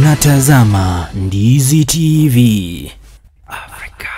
Unatazama Ndizi TV Afrika.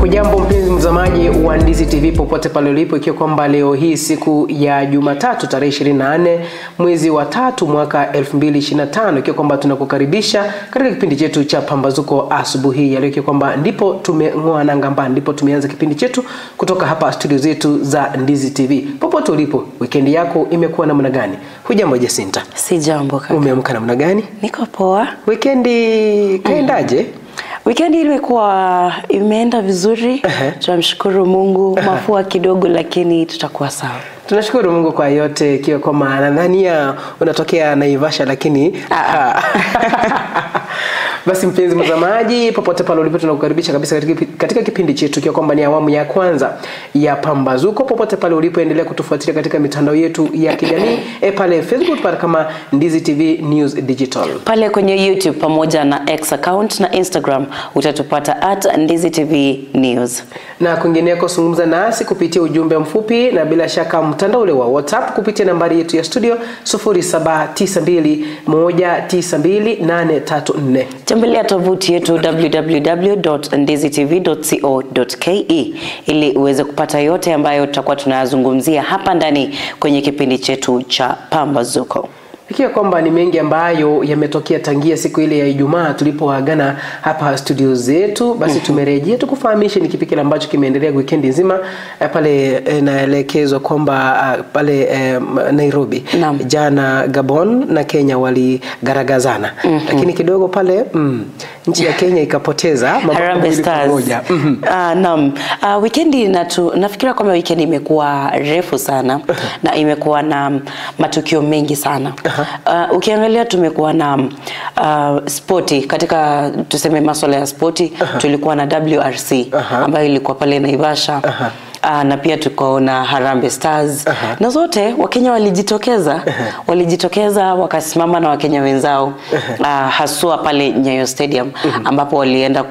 Hujambo mpenzi mtazamaji wa Ndizi TV popote pale ulipo, ikiwa kwamba leo hii siku ya Jumatatu tarehe 24 mwezi wa 3 mwaka 2025, ikiwa kwamba tunakukaribisha katika kipindi chetu cha Pambazuko asubuhi ya leo, ikiwa kwamba ndipo tumeng'oa nanga mbani, ndipo tumeanza kipindi chetu kutoka hapa studio zetu za Ndizi TV. Popote ulipo, weekend yako imekuwa namna gani? Hujambo Jacinta? Si jambo kaka. Umeamka namna gani? Niko poa. Weekend kaendaje? Weekend imekuwa imeenda vizuri. Tunamshukuru Mungu, mafua kidogo lakini tutakuwa sawa. Tunashukuru Mungu kwa yote, ikiwa kwa maana nadhania unatokea Naivasha lakini Basi mpenzi mtazamaji, popote pale ulipo tunakukaribisha kabisa katika kipindi chetu, ikiwa kwamba ni awamu ya kwanza ya Pambazuko. Popote pale ulipo, endelea kutufuatilia katika mitandao yetu ya kijamii, pale Facebook pale kama Ndizi TV News Digital. Pale kwenye YouTube pamoja na X account na Instagram utatupata @Ndizi TV News. Na kwingineko zungumza nasi kupitia ujumbe mfupi na bila shaka mtandao ule wa WhatsApp kupitia nambari yetu ya studio 0792192834. Tembelea tovuti yetu www.ndizitv.co.ke ili uweze kupata yote ambayo tutakuwa tunayazungumzia hapa ndani kwenye kipindi chetu cha Pambazuko. Ikiwa kwamba ni mengi ambayo yametokea tangia siku ile ya Ijumaa tulipoagana hapa studio zetu, basi tumerejea tukufahamishe ni kipi kile ambacho kimeendelea weekend nzima pale. Naelekezwa kwamba pale Nairobi. Naam. Jana Gabon na Kenya waligaragazana. Lakini kidogo pale nchi ya Kenya ikapoteza Harambee Stars. Naam. Weekend nafikiria kwamba weekend imekuwa refu sana na imekuwa na matukio mengi sana. Ukiangalia tumekuwa na sporti katika tuseme masuala ya sporti. Tulikuwa na WRC ambayo ilikuwa pale Naivasha. Na pia tukaona Harambee Stars. Na zote Wakenya walijitokeza. Walijitokeza wakasimama na Wakenya wenzao, haswa pale Nyayo Stadium ambapo walienda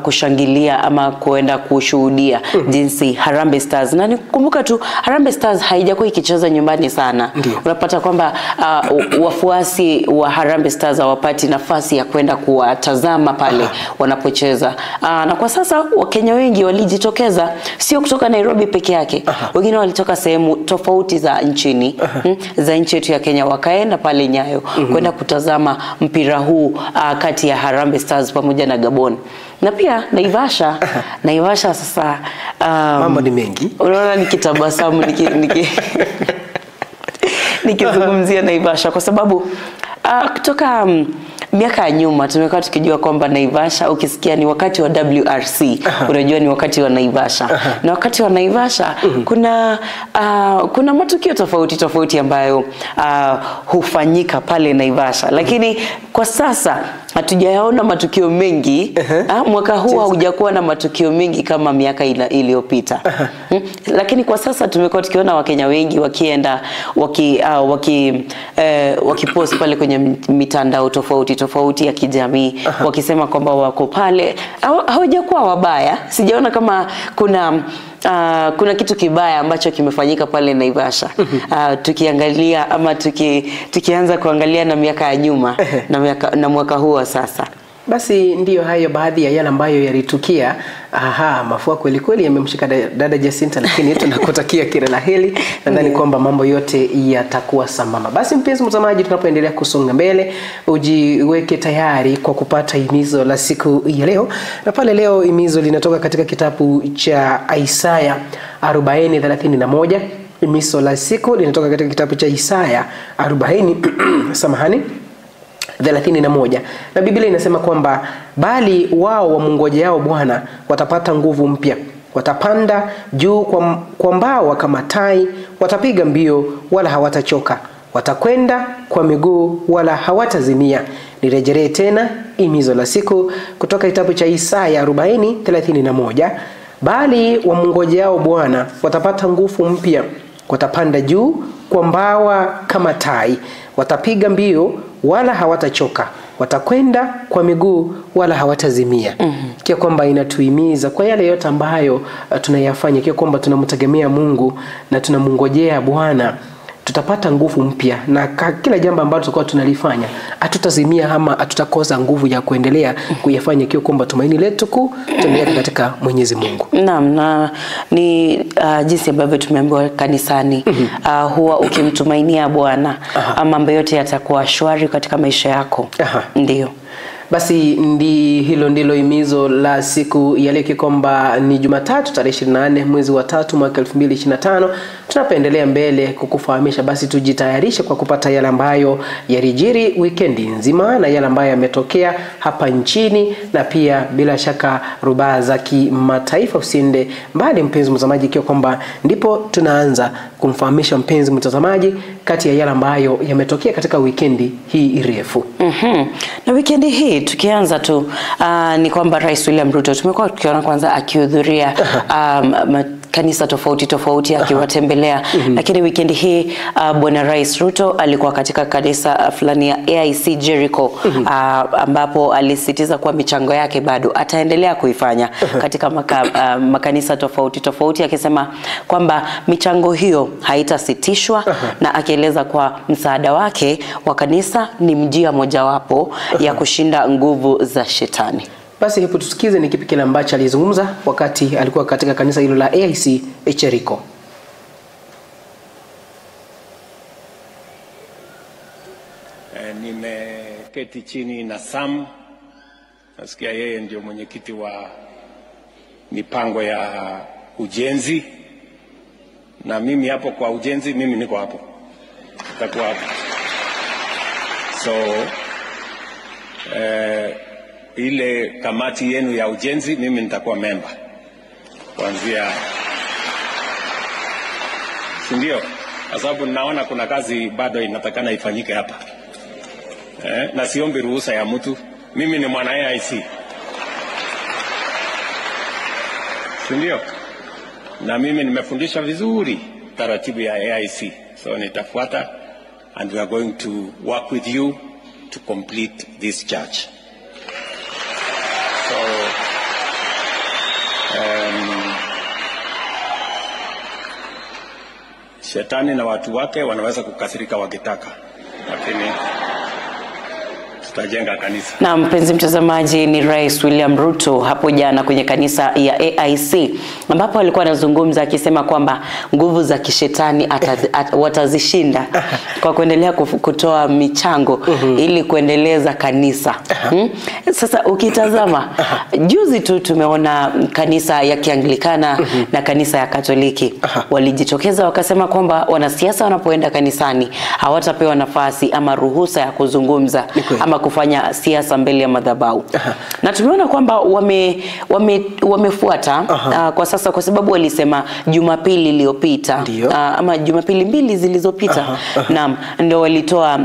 kushangilia ama kuenda kushuhudia jinsi Harambee Stars. Na nikumbuka tu Harambee Stars haijakuwa ikicheza nyumbani sana. Unapata kwamba wafuasi wa Harambee Stars hawapati nafasi ya kwenda kuwatazama pale wanapocheza. Na kwa sasa Wakenya wengi walijitokeza, sio kutoka Nairobi peke yake. Wengine walitoka sehemu tofauti za nchini, za nchi yetu ya Kenya, wakaenda pale Nyayo kwenda kutazama mpira huu kati ya Harambee Stars pamoja na Gabon. Na pia Naivasha. Naivasha sasa mambo ni mengi. Unaona nikitabasamu nikizungumzia Naivasha kwa sababu Kutoka miaka ya nyuma tumekuwa tukijua kwamba Naivasha, ukisikia ni wakati wa WRC, unajua ni wakati wa Naivasha. Na wakati wa Naivasha kuna matukio tofauti tofauti ambayo hufanyika pale Naivasha. Lakini kwa sasa hatujayaona matukio mengi. Mwaka huu haujakuwa na matukio mengi kama miaka iliyopita. Lakini kwa sasa tumekuwa tukiona Wakenya wengi wakienda wakipost pale kwenye mitandao tofauti tofauti ya kijamii wakisema kwamba wako pale. Hawajakuwa wabaya. Sijaona kama kuna kitu kibaya ambacho kimefanyika pale Naivasha. Tukiangalia ama tukianza kuangalia na miaka ya nyuma na mwaka huu wa sasa. Basi ndiyo hayo baadhi ya yale ambayo yalitukia. Aha, mafua kweli kweli yamemshika dada Jacinta, lakini tunakutakia kila la heri. Nadhani kwamba mambo yote yatakuwa sambamba. Basi mpenzi mtazamaji, tunapoendelea kusonga mbele, ujiweke tayari kwa kupata himizo la siku ya leo. Na pale leo himizo linatoka katika kitabu cha Isaya 40:31. Himizo la siku linatoka katika kitabu cha Isaya 40 samahani 31. Na Biblia inasema kwamba bali wao wamngojeao Bwana watapata nguvu mpya, watapanda juu kwa mbawa kama tai, watapiga mbio wala hawatachoka, watakwenda kwa miguu wala hawatazimia. Nirejelee tena himizo la siku kutoka kitabu cha Isaya 40:31. Bali wamngojeao Bwana watapata nguvu mpya, watapanda juu kwa mbawa kama tai, watapiga mbio wala hawatachoka, watakwenda kwa miguu wala hawatazimia. Kia kwamba inatuhimiza kwa yale yote ambayo tunayafanya, kia kwamba tunamtegemea Mungu na tunamngojea Bwana, tutapata nguvu mpya, na kila jambo ambalo tutakuwa tunalifanya hatutazimia ama hatutakosa nguvu ya kuendelea kuyafanya, kia kwamba tumaini letu kuu tunaweka katika Mwenyezi Mungu. Naam, na ni jinsi ambavyo tumeambiwa kanisani, huwa ukimtumainia Bwana mambo yote yatakuwa shwari katika maisha yako. Ndiyo. Basi hilo ndilo himizo la siku ya leo, kwamba ni Jumatatu tarehe 24 mwezi wa 3 mwaka 2025. Tunapoendelea mbele kukufahamisha, basi tujitayarishe kwa kupata yale ambayo yalijiri weekendi nzima na yale ambayo yametokea hapa nchini na pia bila shaka rubaa za kimataifa. Usiende mbali mpenzi mtazamaji, ikiwa kwamba ndipo tunaanza kumfahamisha mpenzi mtazamaji kati ya yale ambayo yametokea katika weekendi hii refu. Na weekendi hii tukianza tu ni kwamba Rais William Ruto tumekuwa tukiona kwanza akihudhuria kanisa tofauti tofauti akiwatembelea. Lakini weekend hii Bwana Rais Ruto alikuwa katika kanisa fulani ya AIC Jericho, ambapo alisisitiza kuwa michango yake bado ataendelea kuifanya katika makanisa tofauti tofauti, akisema kwamba michango hiyo haitasitishwa, na akieleza kwa msaada wake wa kanisa ni njia mojawapo ya kushinda nguvu za shetani. Basi hebu tusikize ni kipi kile ambacho alizungumza wakati alikuwa katika kanisa hilo la AIC Jericho. Nimeketi chini na Sam, nasikia yeye ndio mwenyekiti wa mipango ya ujenzi, na mimi hapo kwa ujenzi, mimi niko hapo, nitakuwa hapo. So ile kamati yenu ya ujenzi mimi nitakuwa member kuanzia, si ndio? Kwa sababu naona kuna kazi bado inatakana ifanyike hapa. Na siombi ruhusa ya mtu, mimi ni mwana AIC, si ndio? Na mimi nimefundisha vizuri taratibu ya AIC, so nitafuata, and we are going to work with you to complete this church. So shetani na watu wake wanaweza kukasirika wakitaka, lakini tutajenga kanisa. Na mpenzi mtazamaji, ni Rais William Ruto hapo jana kwenye kanisa ya AIC ambapo alikuwa anazungumza akisema kwamba nguvu za kishetani watazishinda. Kwa kuendelea kutoa michango ili kuendeleza kanisa. Sasa ukitazama juzi tu tumeona kanisa ya Kianglikana na kanisa ya Katoliki walijitokeza wakasema kwamba wanasiasa wanapoenda kanisani hawatapewa nafasi ama ruhusa ya kuzungumza ama kufanya siasa mbele ya madhabahu. Na tumeona kwamba wamefuata kwa sasa, kwa sababu walisema Jumapili iliyopita ama Jumapili mbili zilizopita, naam, ndio walitoa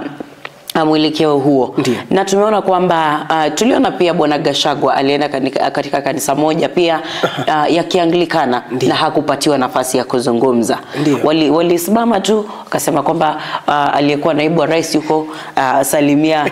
mwelekeo huo. Ndiyo. Na tumeona kwamba tuliona pia Bwana Gachagua alienda katika kanisa moja pia ya Kianglikana na hakupatiwa nafasi ya kuzungumza. Walisimama tu wakasema kwamba aliyekuwa naibu wa rais yuko salimia,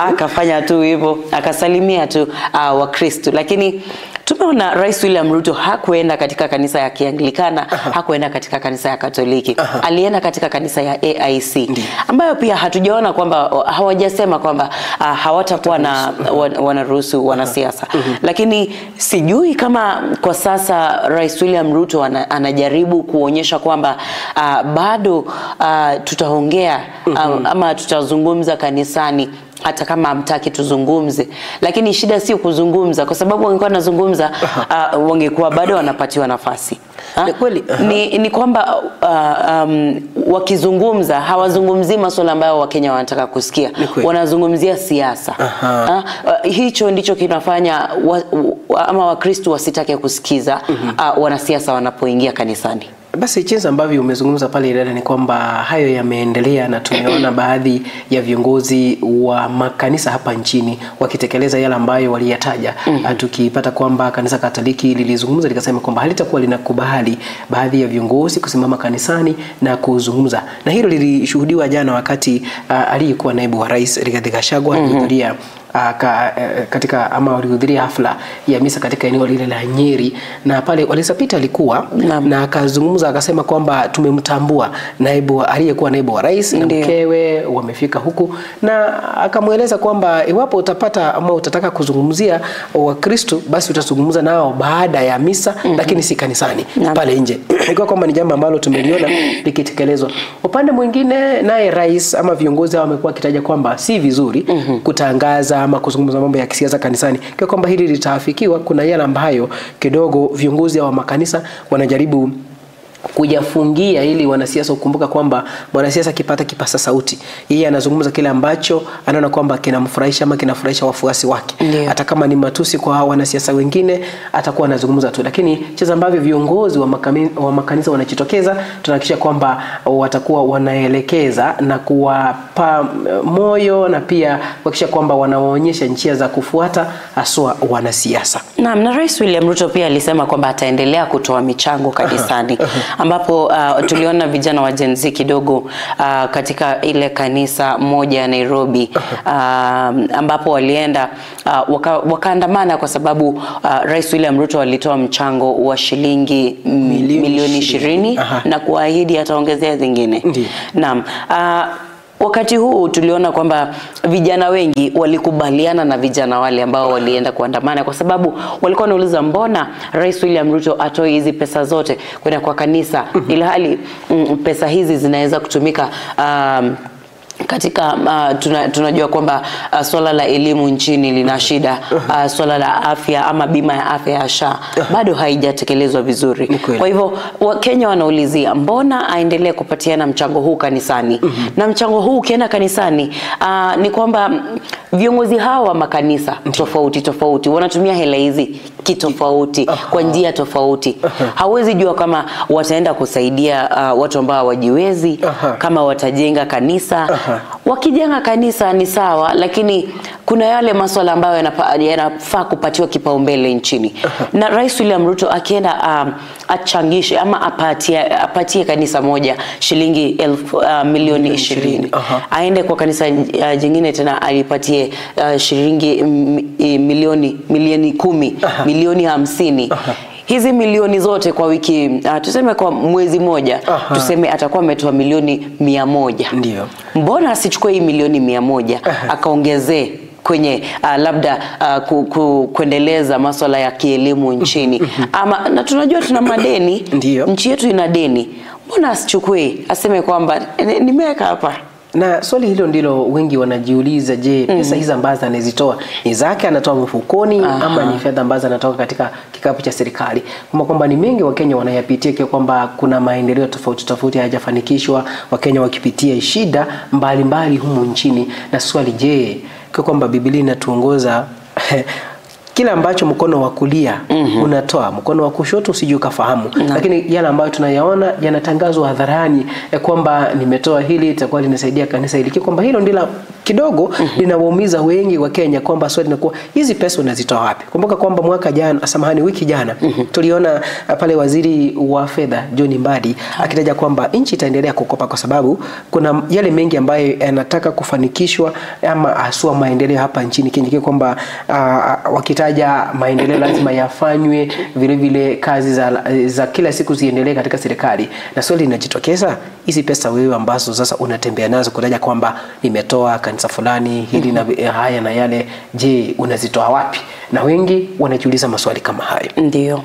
akafanya tu hivyo, akasalimia tu Wakristo. Lakini tumeona Rais William Ruto hakuenda katika kanisa ya Kianglikana, hakuenda katika kanisa ya Katoliki. Alienda katika kanisa ya AIC ambayo pia hatujaona kwamba hawajasema kwamba hawatakuwa na wanaruhusu wanasiasa. Lakini sijui kama kwa sasa Rais William Ruto anajaribu kuonyesha kwamba bado tutaongea ama tutazungumza kanisani hata kama hamtaki tuzungumze. Lakini shida sio kuzungumza, kwa sababu wangekuwa wanazungumza wangekuwa bado wanapatiwa nafasi. Ni kweli. Ni kwamba wakizungumza hawazungumzii masuala ambayo Wakenya wanataka kusikia. Wanazungumzia siasa. Hicho ndicho kinafanya ama Wakristo wasitake kusikiza wanasiasa wanapoingia kanisani. Basi jinsi ambavyo umezungumza pale dada, ni kwamba hayo yameendelea na tumeona baadhi ya viongozi wa makanisa hapa nchini wakitekeleza yale ambayo waliyataja. Tukipata kwamba kanisa Katoliki lilizungumza likasema kwamba halitakuwa linakubali baadhi ya viongozi kusimama kanisani na kuzungumza. Na hilo lilishuhudiwa jana wakati aliyekuwa naibu wa rais Rigathi Gachagua alihudhuria katika ama walihudhuria hafla ya misa katika eneo lile la Nyeri, na pale Walisapita alikuwa na akazungumza akasema kwamba tumemtambua naibu aliyekuwa naibu wa rais na mkewe wamefika huku, na akamweleza kwamba iwapo utapata ama utataka kuzungumzia Wakristo basi utazungumza nao baada ya misa, lakini si kanisani pale nje. Ikiwa kwamba ni jambo ambalo tumeliona likitekelezwa. Upande mwingine naye rais ama viongozi hao wamekuwa wakitaja kwamba si vizuri kutangaza ama kuzungumza mambo ya kisiasa kanisani. Kwa kwamba hili litaafikiwa, kuna yale ambayo kidogo viongozi wa makanisa wanajaribu kujafungia ili wanasiasa kukumbuka kwamba mwanasiasa akipata kipasa sauti, yeye anazungumza kile ambacho anaona kwamba kinamfurahisha ama kinafurahisha wafuasi wake. Hata kama ni matusi kwa wanasiasa wengine atakuwa anazungumza tu. Lakini cheza ambavyo viongozi wa makanisa wanajitokeza, tunahakikisha kwamba watakuwa wanaelekeza na kuwapa moyo na pia kuhakikisha kwamba wanawaonyesha njia za kufuata haswa wanasiasa. Naam, na Rais William Ruto pia alisema kwamba ataendelea kutoa michango kanisani. Ambapo tuliona vijana wa Gen Z kidogo katika ile kanisa moja ya Nairobi, ambapo walienda wakaandamana kwa sababu Rais William Ruto alitoa mchango wa shilingi milioni 20 na kuahidi ataongezea zingine. Naam. Wakati huu tuliona kwamba vijana wengi walikubaliana na vijana wale ambao walienda kuandamana, kwa sababu walikuwa wanauliza mbona Rais William Ruto atoe hizi pesa zote kwenda kwa kanisa ilhali pesa hizi zinaweza kutumika katika tunajua kwamba swala la elimu nchini lina shida, swala la afya ama bima ya afya ya SHA bado haijatekelezwa vizuri. Kwa hivyo Wakenya wanaulizia mbona aendelee kupatiana mchango huu kanisani? Na mchango huu ukienda kanisani ni kwamba viongozi hawa wa makanisa tofauti tofauti wanatumia hela hizi kitofauti, kwa njia tofauti. Hawezi jua kama wataenda kusaidia watu ambao hawajiwezi, kama watajenga kanisa. Wakijenga kanisa ni sawa, lakini kuna yale masuala ambayo yanafaa kupatiwa kipaumbele nchini. Na Rais William Ruto akienda achangishe ama apatie kanisa moja shilingi milioni 20. Aende kwa kanisa jingine tena alipatie shilingi milioni 10, milioni 50. Hizi milioni zote kwa wiki, tuseme kwa mwezi moja, tuseme atakuwa ametoa milioni 100. Ndio. Mbona asichukue hii milioni 100 akaongezee kwenye labda kuendeleza masuala ya kielimu nchini? Ama na tunajua tuna madeni. Ndio. Nchi yetu ina deni. Mbona asichukue aseme kwamba nimeweka hapa? Na swali hilo ndilo wengi wanajiuliza, je, pesa hizi ambazo anazitoa ni zake anatoa mfukoni ama ni fedha ambazo anatoka katika kikapu cha serikali? Kama kwamba ni mengi Wakenya wanayapitia, kwa kwamba kuna maendeleo tofauti tofauti hayajafanikishwa, Wakenya wakipitia shida mbalimbali humu nchini. Na swali, je, kwa kwamba Biblia inatuongoza kila ambacho mkono wa kulia unatoa, mkono wa kushoto usije ukafahamu. Lakini yale ambayo tunayaona yanatangazwa hadharani kwamba nimetoa hili, itakuwa linasaidia kanisa hili, kwamba hilo ndilo kidogo linawaumiza wengi wa Kenya, kwamba swali linakuwa hizi pesa unazitoa wapi? Kumbuka kwamba mwaka jana, samahani, wiki jana tuliona pale waziri wa fedha John Mbadi akitaja kwamba nchi itaendelea kukopa kwa sababu kuna yale mengi ambayo yanataka kufanikishwa ama asua maendeleo hapa nchini Kenya, kwamba wakitaja maendeleo lazima yafanywe, vile vile kazi za kila siku ziendelee katika serikali. Na swali linajitokeza, hizi pesa wewe ambazo sasa unatembea nazo kutaja kwamba nimetoa kanisa fulani hili na haya na yale, je, unazitoa wapi? Na wengi wanajiuliza maswali kama hayo. Ndio.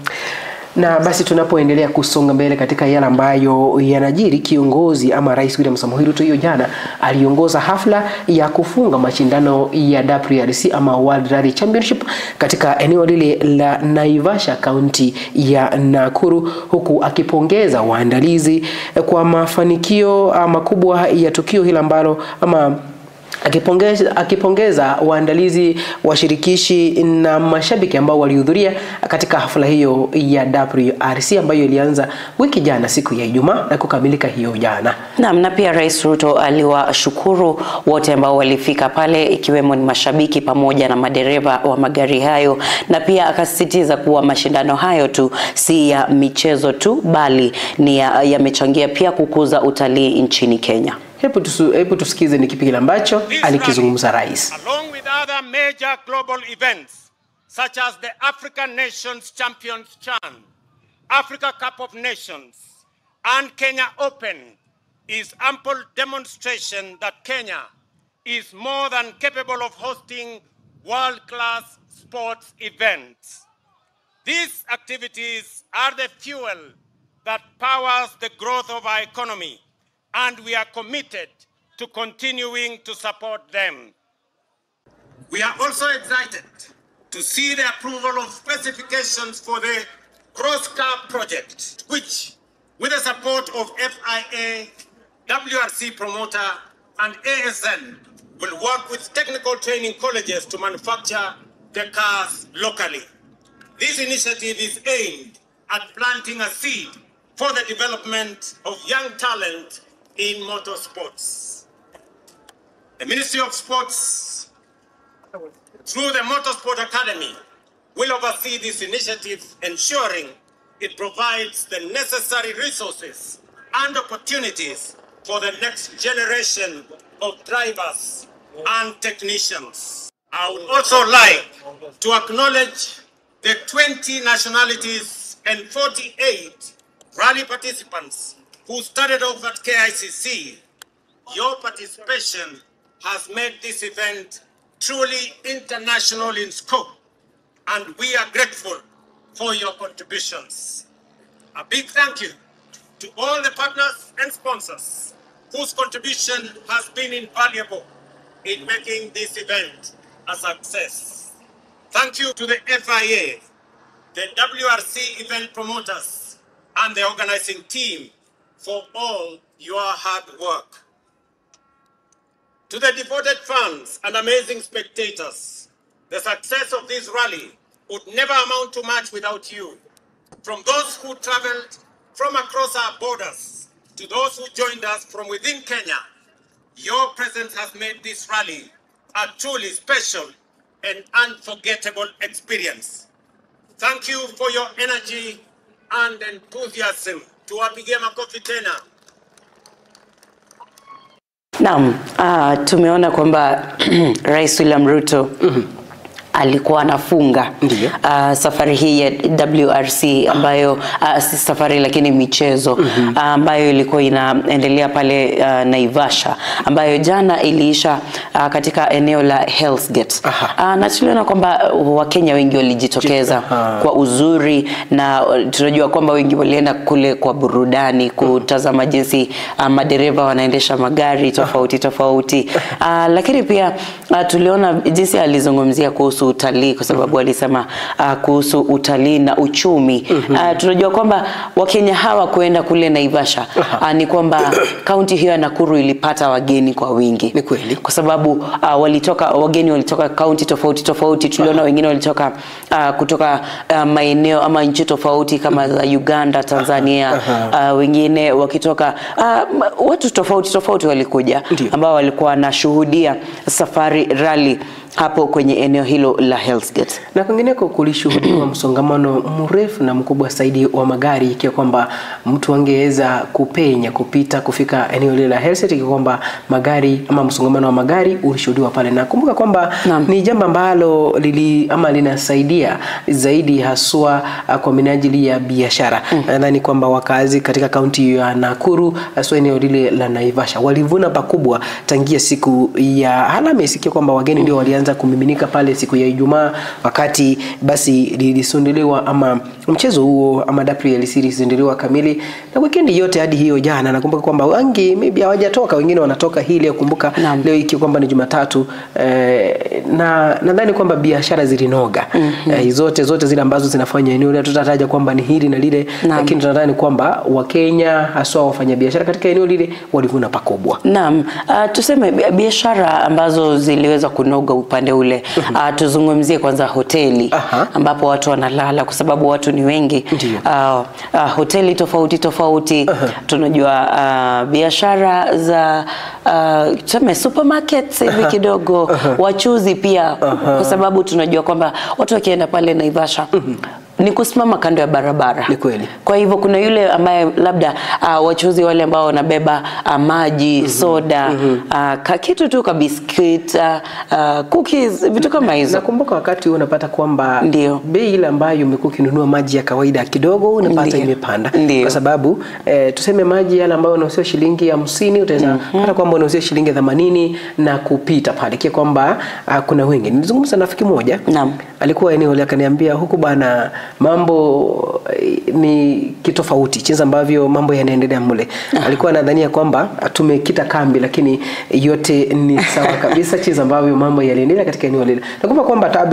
Na basi tunapoendelea kusonga mbele katika yale ambayo yanajiri, kiongozi ama Rais William Samoei Ruto hiyo jana aliongoza hafla ya kufunga mashindano ya WRC ama World Rally Championship katika eneo lile la Naivasha, kaunti ya Nakuru, huku akipongeza waandalizi kwa mafanikio makubwa ya tukio hili ambalo ama akipongeza waandalizi, washirikishi na mashabiki ambao walihudhuria katika hafla hiyo ya WRC ambayo ilianza wiki jana siku ya Ijumaa na kukamilika hiyo jana. Naam, na pia Rais Ruto aliwashukuru wote ambao walifika pale, ikiwemo ni mashabiki pamoja na madereva wa magari hayo, na pia akasisitiza kuwa mashindano hayo tu si ya michezo tu, bali ni yamechangia pia kukuza utalii nchini Kenya. Hebu tusikize ni kipi kile ambacho alikizungumza rais. Along with other major global events such as the African Nations Champions Chan, Africa Cup of Nations and Kenya Open is ample demonstration that Kenya is more than capable of hosting world-class sports events. These activities are the fuel that powers the growth of our economy, and we are committed to continuing to support them. We are also excited to see the approval of specifications for the Cross-Car project, which, with the support of FIA, WRC promoter, and ASN, will work with technical training colleges to manufacture the cars locally. This initiative is aimed at planting a seed for the development of young talent in motorsports. The Ministry of Sports, through the Motorsport Academy, will oversee this initiative, ensuring it provides the necessary resources and opportunities for the next generation of drivers and technicians. I would also like to acknowledge the 20 nationalities and 48 rally participants who started off at KICC. Your participation has made this event truly international in scope, and we are grateful for your contributions. A big thank you to all the partners and sponsors whose contribution has been invaluable in making this event a success. Thank you to the FIA, the WRC event promoters, and the organizing team for all your hard work. To the devoted fans and amazing spectators, the success of this rally would never amount to much without you. From those who traveled from across our borders to those who joined us from within Kenya, your presence has made this rally a truly special and unforgettable experience. Thank you for your energy and enthusiasm. Tuwapigie makofi tena. Naam, tumeona kwamba Rais William Ruto alikuwa anafunga safari hii ya WRC ambayo si safari lakini michezo ambayo ilikuwa inaendelea pale Naivasha, ambayo jana iliisha katika eneo la Hell's Gate. Na tuliona kwamba Wakenya wengi walijitokeza kwa uzuri na tunajua kwamba wengi walienda kule kwa burudani kutazama jinsi madereva wanaendesha magari tofauti tofauti. Lakini pia tuliona jinsi alizungumzia kuhusu utalii, kwa sababu alisema kuhusu utalii na uchumi. Tunajua kwamba Wakenya hawa kuenda kule Naivasha ni kwamba kaunti hiyo ya Nakuru ilipata wageni kwa wingi. Ni kweli. Kwa sababu wageni walitoka kaunti tofauti tofauti. Tuliona wengine walitoka kutoka maeneo ama nchi tofauti kama za Uganda, Tanzania, wengine wakitoka watu tofauti tofauti walikuja ambao walikuwa wanashuhudia Safari Rally hapo kwenye eneo hilo la Hell's Gate. Na kwingineko kulishuhudiwa msongamano mrefu na mkubwa zaidi wa magari, ikiwa kwamba mtu angeweza kupenya kupita kufika eneo lile la Hell's Gate, ikiwa kwamba magari ama msongamano wa magari ulishuhudiwa pale. Na kumbuka kwamba ni jambo ambalo linasaidia zaidi haswa kwa minajili ya biashara. Nadhani kwamba wakazi katika kaunti ya Nakuru haswa eneo lile la Naivasha walivuna pakubwa tangia siku ya Alhamisi, ikiwa kwamba wageni ndio walianza kumiminika pale siku ya Ijumaa, wakati basi lilisunduliwa ama mchezo huo ama WLC lilizinduliwa kamili, na weekend yote hadi hiyo jana. Nakumbuka kwamba wengi maybe hawajatoka, wengine wanatoka hii leo. Kumbuka leo ikiwa kwamba ni Jumatatu, na nadhani kwamba biashara zilinoga. Zote zile ambazo zinafanya eneo lile, tutataja kwamba ni hili na lile, lakini tunadhani kwamba Wakenya haswa wafanyabiashara katika eneo lile walivuna pakubwa. Naam, tuseme biashara ambazo ziliweza kunoga upande ule. Tuzungumzie kwanza hoteli ambapo watu wanalala, kwa sababu watu ni wengi. Hoteli tofauti tofauti. Tunajua biashara za tuseme supermarkets hivi kidogo, wachuzi pia, kwa sababu tunajua kwamba watu wakienda pale Naivasha ni kusimama kando ya barabara. Ni kweli. Kwa hivyo kuna yule ambaye labda wachuzi wale ambao wanabeba maji, soda, kitu tu ka biscuit, cookies, vitu kama hizo. Nakumbuka wakati huo unapata kwamba bei ile ambayo umekuwa ukinunua maji ya kawaida kidogo unapata imepanda. Kwa sababu tuseme maji yale ambayo unauzia shilingi 50 utaweza pata kwamba unauzia shilingi 80 na kupita pale. Kwa kwamba kuna wengi. Nilizungumza na rafiki mmoja. Alikuwa eneo lake akaniambia huku bana mambo ni kitofauti jinsi ambavyo mambo yanaendelea mule. Alikuwa anadhania kwamba tumekita kambi, lakini yote ni sawa kabisa jinsi ambavyo mambo yaliendelea katika eneo lile. Nakumbuka kwamba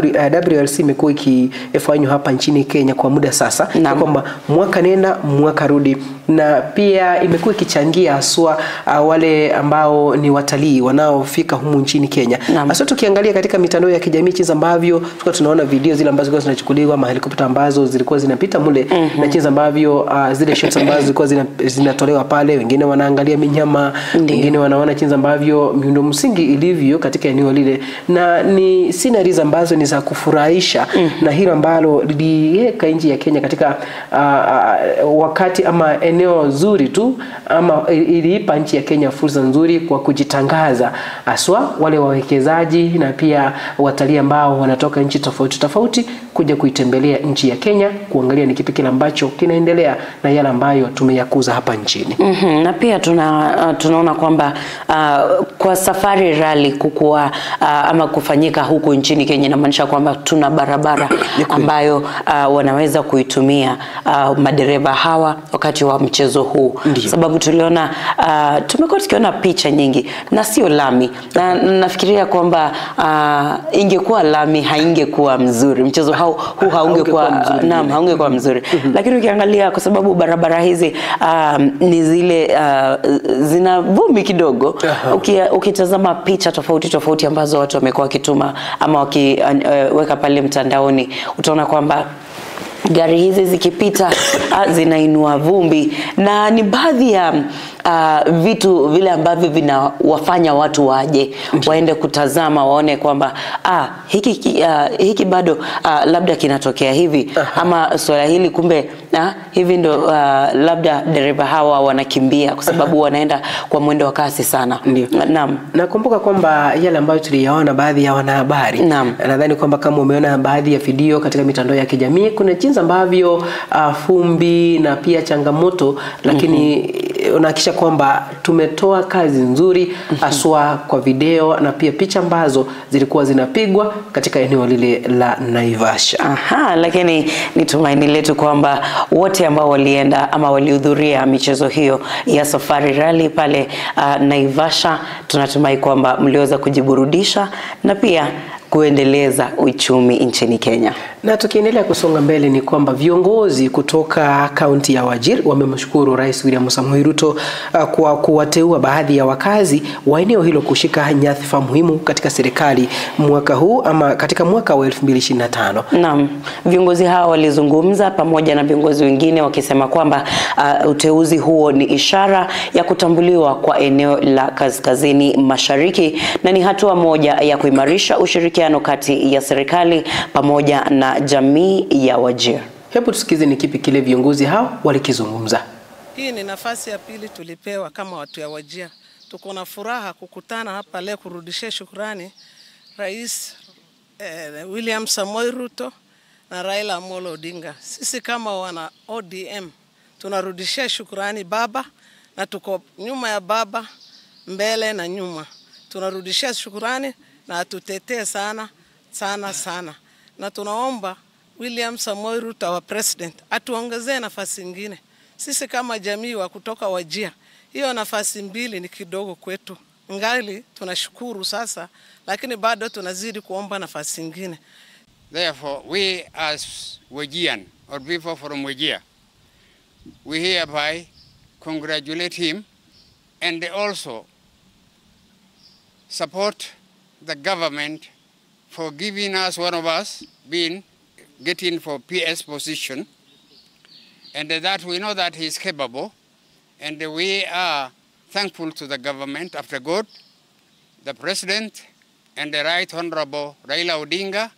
WLC imekuwa ikifanywa hapa nchini Kenya kwa muda sasa, kwamba mwaka nenda mwaka rudi, na pia imekuwa ikichangia haswa wale ambao ni watalii wanaofika humu nchini Kenya. Hasa tukiangalia katika mitandao ya kijamii jinsi ambavyo tulikuwa tunaona video zile ambazo zilikuwa zinachukuliwa, mahelikopta ambazo zilikuwa zinapita mule, na jinsi ambavyo zile shots ambazo zilikuwa zinatolewa pale, wengine wanaangalia minyama, wengine wanaona jinsi ambavyo miundo msingi ilivyo katika eneo lile, na ni sceneries ambazo ni za kufurahisha. Na hilo ambalo liliweka nchi ya Kenya katika wakati ama eneo zuri tu, ama iliipa nchi ya Kenya fursa nzuri kwa kujitangaza, haswa wale wawekezaji na pia watalii ambao wanatoka nchi tofauti tofauti kuja kuitembelea nchi ya Kenya kuangalia ni kipi kile ambacho kinaendelea na yale ambayo tumeyakuza hapa nchini. Na pia tunaona kwamba kwa Safari Rally kukua ama kufanyika huku nchini Kenya, inamaanisha kwamba tuna barabara ambayo wanaweza kuitumia madereva hawa wakati wa mchezo huu. Sababu tuliona tumekuwa tukiona picha nyingi na sio lami, na nafikiria kwamba ingekuwa lami haingekuwa mzuri, mchezo huu haungekuwa mzuri. Naam, haungekuwa mzuri. Lakini ukiangalia kwa sababu barabara hizi ni zile zina vumbi kidogo. Ukitazama picha tofauti tofauti ambazo watu wamekuwa wakituma ama wakiweka pale mtandaoni, utaona kwamba gari hizi zikipita zinainua vumbi, na ni baadhi ya vitu vile ambavyo vinawafanya watu waje waende kutazama, waone kwamba hiki bado labda kinatokea hivi, ama swala hili kumbe hivi ndo labda dereva hawa wanakimbia kwa sababu wanaenda kwa mwendo wa kasi sana. Naam. Nakumbuka kwamba yale ambayo tuliyaona baadhi ya wanahabari, nadhani kwamba kama umeona baadhi ya video katika mitandao ya kijamii, kuna jinsi ambavyo fumbi na pia changamoto, lakini unahakikisha kwamba tumetoa kazi nzuri haswa kwa video na pia picha ambazo zilikuwa zinapigwa katika eneo lile la Naivasha. Aha, lakini ni tumaini letu kwamba wote ambao walienda ama walihudhuria michezo hiyo ya Safari Rally pale Naivasha, tunatumai kwamba mliweza kujiburudisha na pia kuendeleza uchumi nchini Kenya. Na tukiendelea kusonga mbele ni kwamba viongozi kutoka kaunti ya Wajir wamemshukuru Rais William Samoei Ruto kwa kuwateua baadhi ya wakazi wa eneo hilo kushika nyadhifa muhimu katika serikali mwaka huu ama katika mwaka wa 2025. Naam, viongozi hawa walizungumza pamoja na viongozi wengine wakisema kwamba uteuzi huo ni ishara ya kutambuliwa kwa eneo la Kaskazini Mashariki na ni hatua moja ya kuimarisha ushirikiano kati ya serikali pamoja na jamii ya Wajir. Hebu tusikize ni kipi kile viongozi hao walikizungumza. Hii ni nafasi ya pili tulipewa kama watu ya Wajir. Tuko na furaha kukutana hapa leo kurudishia shukrani Rais William Samoei Ruto na Raila Amolo Odinga. Sisi kama wana ODM tunarudishia shukrani baba, na tuko nyuma ya baba, mbele na nyuma. Tunarudishia shukrani na atutetee sana sana sana. Na tunaomba William Samoei Ruto, our president, atuongezee nafasi nyingine. Sisi kama jamii wa kutoka Wajir, hiyo nafasi mbili ni kidogo kwetu. Ngali tunashukuru sasa, lakini bado tunazidi kuomba nafasi nyingine. Therefore, we as Wajian or people from Wajir, we hereby congratulate him and also support the government for giving us one of us being getting for PS position, and that we know that he is capable, and we are thankful to the government after God, the President, and the Right Honorable Raila Odinga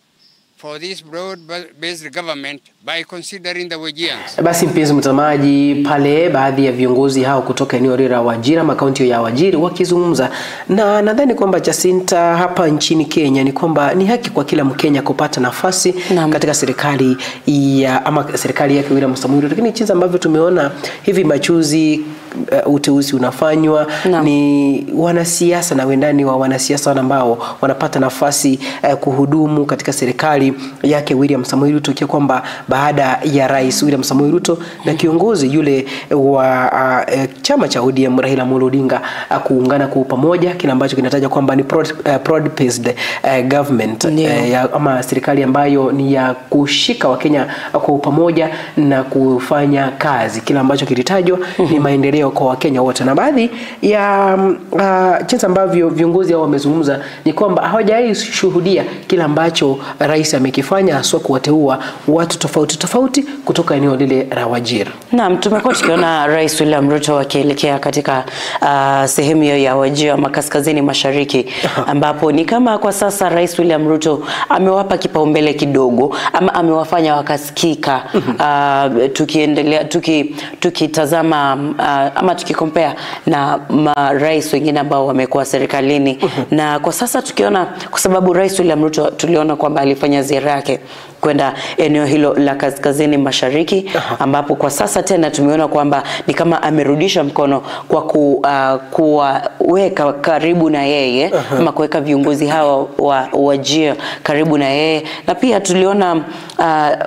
for this broad-based government by considering the Wajians. Basi mpenzi mtazamaji, pale baadhi ya viongozi hao kutoka eneo la Wajir ama kaunti ya Wajir wakizungumza, na nadhani kwamba Jacinta, hapa nchini Kenya ni kwamba ni haki kwa kila Mkenya kupata nafasi katika serikali ya ama serikali yake William Samoei Ruto, lakini jinsi ambavyo tumeona hivi machuzi uteuzi unafanywa ni wanasiasa na wendani wa wanasiasa ambao wanapata nafasi kuhudumu katika serikali yake William Samoei Ruto, ikiwa kwamba baada ya Rais William Samoei Ruto na kiongozi yule wa chama cha ODM Raila Amolo Odinga kuungana kwa pamoja, kile ambacho kinataja kwamba ni broad-based government, ama serikali ambayo ni ya kushika Wakenya kwa pamoja na kufanya kazi. Kile ambacho kilitajwa ni maendeleo kwa Wakenya wote. Na baadhi ya jinsi ambavyo viongozi hao wamezungumza ni kwamba hawajawahi shuhudia kile ambacho rais amekifanya, haswa kuwateua watu tofauti tofauti kutoka eneo lile la Wajir. Naam, tumekuwa tukiona Rais William Ruto akielekea katika sehemu ya Wajir ama Kaskazini Mashariki, ambapo ni kama kwa sasa Rais William Ruto amewapa kipaumbele kidogo ama amewafanya wakasikika. Tukiendelea tukitazama ama tukikompea na marais wengine ambao wamekuwa serikalini. Na kwa sasa tukiona, kwa sababu Rais William Ruto tuliona kwamba alifanya ziara yake kwenda eneo hilo la Kaskazini Mashariki, ambapo kwa sasa tena tumeona kwamba ni kama amerudisha mkono kwa kuweka karibu na yeye, ama kuweka viongozi hawa wa Wajir karibu na yeye. Na pia tuliona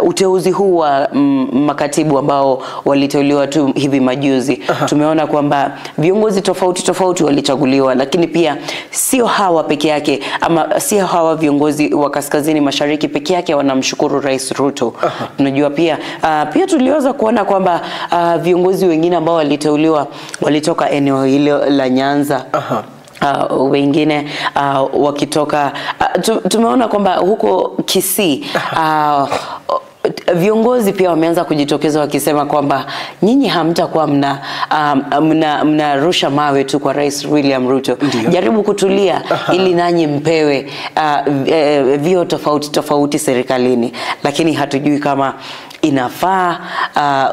uteuzi huu wa makatibu ambao waliteuliwa tu hivi majuzi. Tumeona kwamba viongozi tofauti tofauti walichaguliwa, lakini pia sio hawa peke yake, ama sio hawa viongozi wa Kaskazini Mashariki peke yake wanamshukuru Rais Ruto. Tunajua pia pia tuliweza kuona kwamba viongozi wengine ambao waliteuliwa walitoka eneo hilo la Nyanza. Wengine wakitoka tumeona kwamba huko Kisii viongozi pia wameanza kujitokeza wakisema kwamba nyinyi hamtakuwa mnarusha mawe tu kwa Rais William Ruto. Ndiyo. Jaribu kutulia ili nanyi mpewe vio tofauti tofauti serikalini. Lakini hatujui kama inafaa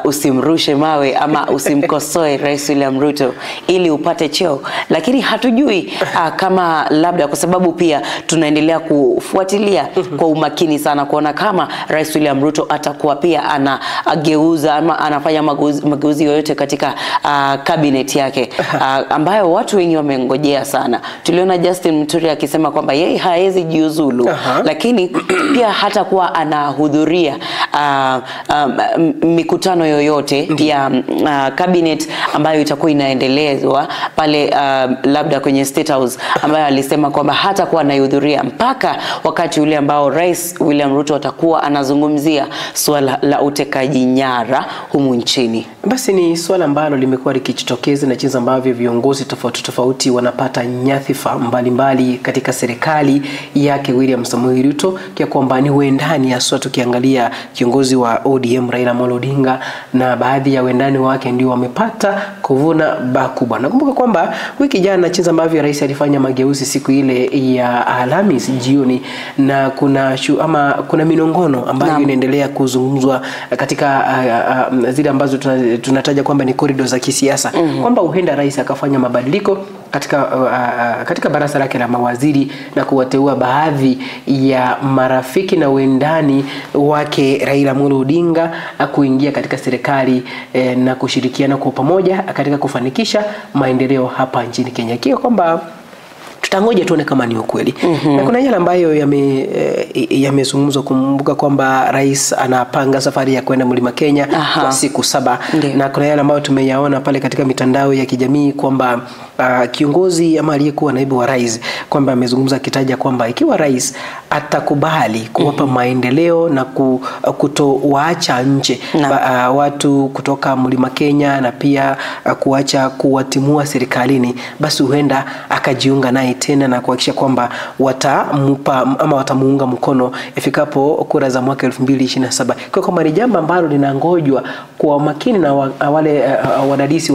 usimrushe mawe ama usimkosoe Rais William Ruto ili upate cheo, lakini hatujui kama labda, kwa sababu pia tunaendelea kufuatilia kwa umakini sana kuona kama Rais William Ruto atakuwa pia anageuza ama anafanya mageuzi yoyote katika cabinet yake ambayo watu wengi wamengojea sana. Tuliona Justin Muturi akisema kwamba yeye haezi jiuzulu, lakini pia hatakuwa anahudhuria mikutano yoyote ya cabinet ambayo itakuwa inaendelezwa pale labda kwenye State House, ambayo alisema kwamba hatakuwa anahudhuria mpaka wakati ule ambao Rais William Ruto atakuwa anazungumzia suala la utekaji nyara humu nchini. Basi ni suala ambalo limekuwa likijitokeza na jinsi ambavyo viongozi tofauti tofauti wanapata nyadhifa mbalimbali katika serikali yake William Samoei Ruto, kia kwamba ni wendani haswa. Tukiangalia kiongozi wa ODM Raila Amolo Odinga na baadhi ya wendani wake ndio wamepata kuvuna bakubwa. Nakumbuka kwamba wiki jana jinsi ambavyo rais alifanya mageuzi siku ile ya Alhamisi jioni, na kuna kuna minongono ambayo inaendelea kuzungumzwa katika zile ambazo tunataja kwamba ni corridors za kisiasa, kwamba huenda rais akafanya mabadiliko katika baraza lake la mawaziri na kuwateua baadhi ya marafiki na wendani wake Raila Amolo Odinga kuingia katika serikali na kushirikiana kwa pamoja katika kufanikisha maendeleo hapa nchini Kenya. Kwa kwamba tutangoja tuone kama ni ukweli. Na kuna yale ambayo yamezungumzwa. Kumbuka kwamba rais anapanga safari ya kwenda Mlima Kenya kwa siku 7. Na kuna yale ambayo tumeyaona pale katika mitandao ya kijamii kwamba kiongozi ama aliyekuwa naibu wa rais kwamba amezungumza akitaja kwamba ikiwa rais atakubali kuwapa maendeleo na kutowaacha nje watu kutoka Mlima Kenya na pia kuacha kuwatimua serikalini, basi huenda akajiunga naye tena na kuhakikisha kwamba watamupa ama watamuunga mkono ifikapo kura za mwaka 2027. Kwa kwamba ni jambo ambalo linangojwa kwa makini na wale wadadisi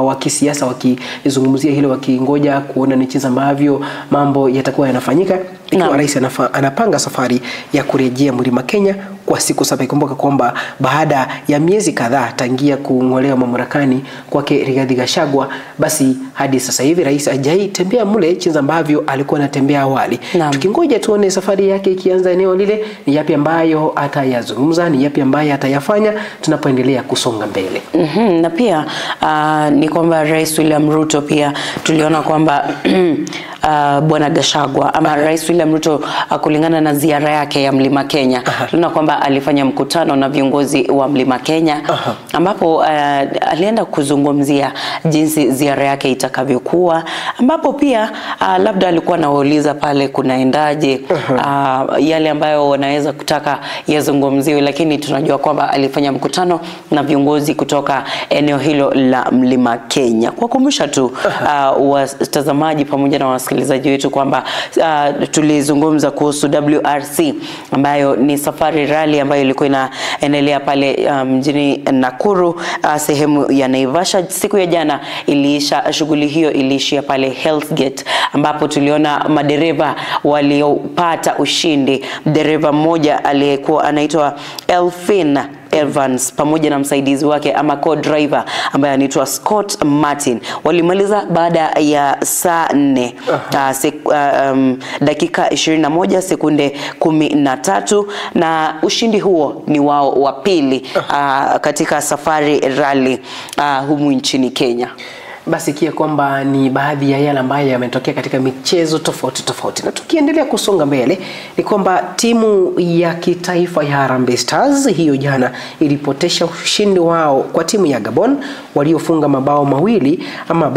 wa kisiasa wakizungumzia hilo, wakingoja kuona ni jinsi ambavyo mambo yatakuwa yanafanyika ikiwa rais anapanga safari ya kurejea Mlima Kenya kwa siku 7. Ikumbuka kwamba baada ya miezi kadhaa tangia kung'olewa mamlakani kwake Rigathi Gachagua, basi hadi sasa hivi rais hajaitembea mule jinsi ambavyo alikuwa anatembea awali. Tukingoja tuone safari yake ikianza eneo lile, ni yapi ambayo atayazungumza, ni yapi ambayo atayafanya tunapoendelea kusonga mbele. Na pia ni kwamba Rais William Ruto pia tuliona kwamba Bwana Gachagua ama Rais William Ruto kulingana na ziara yake ya Mlima Kenya, tunaona kwamba alifanya mkutano na viongozi wa Mlima Kenya ambapo alienda kuzungumzia jinsi ziara yake itakavyokuwa, ambapo pia labda alikuwa anawauliza pale kunaendaje, yale ambayo wanaweza kutaka yazungumziwe, lakini tunajua kwamba alifanya mkutano na viongozi kutoka eneo hilo la Mlima Kenya. Kwa kukumbusha tu watazamaji pamoja na wasikilizaji wetu kwamba tulizungumza kuhusu WRC ambayo ni safari rally ambayo ilikuwa inaendelea pale mjini Nakuru, sehemu ya Naivasha. Siku ya jana iliisha shughuli hiyo, iliishia pale Hell's Gate ambapo tuliona madereva waliopata ushindi. Dereva mmoja aliyekuwa anaitwa Elfin Evans pamoja na msaidizi wake ama co-driver ambaye anaitwa Scott Martin walimaliza baada ya saa 4 dakika 21 sekunde 13, na ushindi huo ni wao wa pili katika safari rally humu nchini Kenya. Basi kia kwamba ni baadhi ya yale ambayo yametokea katika michezo tofauti tofauti. Na tukiendelea kusonga mbele ni kwamba timu ya kitaifa ya Harambee Stars hiyo jana ilipotesha ushindi wao kwa timu ya Gabon waliofunga mabao mawili ama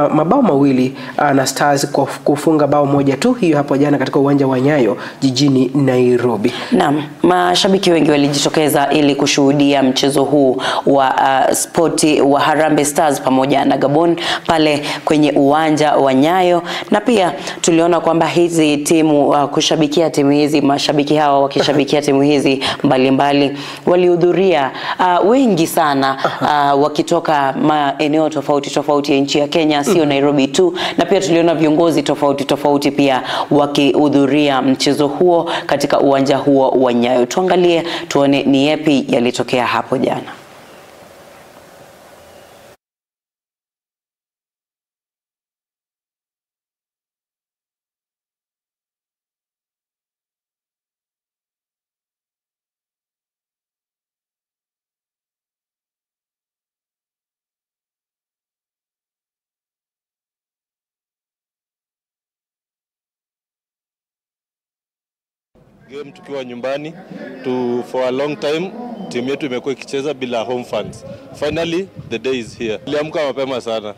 mabao mawili na Stars kwa kufunga bao moja tu hiyo hapo jana katika uwanja wa Nyayo jijini Nairobi. Naam, mashabiki wengi walijitokeza ili kushuhudia mchezo huu wa spoti wa Harambee Stars pamoja na Gabon. AFCON pale kwenye uwanja wa Nyayo, na pia tuliona kwamba hizi timu kushabikia timu hizi, mashabiki hawa wakishabikia timu hizi mbalimbali walihudhuria wengi sana wakitoka maeneo tofauti tofauti ya nchi ya Kenya, sio Nairobi tu, na pia tuliona viongozi tofauti tofauti pia wakihudhuria mchezo huo katika uwanja huo wa Nyayo. Tuangalie tuone ni yapi yalitokea hapo jana. Game tukiwa nyumbani for a long time timu yetu imekuwa ikicheza bila home fans. Finally the day is here. Niliamka mapema sana.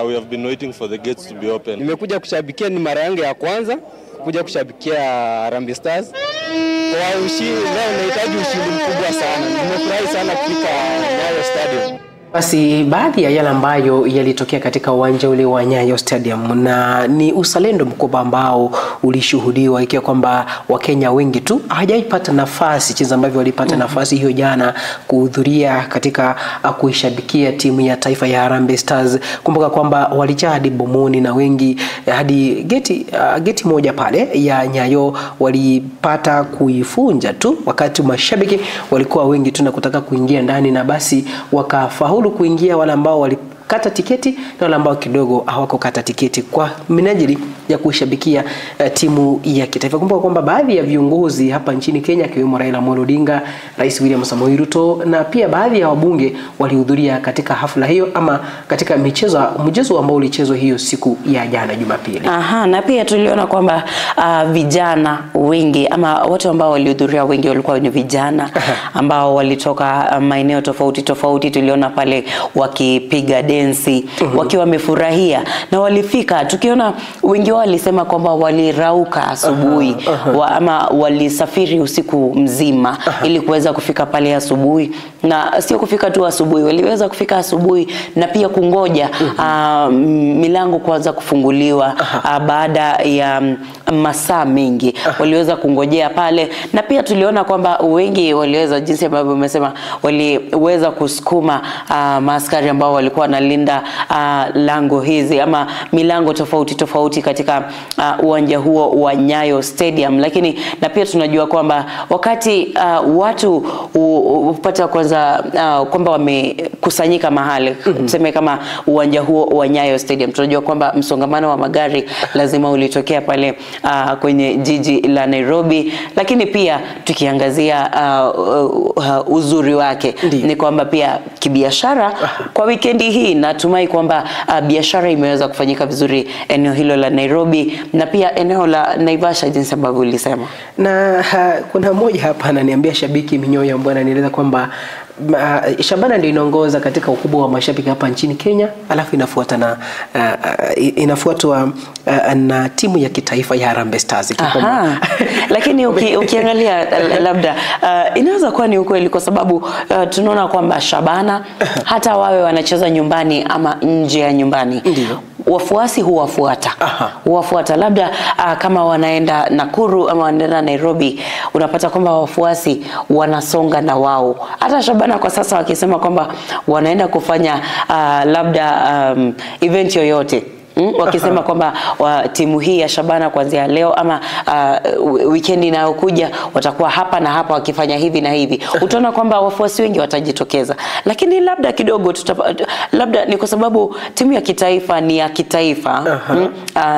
We have been waiting for the gates to be open. Nimekuja kushabikia, ni mara yangu ya kwanza kuja kushabikia Harambee Stars. Kwa ushindi leo nahitaji ushindi mkubwa sana. Nimefurahi sana kufika Nyayo Stadium. Basi baadhi ya yale ambayo yalitokea katika uwanja ule wa Nyayo Stadium, na ni uzalendo mkubwa ambao ulishuhudiwa, ikiwa kwamba Wakenya wengi tu hawajaipata nafasi jinsi ambavyo walipata nafasi hiyo jana kuhudhuria katika kuishabikia timu ya taifa ya Harambee Stars. Kumbuka kwamba walijaa hadi Bomoni na wengi hadi geti moja pale ya Nyayo walipata kuifunja tu, wakati mashabiki walikuwa wengi tu na kutaka kuingia ndani, na basi wakafaulu kuingia wale ambao walikata tiketi na wale ambao kidogo hawakukata tiketi kwa minajili ya kushabikia timu ya kitaifa. Kumbuka kwamba baadhi ya viongozi hapa nchini Kenya akiwemo Raila Amolo Odinga, Rais William Samoei Ruto na pia baadhi ya wabunge walihudhuria katika hafla hiyo ama katika mchezo ambao ulichezwa hiyo siku ya jana Jumapili. Aha, na pia tuliona kwamba vijana wengi ama watu ambao walihudhuria wengi walikuwa ni vijana ambao walitoka maeneo tofauti tofauti. Tuliona pale wakipiga densi wakiwa wamefurahia na walifika, tukiona wengi wao walisema kwamba walirauka asubuhi ama walisafiri usiku mzima ili kuweza kufika pale asubuhi, na sio kufika tu asubuhi, waliweza kufika asubuhi na pia kungoja milango kuanza kufunguliwa baada ya masaa mengi. Waliweza kungojea pale, na pia tuliona kwamba wengi waliweza, jinsi ambavyo umesema, waliweza kusukuma maaskari ambao walikuwa wanalinda lango hizi ama milango tofauti tofauti katika uwanja huo wa Nyayo Stadium. Lakini na pia tunajua kwamba wakati watu hupata kwanza kwamba wamekusanyika mahali, tuseme kama uwanja huo wa Nyayo Stadium, tunajua kwamba msongamano wa magari lazima ulitokea pale kwenye jiji la Nairobi. Lakini pia tukiangazia uzuri wake ni kwamba pia kibiashara kwa wikendi hii natumai kwamba biashara imeweza kufanyika vizuri eneo hilo la Nairobi na pia eneo la Naivasha jinsi ambavyo ulisema. Na kuna mmoja hapa ananiambia, shabiki Minyoya, ambaye ananieleza kwamba Shabana ndio inaongoza katika ukubwa wa mashabiki hapa nchini Kenya, alafu inafuata na inafuatwa na timu ya kitaifa ya Harambee Stars. Lakini ukiangalia labda inaweza kuwa ni ukweli, kwa sababu tunaona kwamba Shabana hata wawe wanacheza nyumbani ama nje ya nyumbani, ndiyo, wafuasi huwafuata. Huwafuata labda kama wanaenda Nakuru ama wanaenda Nairobi, unapata kwamba wafuasi wanasonga na wao. Hata Shabana kwa sasa wakisema kwamba wanaenda kufanya labda event yoyote, wakisema kwamba timu hii ya Shabana kuanzia leo ama weekend inayokuja watakuwa hapa na hapa wakifanya hivi na hivi, utaona kwamba wafuasi wengi watajitokeza. Lakini labda kidogo labda ni kwa sababu timu ya kitaifa ni ya kitaifa,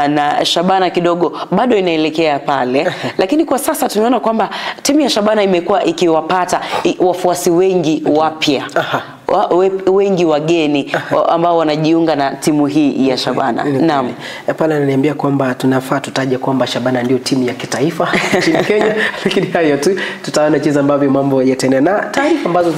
na Shabana kidogo bado inaelekea pale. Lakini kwa sasa tunaona kwamba timu ya Shabana imekuwa ikiwapata wafuasi wengi wapya, wengi wageni ambao wanajiunga na timu hii ya Shabana. Naam. Pale ananiambia kwamba tunafaa tutaje kwamba Shabana ndio timu ya kitaifa nchini Kenya, lakini hayo tu tutaona jinsi ambavyo mambo yataenda. Na taarifa ambazo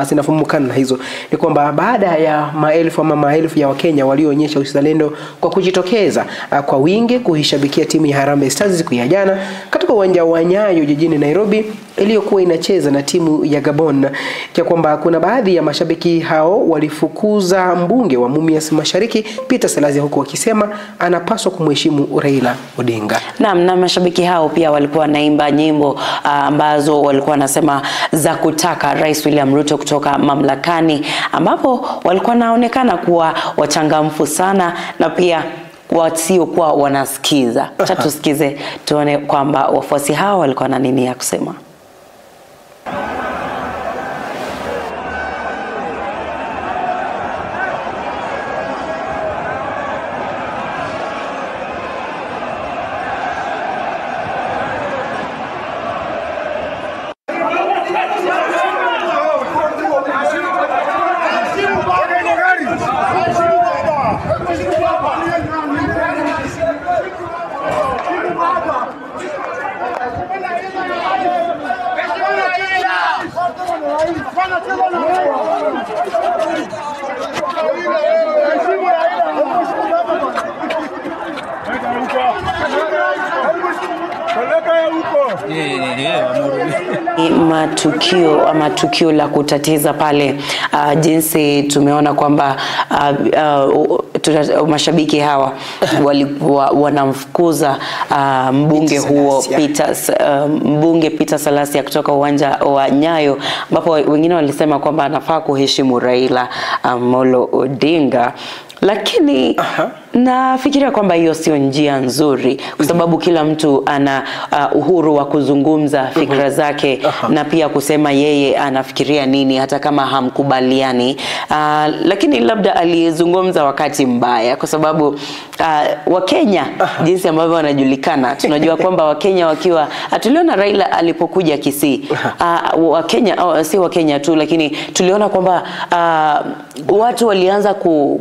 zinafumukana na hizo ni kwamba baada ya maelfu ama maelfu ya Wakenya walioonyesha uzalendo kwa kujitokeza kwa wingi kuishabikia timu ya Harambee Stars siku ya jana katika uwanja wa Nyayo jijini Nairobi, iliyokuwa inacheza na timu ya Gabon, kwa kwamba kuna baadhi ya mashabiki hao walifukuza mbunge wa Mumias Mashariki Peter Salasya, huku wakisema anapaswa kumheshimu Raila Odinga. Naam, na mashabiki hao pia walikuwa wanaimba nyimbo ambazo walikuwa wanasema za kutaka Rais William Ruto kutoka mamlakani, ambapo walikuwa wanaonekana kuwa wachangamfu sana na pia wasiokuwa wanasikiza. Acha tusikize tuone kwamba wafuasi hao walikuwa na nini ya kusema. Matukio ama tukio la kutatiza pale, jinsi tumeona kwamba mashabiki hawa walikuwa wanamfukuza mbunge huo mbunge Peter Salasya kutoka uwanja wa Nyayo, ambapo wengine walisema kwamba anafaa kuheshimu Raila Amolo Odinga. Lakini nafikiria kwamba hiyo sio njia nzuri, kwa sababu kila mtu ana uhuru wa kuzungumza fikra zake na pia kusema yeye anafikiria nini hata kama hamkubaliani. Lakini labda alizungumza wakati mbaya, kwa sababu Wakenya jinsi ambavyo wanajulikana, tunajua kwamba Wakenya wakiwa, tuliona Raila alipokuja Kisii, Wakenya si Wakenya tu, lakini tuliona kwamba watu walianza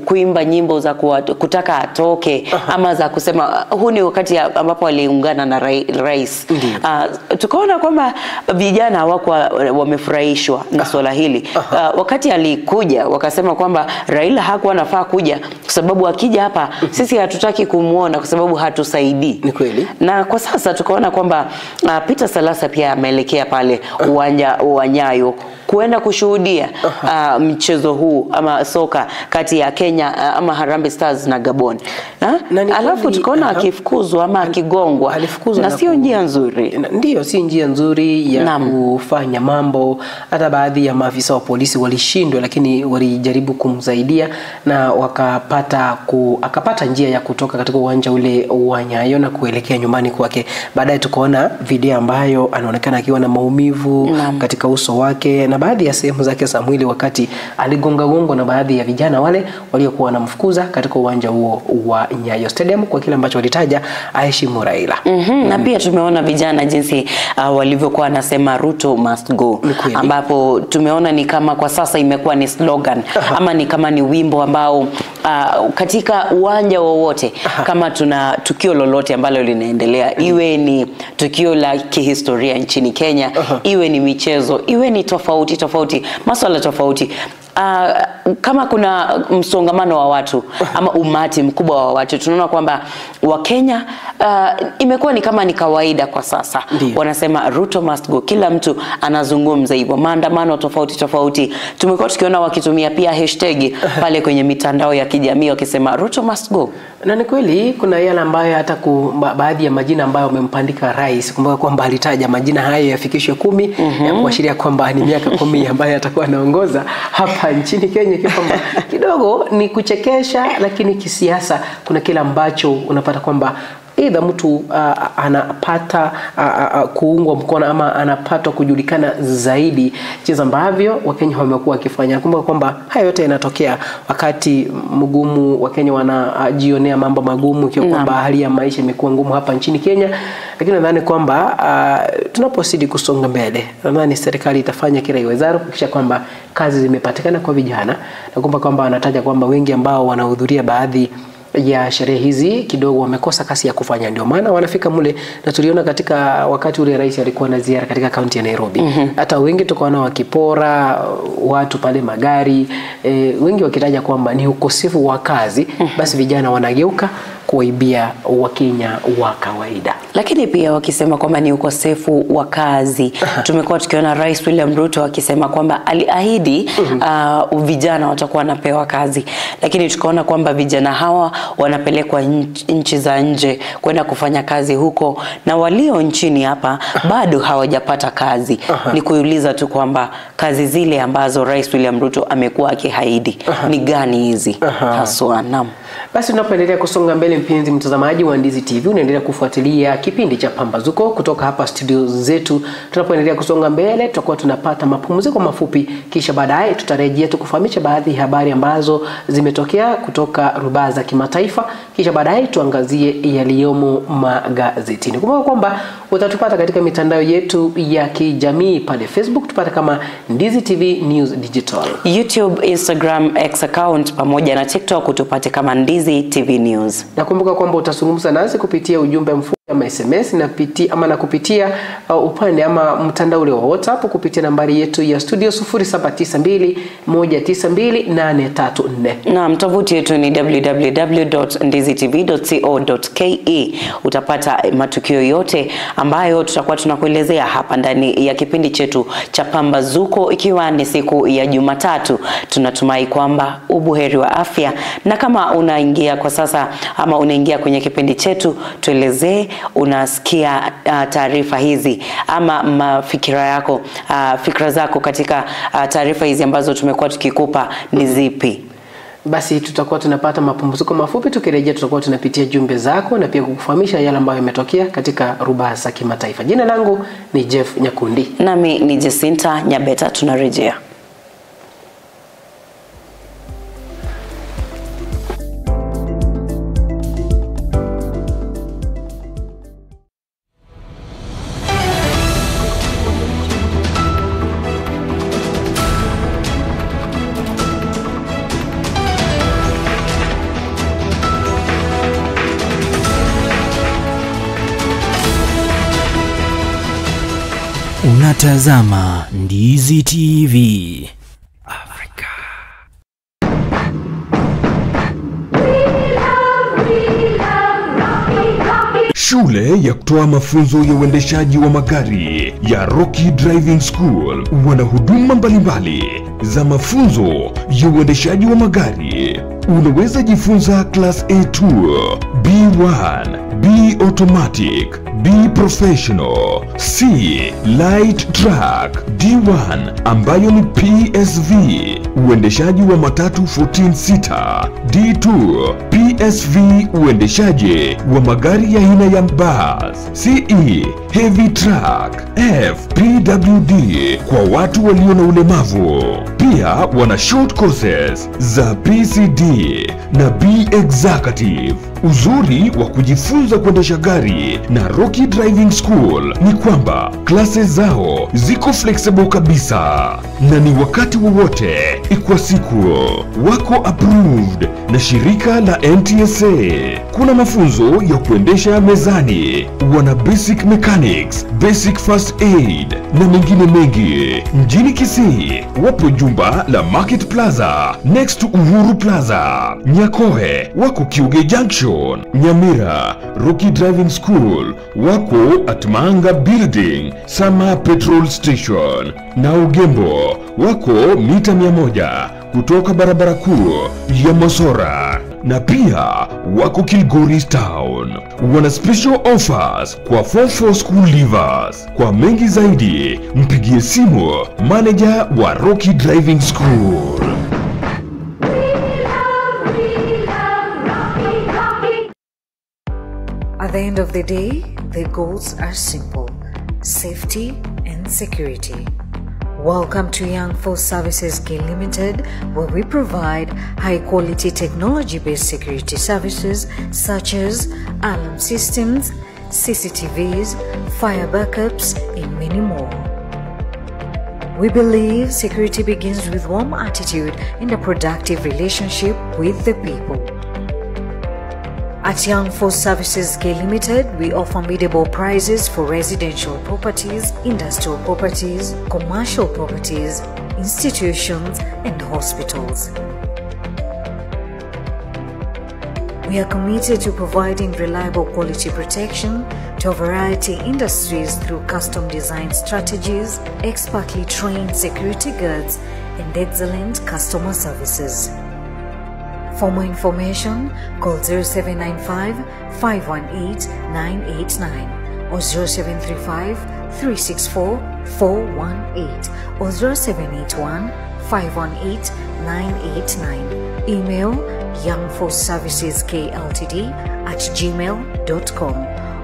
kuimba nyimbo za kutaka atoke ama za kusema huu ni wakati ambapo waliungana na rais. Tukaona kwamba vijana hawakuwa wamefurahishwa na swala hili. Wakati alikuja wakasema kwamba Raila hakuwa anafaa kuja kwa sababu akija hapa sisi hatutaki kumuona kwa sababu hatusaidii. Ni kweli. Na kwa sasa tukaona kwamba Peter Salasya pia ameelekea pale uwanja wa Nyayo kuenda kushuhudia mchezo huu ama soka kati ya Kenya ama Harambee Stars na Gabon. Alafu tukaona akifukuzwa ama akigongwa, na sio njia nzuri. Ndiyo, si njia nzuri ya kufanya mambo. Hata baadhi ya maafisa wa polisi walishindwa, lakini walijaribu kumsaidia na wakapata akapata njia ya kutoka katika uwanja ule wa Nyayo na kuelekea nyumbani kwake. Baadaye tukaona video ambayo anaonekana akiwa na maumivu katika uso wake na baadhi ya sehemu zake za mwili wakati aligonga gongo na baadhi ya vijana wale waliokuwa wanamfukuza katika uwanja huo wa Nyayo Stadium kwa kile ambacho walitaja aheshimu Raila. Na pia tumeona vijana jinsi walivyokuwa wanasema Ruto must go, ambapo tumeona ni kama kwa sasa imekuwa ni slogan ama ni kama ni wimbo ambao katika uwanja wowote kama tuna tukio lolote ambalo linaendelea, iwe ni tukio la kihistoria nchini Kenya, iwe ni michezo, iwe ni tofauti tofauti, masuala tofauti, kama kuna msongamano wa watu ama umati mkubwa wa watu, tunaona kwamba Wakenya imekuwa ni kama ni kawaida kwa sasa. Wanasema Ruto must go. Kila mtu anazungumza hivyo. Maandamano tofauti tofauti tumekuwa tukiona wakitumia pia hashtag pale kwenye mitandao ya kijamii wakisema Ruto must go. Na ni kweli kuna yale ambayo hata baadhi ya majina ambayo wamempandika rais, kumbuka kwamba alitaja majina hayo yafikishwe 10 ya kuashiria kwamba ni miaka 10 ambayo atakuwa anaongoza hapa nchini Kenya, kwamba kidogo ni kuchekesha, lakini kisiasa kuna kile ambacho unapata kwamba either mtu anapata kuungwa mkono ama anapatwa kujulikana zaidi, jinsi ambavyo Wakenya wamekuwa wakifanya. Kumbuka kwamba haya yote yanatokea wakati mgumu, Wakenya wanajionea mambo magumu, ikiwa kwamba hali ya maisha imekuwa ngumu hapa nchini Kenya. Lakini nadhani kwamba tunapozidi kusonga mbele, nadhani serikali itafanya kila iwezalo kuhakikisha kwamba kazi zimepatikana kwa vijana. Na kumbuka kwamba anataja kwamba wengi ambao wanahudhuria baadhi ya sherehe hizi kidogo wamekosa kasi ya kufanya, ndio maana wanafika mule. Na tuliona katika wakati ule rais alikuwa na ziara katika kaunti ya Nairobi, hata wengi tukaona wakipora watu pale magari, wengi wakitaja kwamba ni ukosefu wa kazi. Basi vijana wanageuka kuwaibia Wakenya wa kawaida. Lakini pia wakisema kwamba ni ukosefu wa kazi. Tumekuwa tukiona Rais William Ruto akisema kwamba aliahidi vijana watakuwa wanapewa kazi, lakini tukaona kwamba vijana hawa wanapelekwa nchi za nje kwenda kufanya kazi huko, na walio nchini hapa bado hawajapata kazi. Ni kuuliza tu kwamba kazi zile ambazo Rais William Ruto amekuwa akiahidi ni gani hizi haswa? Naam. Basi tunapoendelea kusonga mbele, mpenzi mtazamaji wa Ndizi TV, unaendelea kufuatilia kipindi cha Pambazuko kutoka hapa studio zetu. Tunapoendelea kusonga mbele, tutakuwa tunapata mapumziko mafupi, kisha baadaye tutarejea tukufahamisha baadhi ya habari ambazo zimetokea kutoka rubaa za kimataifa, kisha baadaye tuangazie yaliyomo magazetini. Kumbuka kwamba utatupata katika mitandao yetu ya kijamii pale Facebook, tupate kama Ndizi TV News Digital, YouTube, Instagram, X account pamoja na TikTok utupate kama Ndizi TV News. Nakumbuka kwamba utazungumza nasi kupitia ujumbe mfupi ama SMS na na kupitia upande ama mtandao ule wa WhatsApp kupitia nambari yetu ya studio 0792 192 834. Na tovuti yetu ni www.ndizitv.co.ke. Utapata matukio yote ambayo tutakuwa tunakuelezea hapa ndani ya kipindi chetu cha Pambazuko, ikiwa ni siku ya Jumatatu. Tunatumai kwamba ubuheri wa afya, na kama unaingia kwa sasa ama unaingia kwenye kipindi chetu, tuelezee unasikia taarifa hizi ama mafikira yako, fikra zako katika taarifa hizi ambazo tumekuwa tukikupa ni zipi? Basi tutakuwa tunapata mapumziko mafupi, tukirejea tutakuwa tunapitia jumbe zako na pia kukufahamisha yale ambayo yametokea katika rubaa za kimataifa. Jina langu ni Jeff Nyakundi. Nami ni Jacinta Nyabeta, tunarejea. Unatazama Ndizi TV Afrika. Shule ya kutoa mafunzo ya uendeshaji wa magari ya Rocky Driving School wana huduma mbalimbali za mafunzo ya uendeshaji wa magari. Unaweza jifunza Class A2, B1, B Automatic, B Professional, C Light Truck, D1 ambayo ni PSV, uendeshaji wa matatu 14 seater, D2 PSV, uendeshaji wa magari ya aina ya bus, CE Heavy Truck, F PWD kwa watu walio na ulemavu. Pia wana short courses za PCD na B Executive. Uzuri wa kujifunza kuendesha gari na Rocky Driving School ni kwamba classes zao ziko flexible kabisa na ni wakati wowote kwa siku. Wako approved na shirika la NTSA. Kuna mafunzo ya kuendesha mezani, wana basic mechanics, basic first aid na mengine mengi. Mjini Kisii wapo jumba la Market Plaza next to Uhuru Plaza. Nyakoe wako Kiuge Junction. Nyamira Rocky Driving School wako at Manga Building, Sama Petrol Station. Na Ugembo wako mita 100 kutoka barabara kuu ya Mosora. Na pia wako Kilgoris Town. Wana special offers kwa Form 4 school leavers. Kwa mengi zaidi mpigie simu manager wa Rocky Driving School. At the end of the day, the goals are simple: safety and security. Welcome to Young Force Services K Limited, where we provide high-quality technology-based security services such as alarm systems, CCTVs, fire backups, and many more. We believe security begins with warm attitude and a productive relationship with the people. At Young Force Services K Limited, we offer biddable prices for residential properties, industrial properties, commercial properties, institutions, and hospitals. We are committed to providing reliable quality protection to a variety of industries through custom design strategies, expertly trained security guards, and excellent customer services. For more information, call 0795 518 989 or 0735 364 418 or 0781 518 989. Email youngforceserviceskltd@gmail.com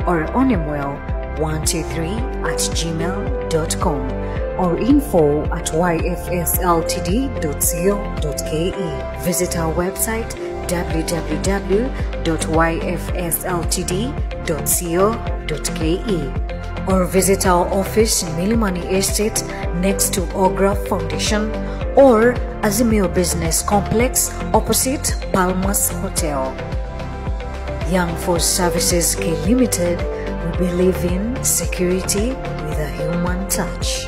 or onemwell123@gmail.com or info@yfsltd.co.ke. Visit our website www.yfsltd.co.ke or visit our office in Milimani Estate next to Ogra Foundation or Azimio Business Complex opposite Palmas Hotel. Young Force Services K Limited, we believe in security with a human touch.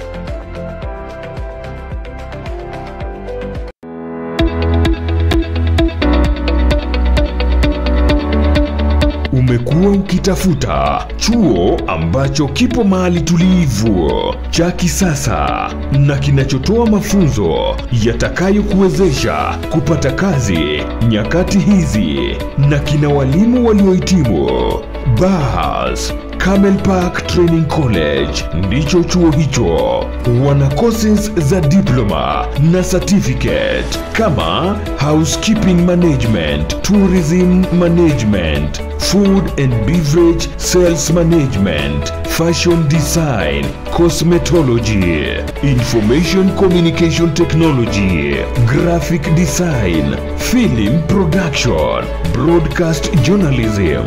Umekuwa ukitafuta chuo ambacho kipo mahali tulivu, cha kisasa na kinachotoa mafunzo yatakayokuwezesha kupata kazi nyakati hizi na kina walimu waliohitimu. Bas, Camel Park Training College ndicho chuo hicho. Wana courses za diploma na certificate kama housekeeping management, tourism management, food and beverage sales management, fashion design, cosmetology, information communication technology, graphic design, film production, broadcast journalism,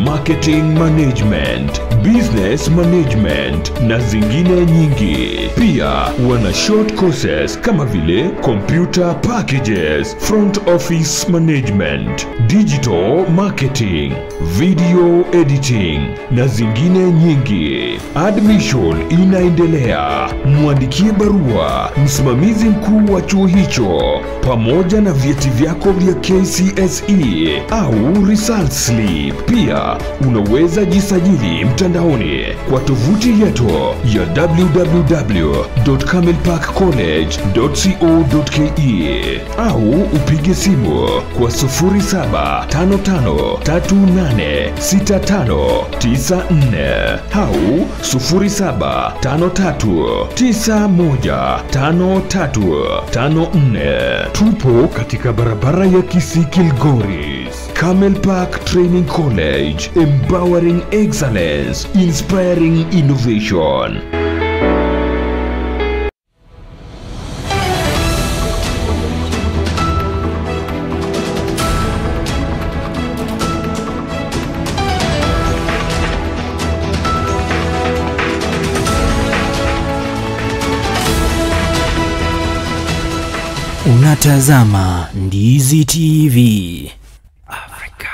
marketing management, business management na zingine nyingi. Pia wana short courses kama vile computer packages, front office management, digital marketing, video editing na zingine nyingi. Admission inaendelea. Mwandikie barua msimamizi mkuu wa chuo hicho pamoja na vyeti vyako vya KCSE au result slip. Pia unaweza jisajili mtandaoni kwa tovuti yetu ya www.camelparkcollege.co.ke au upige simu kwa 0755386594 au 0753915354. Tupo katika barabara ya Kisii Kilgoris. Camel Park Training College, empowering excellence, inspiring innovation. Unatazama Ndizi TV Afrika.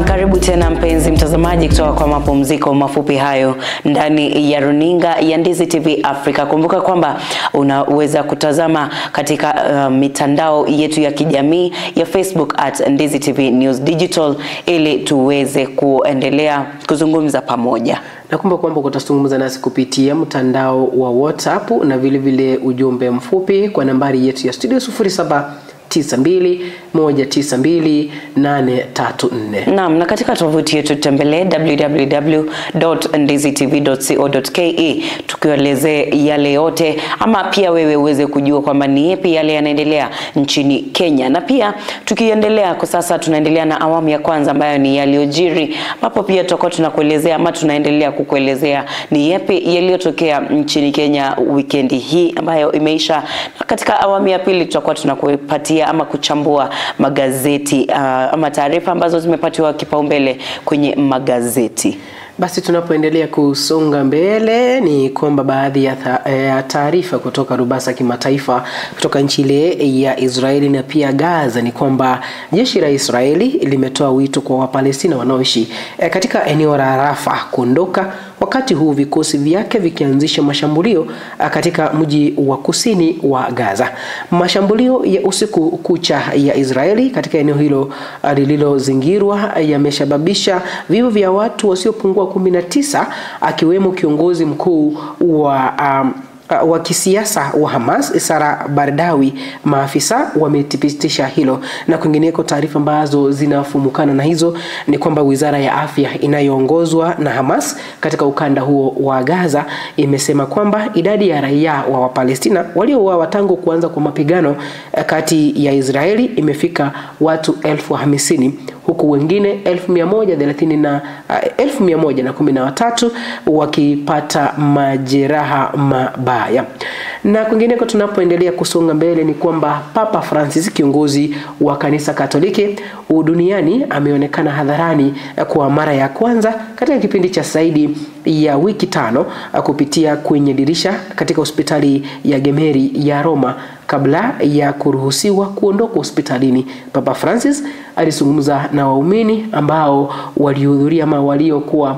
Karibu tena mpenzi mtazamaji kutoka kwa mapumziko mafupi hayo ndani ya runinga ya Ndizi TV Africa. Kumbuka kwamba unaweza kutazama katika mitandao yetu ya kijamii ya Facebook at Ndizi TV News Digital ili tuweze kuendelea kuzungumza pamoja. Nakumbuka kwamba utazungumza nasi kupitia mtandao wa WhatsApp na vile vile ujumbe mfupi kwa nambari yetu ya studio 0792192834. Naam, na katika tovuti yetu tembelee www.ndizitv.co.ke tukielezee yale yote, ama pia wewe uweze kujua kwamba ni yapi yale yanaendelea nchini Kenya. Na pia tukiendelea kwa sasa tunaendelea na awamu ya kwanza ambayo ni yaliyojiri, ambapo pia tutakuwa tunakuelezea ama tunaendelea kukuelezea ni yapi yaliyotokea nchini Kenya weekend hii ambayo imeisha. Na katika awamu ya pili tutakuwa tunakupatia ama kuchambua magazeti ama taarifa ambazo zimepatiwa kipaumbele kwenye magazeti. Basi tunapoendelea kusonga mbele ni kwamba baadhi ya taarifa kutoka rubasa kimataifa kutoka nchi ile ya Israeli na pia Gaza ni kwamba jeshi la Israeli limetoa wito kwa Wapalestina wanaoishi katika eneo la Rafah kuondoka wakati huu vikosi vyake vikianzisha mashambulio katika mji wa kusini wa Gaza. Mashambulio ya usiku kucha ya Israeli katika eneo hilo lililozingirwa yamesababisha vifo vya watu wasiopungua 19, akiwemo kiongozi mkuu wa kisiasa wa Hamas Sara Bardawi. Maafisa wamethibitisha hilo. Na kwingineko, taarifa ambazo zinafumukana na hizo ni kwamba wizara ya afya inayoongozwa na Hamas katika ukanda huo wa Gaza imesema kwamba idadi ya raia wa Wapalestina waliouawa tangu kuanza kwa mapigano kati ya Israeli imefika watu 50,000, huku wengine 1,113 wakipata majeraha mabaya. Na kwingineko, tunapoendelea kusonga mbele ni kwamba Papa Francis, kiongozi wa kanisa Katoliki duniani, ameonekana hadharani kwa mara ya kwanza katika kipindi cha zaidi ya wiki 5 kupitia kwenye dirisha katika hospitali ya Gemelli ya Roma kabla ya kuruhusiwa kuondoka hospitalini. Papa Francis alizungumza na waumini ambao walihudhuria ama waliokuwa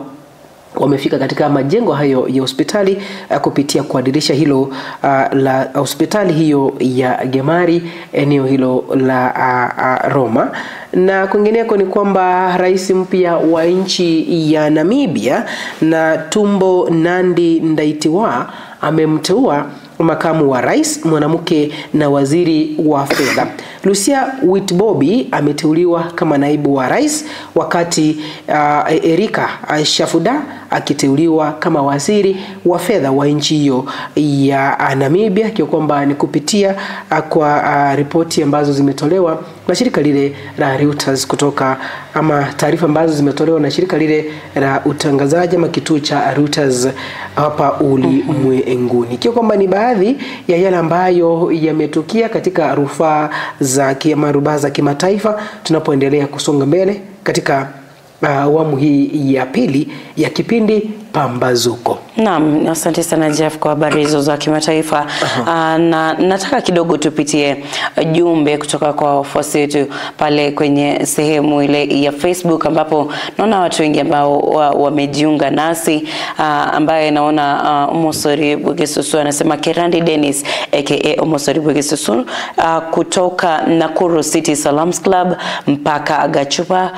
wamefika katika majengo hayo ya hospitali kupitia kwa dirisha hilo la hospitali hiyo ya Gemelli, eneo hilo la Roma. Na kwingineko ni kwamba rais mpya wa nchi ya Namibia na Tumbo Nandi Ndaitwah amemteua makamu wa rais mwanamke na waziri wa fedha. Lucia Witbobi ameteuliwa kama naibu wa rais, wakati Erika Shafuda akiteuliwa kama waziri wa fedha wa nchi hiyo ya Namibia, kwa kwamba ni kupitia kwa ripoti ambazo zimetolewa na shirika lile la Reuters kutoka, ama taarifa ambazo zimetolewa na shirika lile la utangazaji ama kituo cha Reuters hapa ulimwenguni. Kwa kwamba ni baadhi ya yale ambayo yametukia katika rufaa za rubaa za kimataifa tunapoendelea kusonga mbele katika awamu hii ya pili ya kipindi Pambazuko. Naam, asante sana Jeff kwa habari hizo za kimataifa. Na nataka kidogo tupitie jumbe kutoka kwa wafuasi wetu pale kwenye sehemu ile ya Facebook, ambapo naona watu wengi ambao wamejiunga nasi, ambaye naona Omosori Bwegesusu anasema Kerandi Dennis aka Omosori Bwegesusu kutoka Nakuru City Salams Club mpaka Gachupa,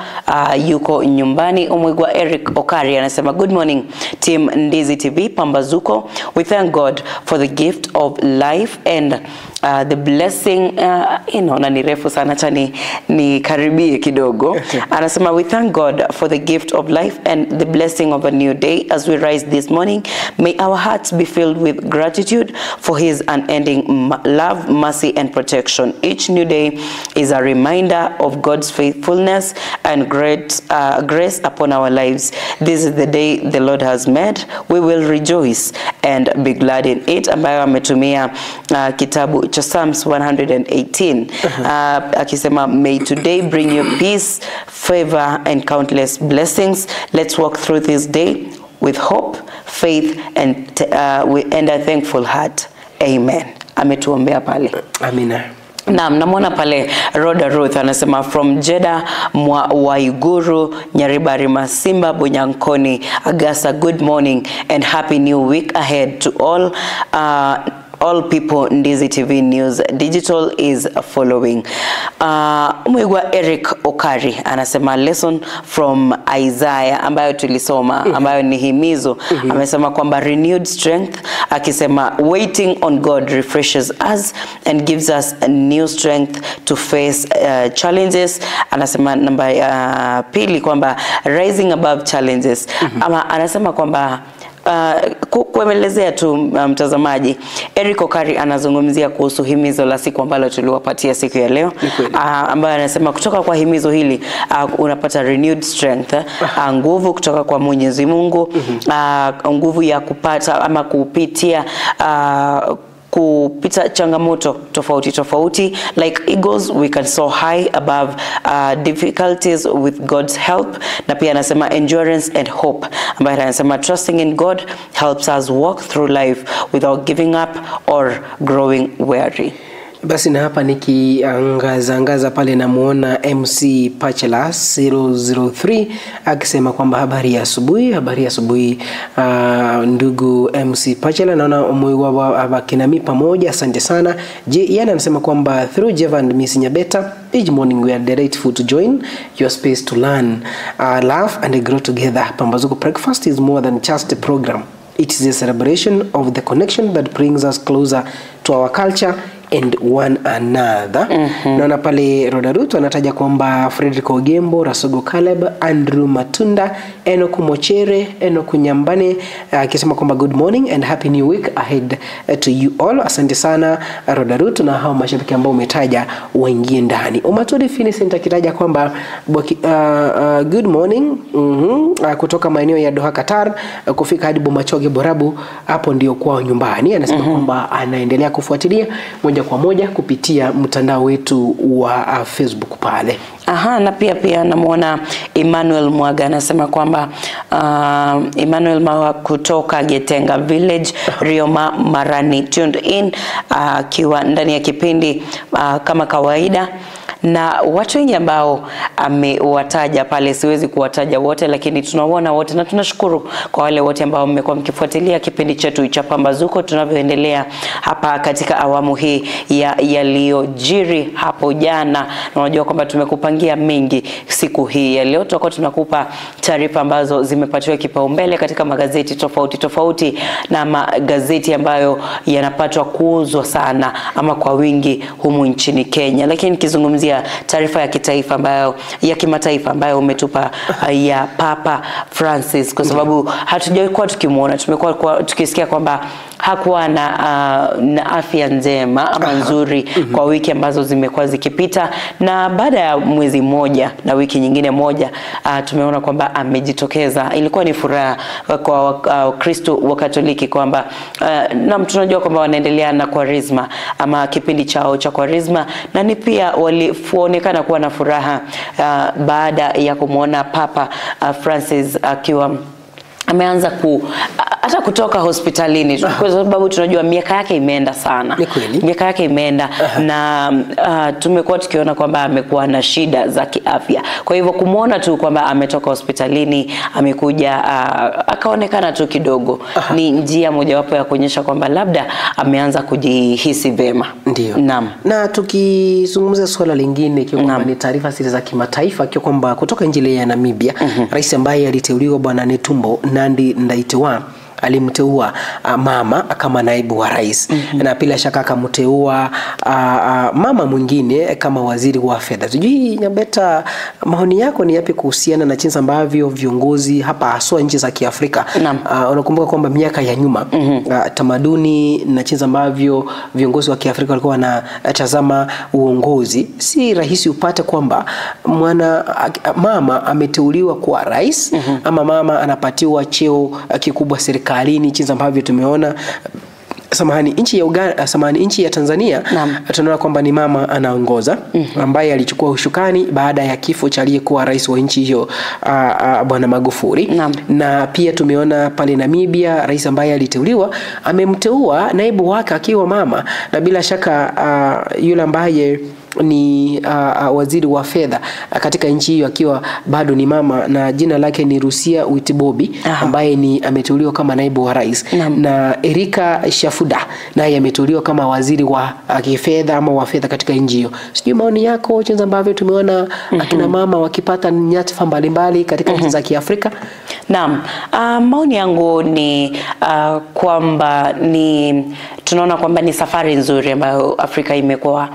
yuko nyumbani. Omwigwa Eric Okari anasema good morning Team Ndizi TV Pambazuko. We thank God for the gift of life and the blessing. Na ni refu sana, acha ni karibie kidogo. Anasema we thank God for the gift of life and the blessing of a new day. As we rise this morning, may our hearts be filled with gratitude for his unending love, mercy and protection. Each new day is a reminder of God's faithfulness and great grace upon our lives. This is the day the Lord has made. We will rejoice and be glad in it. Ambayo ametumia kitabu cha Psalms 118, akisema may today bring you peace, favor and countless blessings. Let's walk through this day with hope, faith and a thankful heart. Amen. Ametuombea pale. Amina. Naam, namwona pale Roda Ruth anasema from Jeddah mwa Waiguru Nyaribari Masimba Bunyankoni Agasa, good morning and happy new week ahead to all all people. Ndizi TV News Digital is following. Mwigwa Eric Okari anasema lesson from Isaiah ambayo tulisoma, ambayo ni himizo. Amesema kwamba renewed strength, akisema waiting on God refreshes us and gives us a new strength to face challenges. Anasema namba pili kwamba rising above challenges. Ama anasema kwamba kuelezea tu mtazamaji, Eric Okari anazungumzia kuhusu himizo la siku ambalo tuliwapatia siku ya leo, ambayo anasema kutoka kwa himizo hili unapata renewed strength, nguvu kutoka kwa Mwenyezi Mungu, nguvu ya kupata ama kupitia kupita changamoto tofauti tofauti. Like eagles we can soar high above difficulties with God's help. Na pia anasema endurance and hope, ambayo anasema trusting in God helps us walk through life without giving up or growing weary. Basi na hapa nikiangaza angaza pale namuona MC Pachela 003 akisema kwamba habari ya asubuhi, habari ya asubuhi ndugu MC Pachela, naona umeiwa kinami pamoja, asante sana. Je, yana anasema kwamba through Jeva and Miss Nyabeta each morning we are delightful to join your space to learn, laugh and grow together. Pambazuko Breakfast is more than just a program. It is a celebration of the connection that brings us closer to our culture and one another. Naona pale Rodaruto anataja kwamba Frederick Ogembo, Rasogo Caleb, Andrew Matunda, Enoku Mochere, Enoku Nyambane, akisema kwamba good morning and happy new week ahead to you all. Asante sana Rodaruto na hao mashabiki ambao umetaja waingie ndani. Omaturi Finicent akitaja kwamba good morning kutoka maeneo ya Doha Qatar, kufika hadi Bomachoge Borabu, hapo ndio kwao nyumbani. Anasema kwamba anaendelea kufuatilia moja kwa moja kupitia mtandao wetu wa Facebook pale. Aha, na pia namuona Emmanuel Mwaga anasema kwamba Emmanuel Mwaga kutoka Getenga Village, Rioma Marani, tuned in akiwa ndani ya kipindi kama kawaida. Na watu wengi ambao amewataja pale, siwezi kuwataja wote, lakini tunawaona wote na tunashukuru kwa wale wote ambao mmekuwa mkifuatilia kipindi chetu cha Pambazuko tunavyoendelea hapa katika awamu hii ya yaliyojiri hapo jana. Na unajua kwamba tumekupangia mengi siku hii ya leo. Tutakuwa tunakupa taarifa ambazo zimepatiwa kipaumbele katika magazeti tofauti tofauti na magazeti ambayo yanapatwa kuuzwa sana ama kwa wingi humu nchini Kenya. Lakini nikizungumzia taarifa ya kitaifa ambayo ya kimataifa ambayo umetupa ya Papa Francis, kwa sababu hatujawahi tukimuona, tumekuwa tukisikia kwamba hakuwa na afya njema ama nzuri kwa wiki ambazo zimekuwa zikipita, na baada ya mwezi mmoja na wiki nyingine moja tumeona kwamba amejitokeza. Ilikuwa ni furaha kwa Wakristo wa Katoliki kwamba na tunajua kwamba wanaendelea na Kwaresma ama kipindi chao cha Kwaresma, na ni pia walionekana kuwa na furaha baada ya kumuona Papa Francis akiwa ameanza hata kutoka hospitalini, kwa sababu tunajua miaka yake imeenda sana. Miaka yake imeenda na tumekuwa tukiona kwamba amekuwa na shida za kiafya. Kwa hivyo kumuona tu kwamba ametoka hospitalini, amekuja akaonekana tu kidogo, ni njia mojawapo ya kuonyesha kwamba labda ameanza kujihisi vema. Ndio. Naam. Na tukizungumza swala lingine kwa ni taarifa siri za kimataifa kwa kwamba kutoka nchi ya Namibia, rais ambaye aliteuliwa Bwana Netumbo Nandi Ndaitwah alimteua mama kama naibu wa rais. Na bila shaka akamteua mama mwingine kama waziri wa fedha. Sijui Nyabeta, maoni yako ni yapi kuhusiana na jinsi ambavyo viongozi hapa haswa nchi za Kiafrika, unakumbuka kwamba miaka ya nyuma tamaduni na jinsi ambavyo viongozi wa Kiafrika walikuwa wanatazama uongozi, si rahisi upate kwamba mama ameteuliwa kuwa rais ama mama anapatiwa cheo kikubwa serikali. Jinsi ambavyo tumeona samahani nchi ya Uganda, samahani nchi ya Tanzania, tunaona kwamba ni mama anaongoza ambaye alichukua ushukani baada ya kifo cha aliyekuwa rais wa nchi hiyo Bwana Magufuli. Na pia tumeona pale Namibia rais ambaye aliteuliwa amemteua naibu wake akiwa mama, na bila shaka yule ambaye ni waziri wa fedha katika nchi hiyo akiwa bado ni mama, na jina lake ni Rusia Witibobi ambaye ni ameteuliwa kama naibu wa rais. Na Erika Shafuda naye ameteuliwa kama waziri wa kifedha ama wa fedha katika nchi hiyo. Sijui maoni yako jinsi ambavyo tumeona akina mama wakipata nyadhifa mbalimbali katika nchi za Kiafrika. Naam, maoni yangu ni kwamba ni tunaona kwamba ni safari nzuri ambayo Afrika imekuwa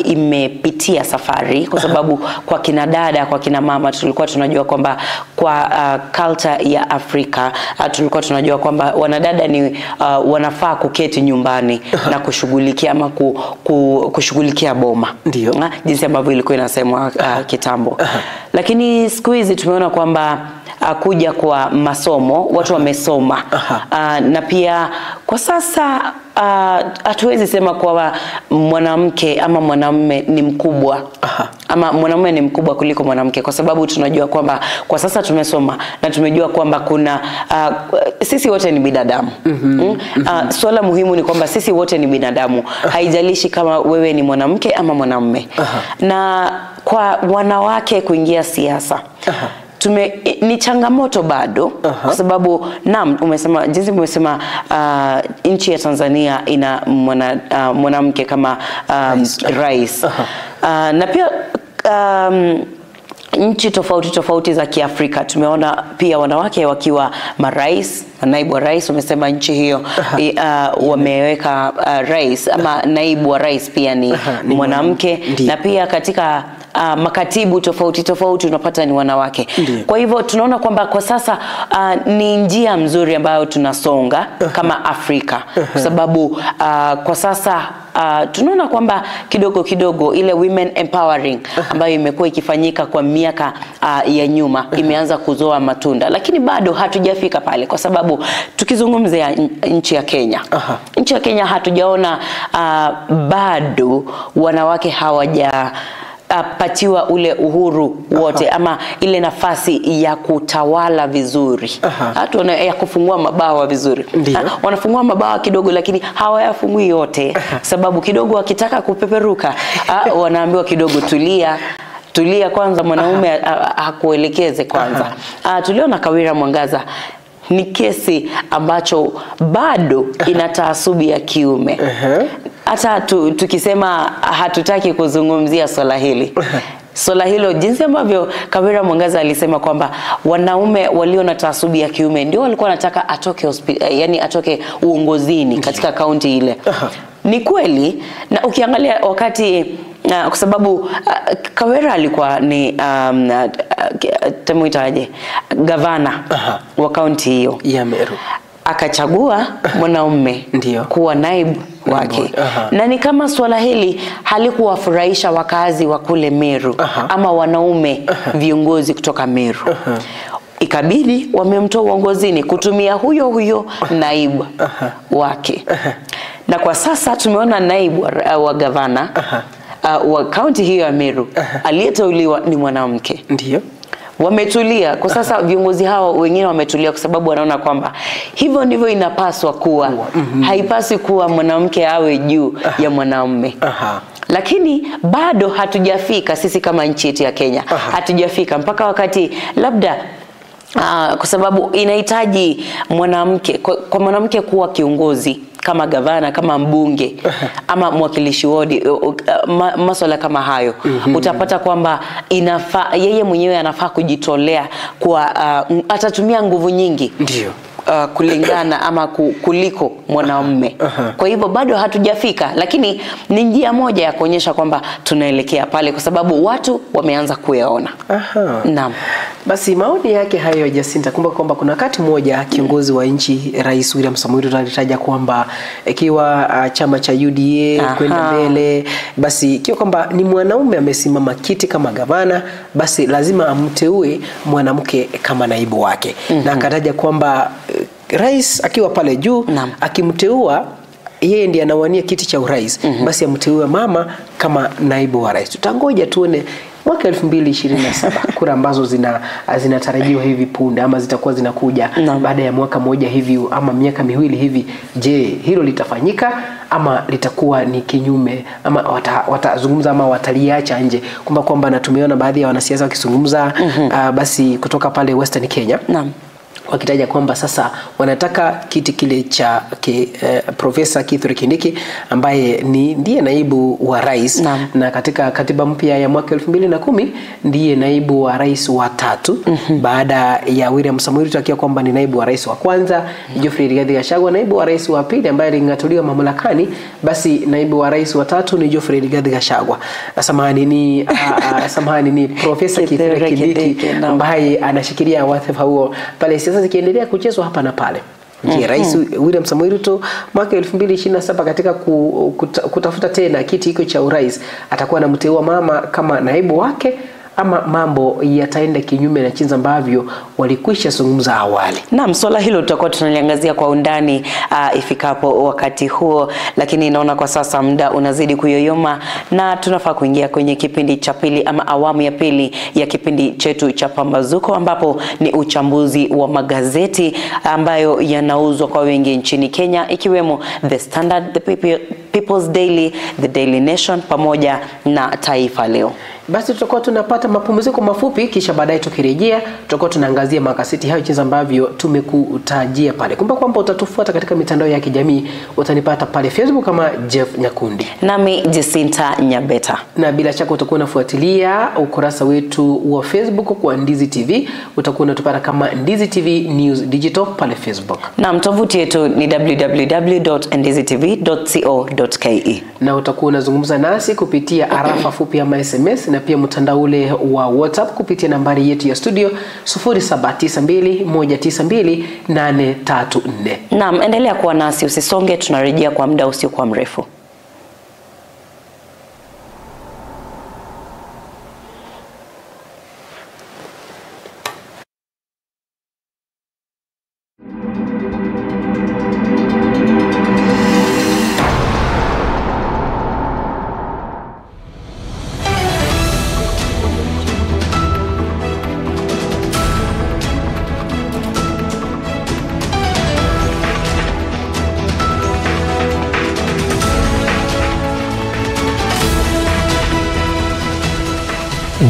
imepitia safari, kwa sababu kwa kina dada, kwa kina mama tulikuwa tunajua kwamba kwa culture ya Afrika tulikuwa tunajua kwamba wanadada ni wanafaa kuketi nyumbani na kushughulikia ama kushughulikia boma. Ndio. Jinsi ambavyo ilikuwa inasemwa kitambo. Lakini siku hizi tumeona kwamba kuja kwa masomo, watu wamesoma. Na pia kwa sasa hatuwezi sema kwa mwanamke ama mwanamume ni mkubwa ama mwanamume ni mkubwa kuliko mwanamke, kwa sababu tunajua kwamba kwa sasa tumesoma na tumejua kwamba kuna sisi wote ni binadamu. Swala muhimu ni kwamba sisi wote ni binadamu. Haijalishi kama wewe ni mwanamke ama mwanamume. Na kwa wanawake kuingia siasa ni changamoto bado, kwa sababu naam, umesema jinsi umesema, nchi ya Tanzania ina mwanamke kama rais. Na pia nchi tofauti tofauti za Kiafrika tumeona pia wanawake wakiwa marais, naibu wa rais. Umesema nchi hiyo wameweka rais ama naibu wa rais pia ni mwanamke, na pia katika makatibu tofauti tofauti unapata ni wanawake. Kwa hivyo tunaona kwamba kwa sasa ni njia mzuri ambayo tunasonga kama Afrika, kwa sababu kwa sasa tunaona kwamba kidogo kidogo ile women empowering ambayo imekuwa ikifanyika kwa miaka ya nyuma imeanza kuzoa matunda, lakini bado hatujafika pale, kwa sababu tukizungumzia nchi ya Kenya, nchi ya Kenya hatujaona bado wanawake hawaja patiwa ule uhuru wote ama ile nafasi ya kutawala vizuri, hata ya kufungua mabawa vizuri. Wanafungua mabawa kidogo lakini hawayafungui yote, sababu kidogo wakitaka kupeperuka wanaambiwa kidogo tulia tulia kwanza, mwanaume hakuelekeze kwanza. Tuliona Kawira Mwangaza ni kesi ambacho bado ina taasubi ya kiume. Hata tukisema hatutaki kuzungumzia swala hili, swala hilo jinsi ambavyo Kawira Mwangaza alisema kwamba wanaume walio na taasubi ya kiume ndio walikuwa wanataka atoke yani atoke uongozini katika kaunti ile. Ni kweli, na ukiangalia wakati kwa sababu Kawira alikuwa ni tamuitaje, gavana wa kaunti hiyo ya Meru, akachagua mwanaume kuwa naibu wake. Na ni kama swala hili halikuwafurahisha wakazi wa kule Meru ama wanaume viongozi kutoka Meru. Ikabidi wamemtoa uongozini kutumia huyo huyo naibu wake. Na kwa sasa tumeona naibu wa gavana wa kaunti hiyo ya Meru aliyeteuliwa ni mwanamke. Ndiyo. Wametulia kwa sasa, viongozi hao wengine wametulia kwa sababu wanaona kwamba hivyo ndivyo inapaswa kuwa. Haipaswi kuwa mwanamke awe juu ya mwanamume. Lakini bado hatujafika sisi kama nchi yetu ya Kenya. Hatujafika mpaka wakati labda kwa sababu inahitaji mwanamke kwa mwanamke kuwa kiongozi kama gavana, kama mbunge ama mwakilishi wodi, masuala kama hayo. Utapata kwamba inafaa yeye mwenyewe anafaa kujitolea kwa atatumia nguvu nyingi. Ndiyo. Kulingana ama kuliko mwanamume. Kwa hivyo bado hatujafika, lakini ni njia moja ya kuonyesha kwamba tunaelekea pale, kwa sababu watu wameanza kuyaona. Naam. Basi maoni yake hayo Jacinta. Kumbuka kwamba kuna wakati mmoja kiongozi wa nchi Rais William Samoei Ruto alitaja kwamba ikiwa chama cha UDA kwenda mbele, basi ikiwa kwamba ni mwanaume amesimama kiti kama gavana, basi lazima amteue mwanamke kama naibu wake. Na akataja kwamba rais akiwa pale juu akimteua yeye ndiye anawania kiti cha urais, basi amteue mama kama naibu wa rais. Tutangoja tuone mwaka 2027 kura ambazo zinatarajiwa hivi punde ama zitakuwa zinakuja baada ya mwaka mmoja hivi ama miaka miwili hivi. Je, hilo litafanyika ama litakuwa ni kinyume, ama watazungumza ama wataliacha nje? Kumba kwamba na tumeona baadhi ya wanasiasa wakizungumza basi kutoka pale Western Kenya. Wakitaja kwamba sasa wanataka kiti kile cha Profesa Kithure Kindiki ambaye ni ndiye naibu wa rais, na katika katiba mpya ya mwaka 2010 ndiye naibu wa rais wa tatu baada ya William Samoei Ruto akiwa kwamba ni naibu wa rais wa kwanza, Geoffrey Rigathi Gachagua naibu wa rais wa pili ambaye aling'atuliwa mamlakani, basi naibu wa rais wa tatu ni Geoffrey Rigathi Gachagua. Samahani ni Profesa Kithure Kindiki ambaye anashikilia wadhifa huo pale. Siasa zikiendelea kuchezwa hapa na pale. Je, Rais William Samoei Ruto mwaka 2027 katika kutafuta tena kiti hicho cha urais atakuwa anamteua mama kama naibu wake ama mambo yataenda kinyume na jinsi ambavyo walikwisha zungumza awali. Naam, swala hilo tutakuwa tunaliangazia kwa undani ifikapo wakati huo, lakini naona kwa sasa muda unazidi kuyoyoma na tunafaa kuingia kwenye kipindi cha pili ama awamu ya pili ya kipindi chetu cha Pambazuko, ambapo ni uchambuzi wa magazeti ambayo yanauzwa kwa wengi nchini Kenya, ikiwemo The Standard, The People's Daily, The Daily Nation pamoja na Taifa Leo. Basi tutakuwa tunapata mapumziko mafupi, kisha baadaye tukirejea tutakuwa tunaangazia magazeti hayo jinsi ambavyo tumekutajia pale. Kumbuka kwamba utatufuata katika mitandao ya kijamii, utanipata pale Facebook kama Jeff Nyakundi, nami Jacinta Nyabeta, na bila shaka utakuwa unafuatilia ukurasa wetu wa Facebook kwa Ndizi TV, utakuwa unatupata kama Ndizi TV News Digital pale Facebook. Na tovuti yetu ni www.ndizitv.co.ke, na utakuwa unazungumza nasi kupitia arafa fupi ama SMS na pia mtandao ule wa WhatsApp kupitia nambari yetu ya studio 0792192834. Naam, endelea kuwa nasi, usisonge, tunarejea kwa muda usiokuwa mrefu.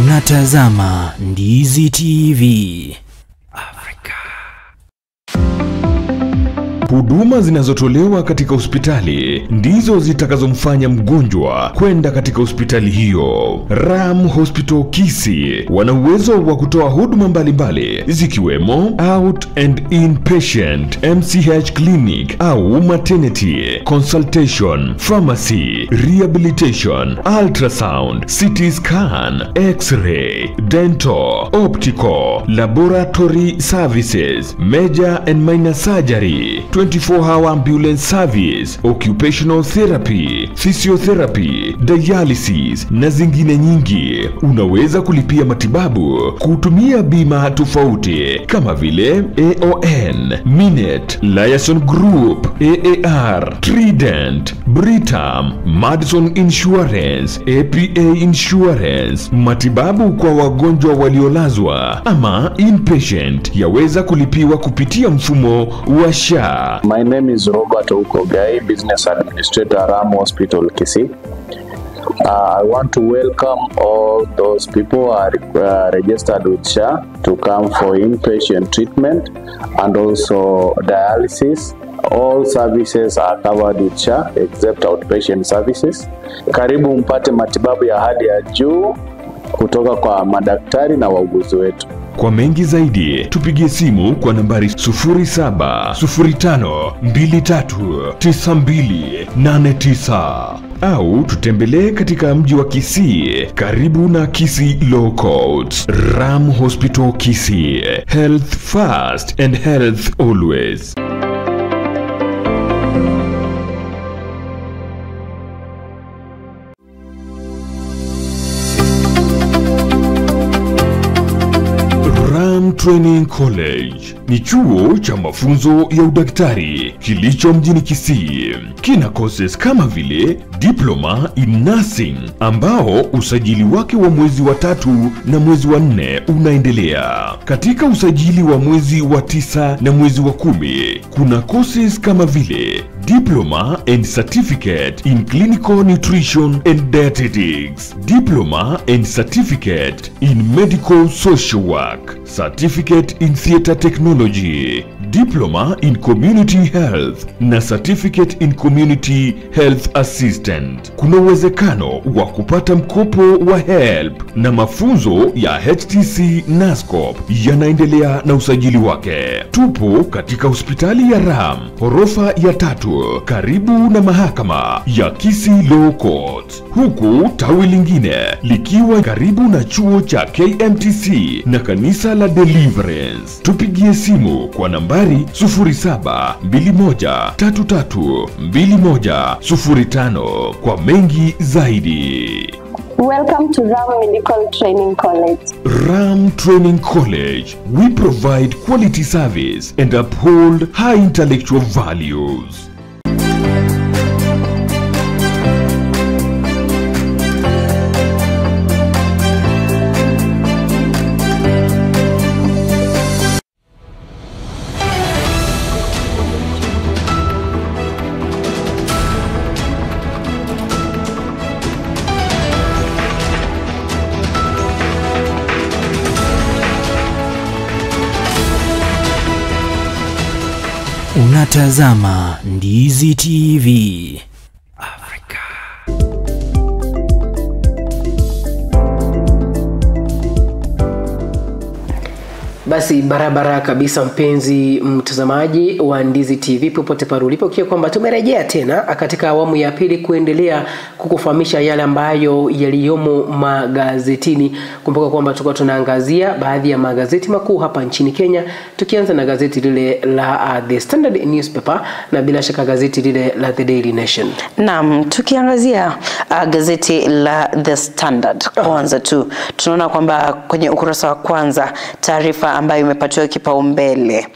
Unatazama Ndizi TV Afrika. Huduma zinazotolewa katika hospitali ndizo zitakazomfanya mgonjwa kwenda katika hospitali hiyo. Ram Hospital Kisii wana uwezo wa kutoa huduma mbalimbali zikiwemo out and inpatient, MCH clinic au maternity, consultation, pharmacy, rehabilitation, ultrasound, CT scan, x-ray, dental, optical, laboratory services, major and minor surgery, 24-hour ambulance service, occupational therapy, physiotherapy, dialysis na zingine nyingi. Unaweza kulipia matibabu kutumia bima tofauti kama vile AON, Minet, Liaison Group, AAR, Trident, Britam, Madison Insurance, APA Insurance. Matibabu kwa wagonjwa waliolazwa ama inpatient yaweza kulipiwa kupitia mfumo wa SHA. My name is Robert Okogai, Business Administrator, Ram Hospital, Kisii. I want to welcome all those people who are registered with SHA to come for inpatient treatment and also dialysis. All services are covered with SHA except outpatient services. Karibu mpate matibabu ya hali ya juu kutoka kwa madaktari na wauguzi wetu. Kwa mengi zaidi, tupigie simu kwa nambari 0705239289 au tutembelee katika mji wa Kisii karibu na Kisii Law Courts. Ram Hospital Kisii, health first and health always. Training College ni chuo cha mafunzo ya udaktari kilicho mjini Kisii. Kina courses kama vile Diploma in Nursing ambao usajili wake wa mwezi wa 3 na mwezi wa 4 unaendelea. Katika usajili wa mwezi wa 9 na mwezi wa 10 kuna courses kama vile Diploma and Certificate in Clinical Nutrition and Dietetics, Diploma and Certificate in Medical Social Work, Certificate in Theater Technology, Diploma in Community Health na Certificate in Community Health Assistant. Kuna uwezekano wa kupata mkopo wa HELP na mafunzo ya HTC NASCOP yanaendelea na usajili wake. Tupo katika hospitali ya Ram, ghorofa ya 3, karibu na mahakama ya Kisii Law Court, huku tawi lingine likiwa karibu na chuo cha KMTC na kanisa la Deliverance. Tupigie simu kwa nambari 0721332105 kwa mengi zaidi. Welcome to RAM Medical Training College. RAM Training College, we provide quality service and uphold high intellectual values. Unatazama Ndizi TV Afrika. Basi barabara kabisa, mpenzi mtazamaji wa Ndizi TV popote pale ulipo, kwa kwamba tumerejea tena katika awamu ya pili kuendelea kukufahamisha yale ambayo yaliyomo magazetini. Kumbuka kwamba tulikuwa tunaangazia baadhi ya magazeti makuu hapa nchini Kenya, tukianza na gazeti lile la The Standard Newspaper na bila shaka gazeti lile la The Daily Nation. Naam, tukiangazia gazeti la The Standard kwanza tu tunaona kwamba kwenye ukurasa wa kwanza taarifa ambayo imepatiwa kipaumbele,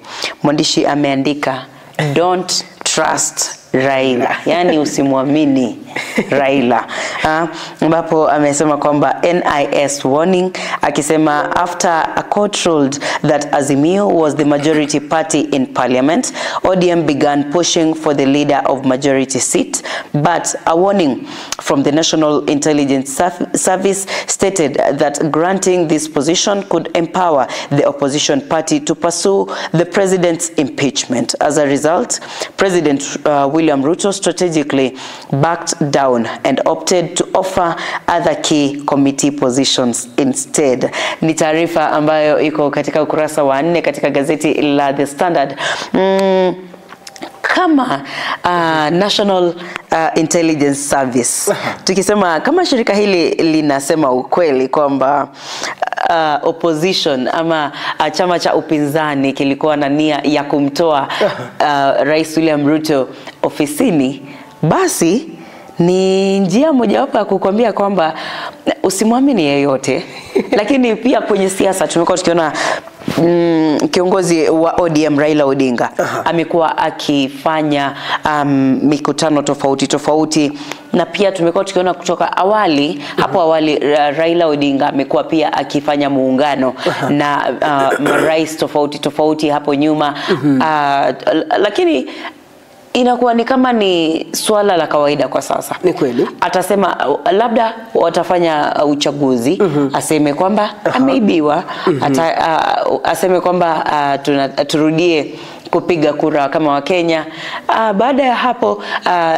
mwandishi ameandika don't trust Raila, yani usimwamini Raila, ambapo amesema kwamba NIS warning, akisema after a court ruled that Azimio was the majority party in parliament, ODM began pushing for the leader of majority seat, but a warning from the National Intelligence Service stated that granting this position could empower the opposition party to pursue the president's impeachment. As a result, President William Ruto strategically backed down and opted to offer other key committee positions instead. Ni taarifa ambayo iko katika ukurasa wa 4 katika gazeti la The Standard. Kama National Intelligence Service, tukisema kama shirika hili linasema ukweli kwamba opposition ama chama cha upinzani kilikuwa na nia ya kumtoa Rais William Ruto ofisini, basi ni njia mojawapo ya kukwambia kwamba usimwamini yeyote. Lakini pia kwenye siasa tumekuwa tukiona kiongozi wa ODM Raila Odinga amekuwa akifanya mikutano tofauti tofauti, na pia tumekuwa tukiona kutoka awali, hapo awali Raila Odinga amekuwa pia akifanya muungano na marais tofauti tofauti hapo nyuma. Lakini inakuwa ni kama ni swala la kawaida kwa sasa. Ni kweli. Atasema labda watafanya uchaguzi, aseme kwamba ameibiwa, aseme kwamba turudie kupiga kura kama wa Kenya. Baada ya hapo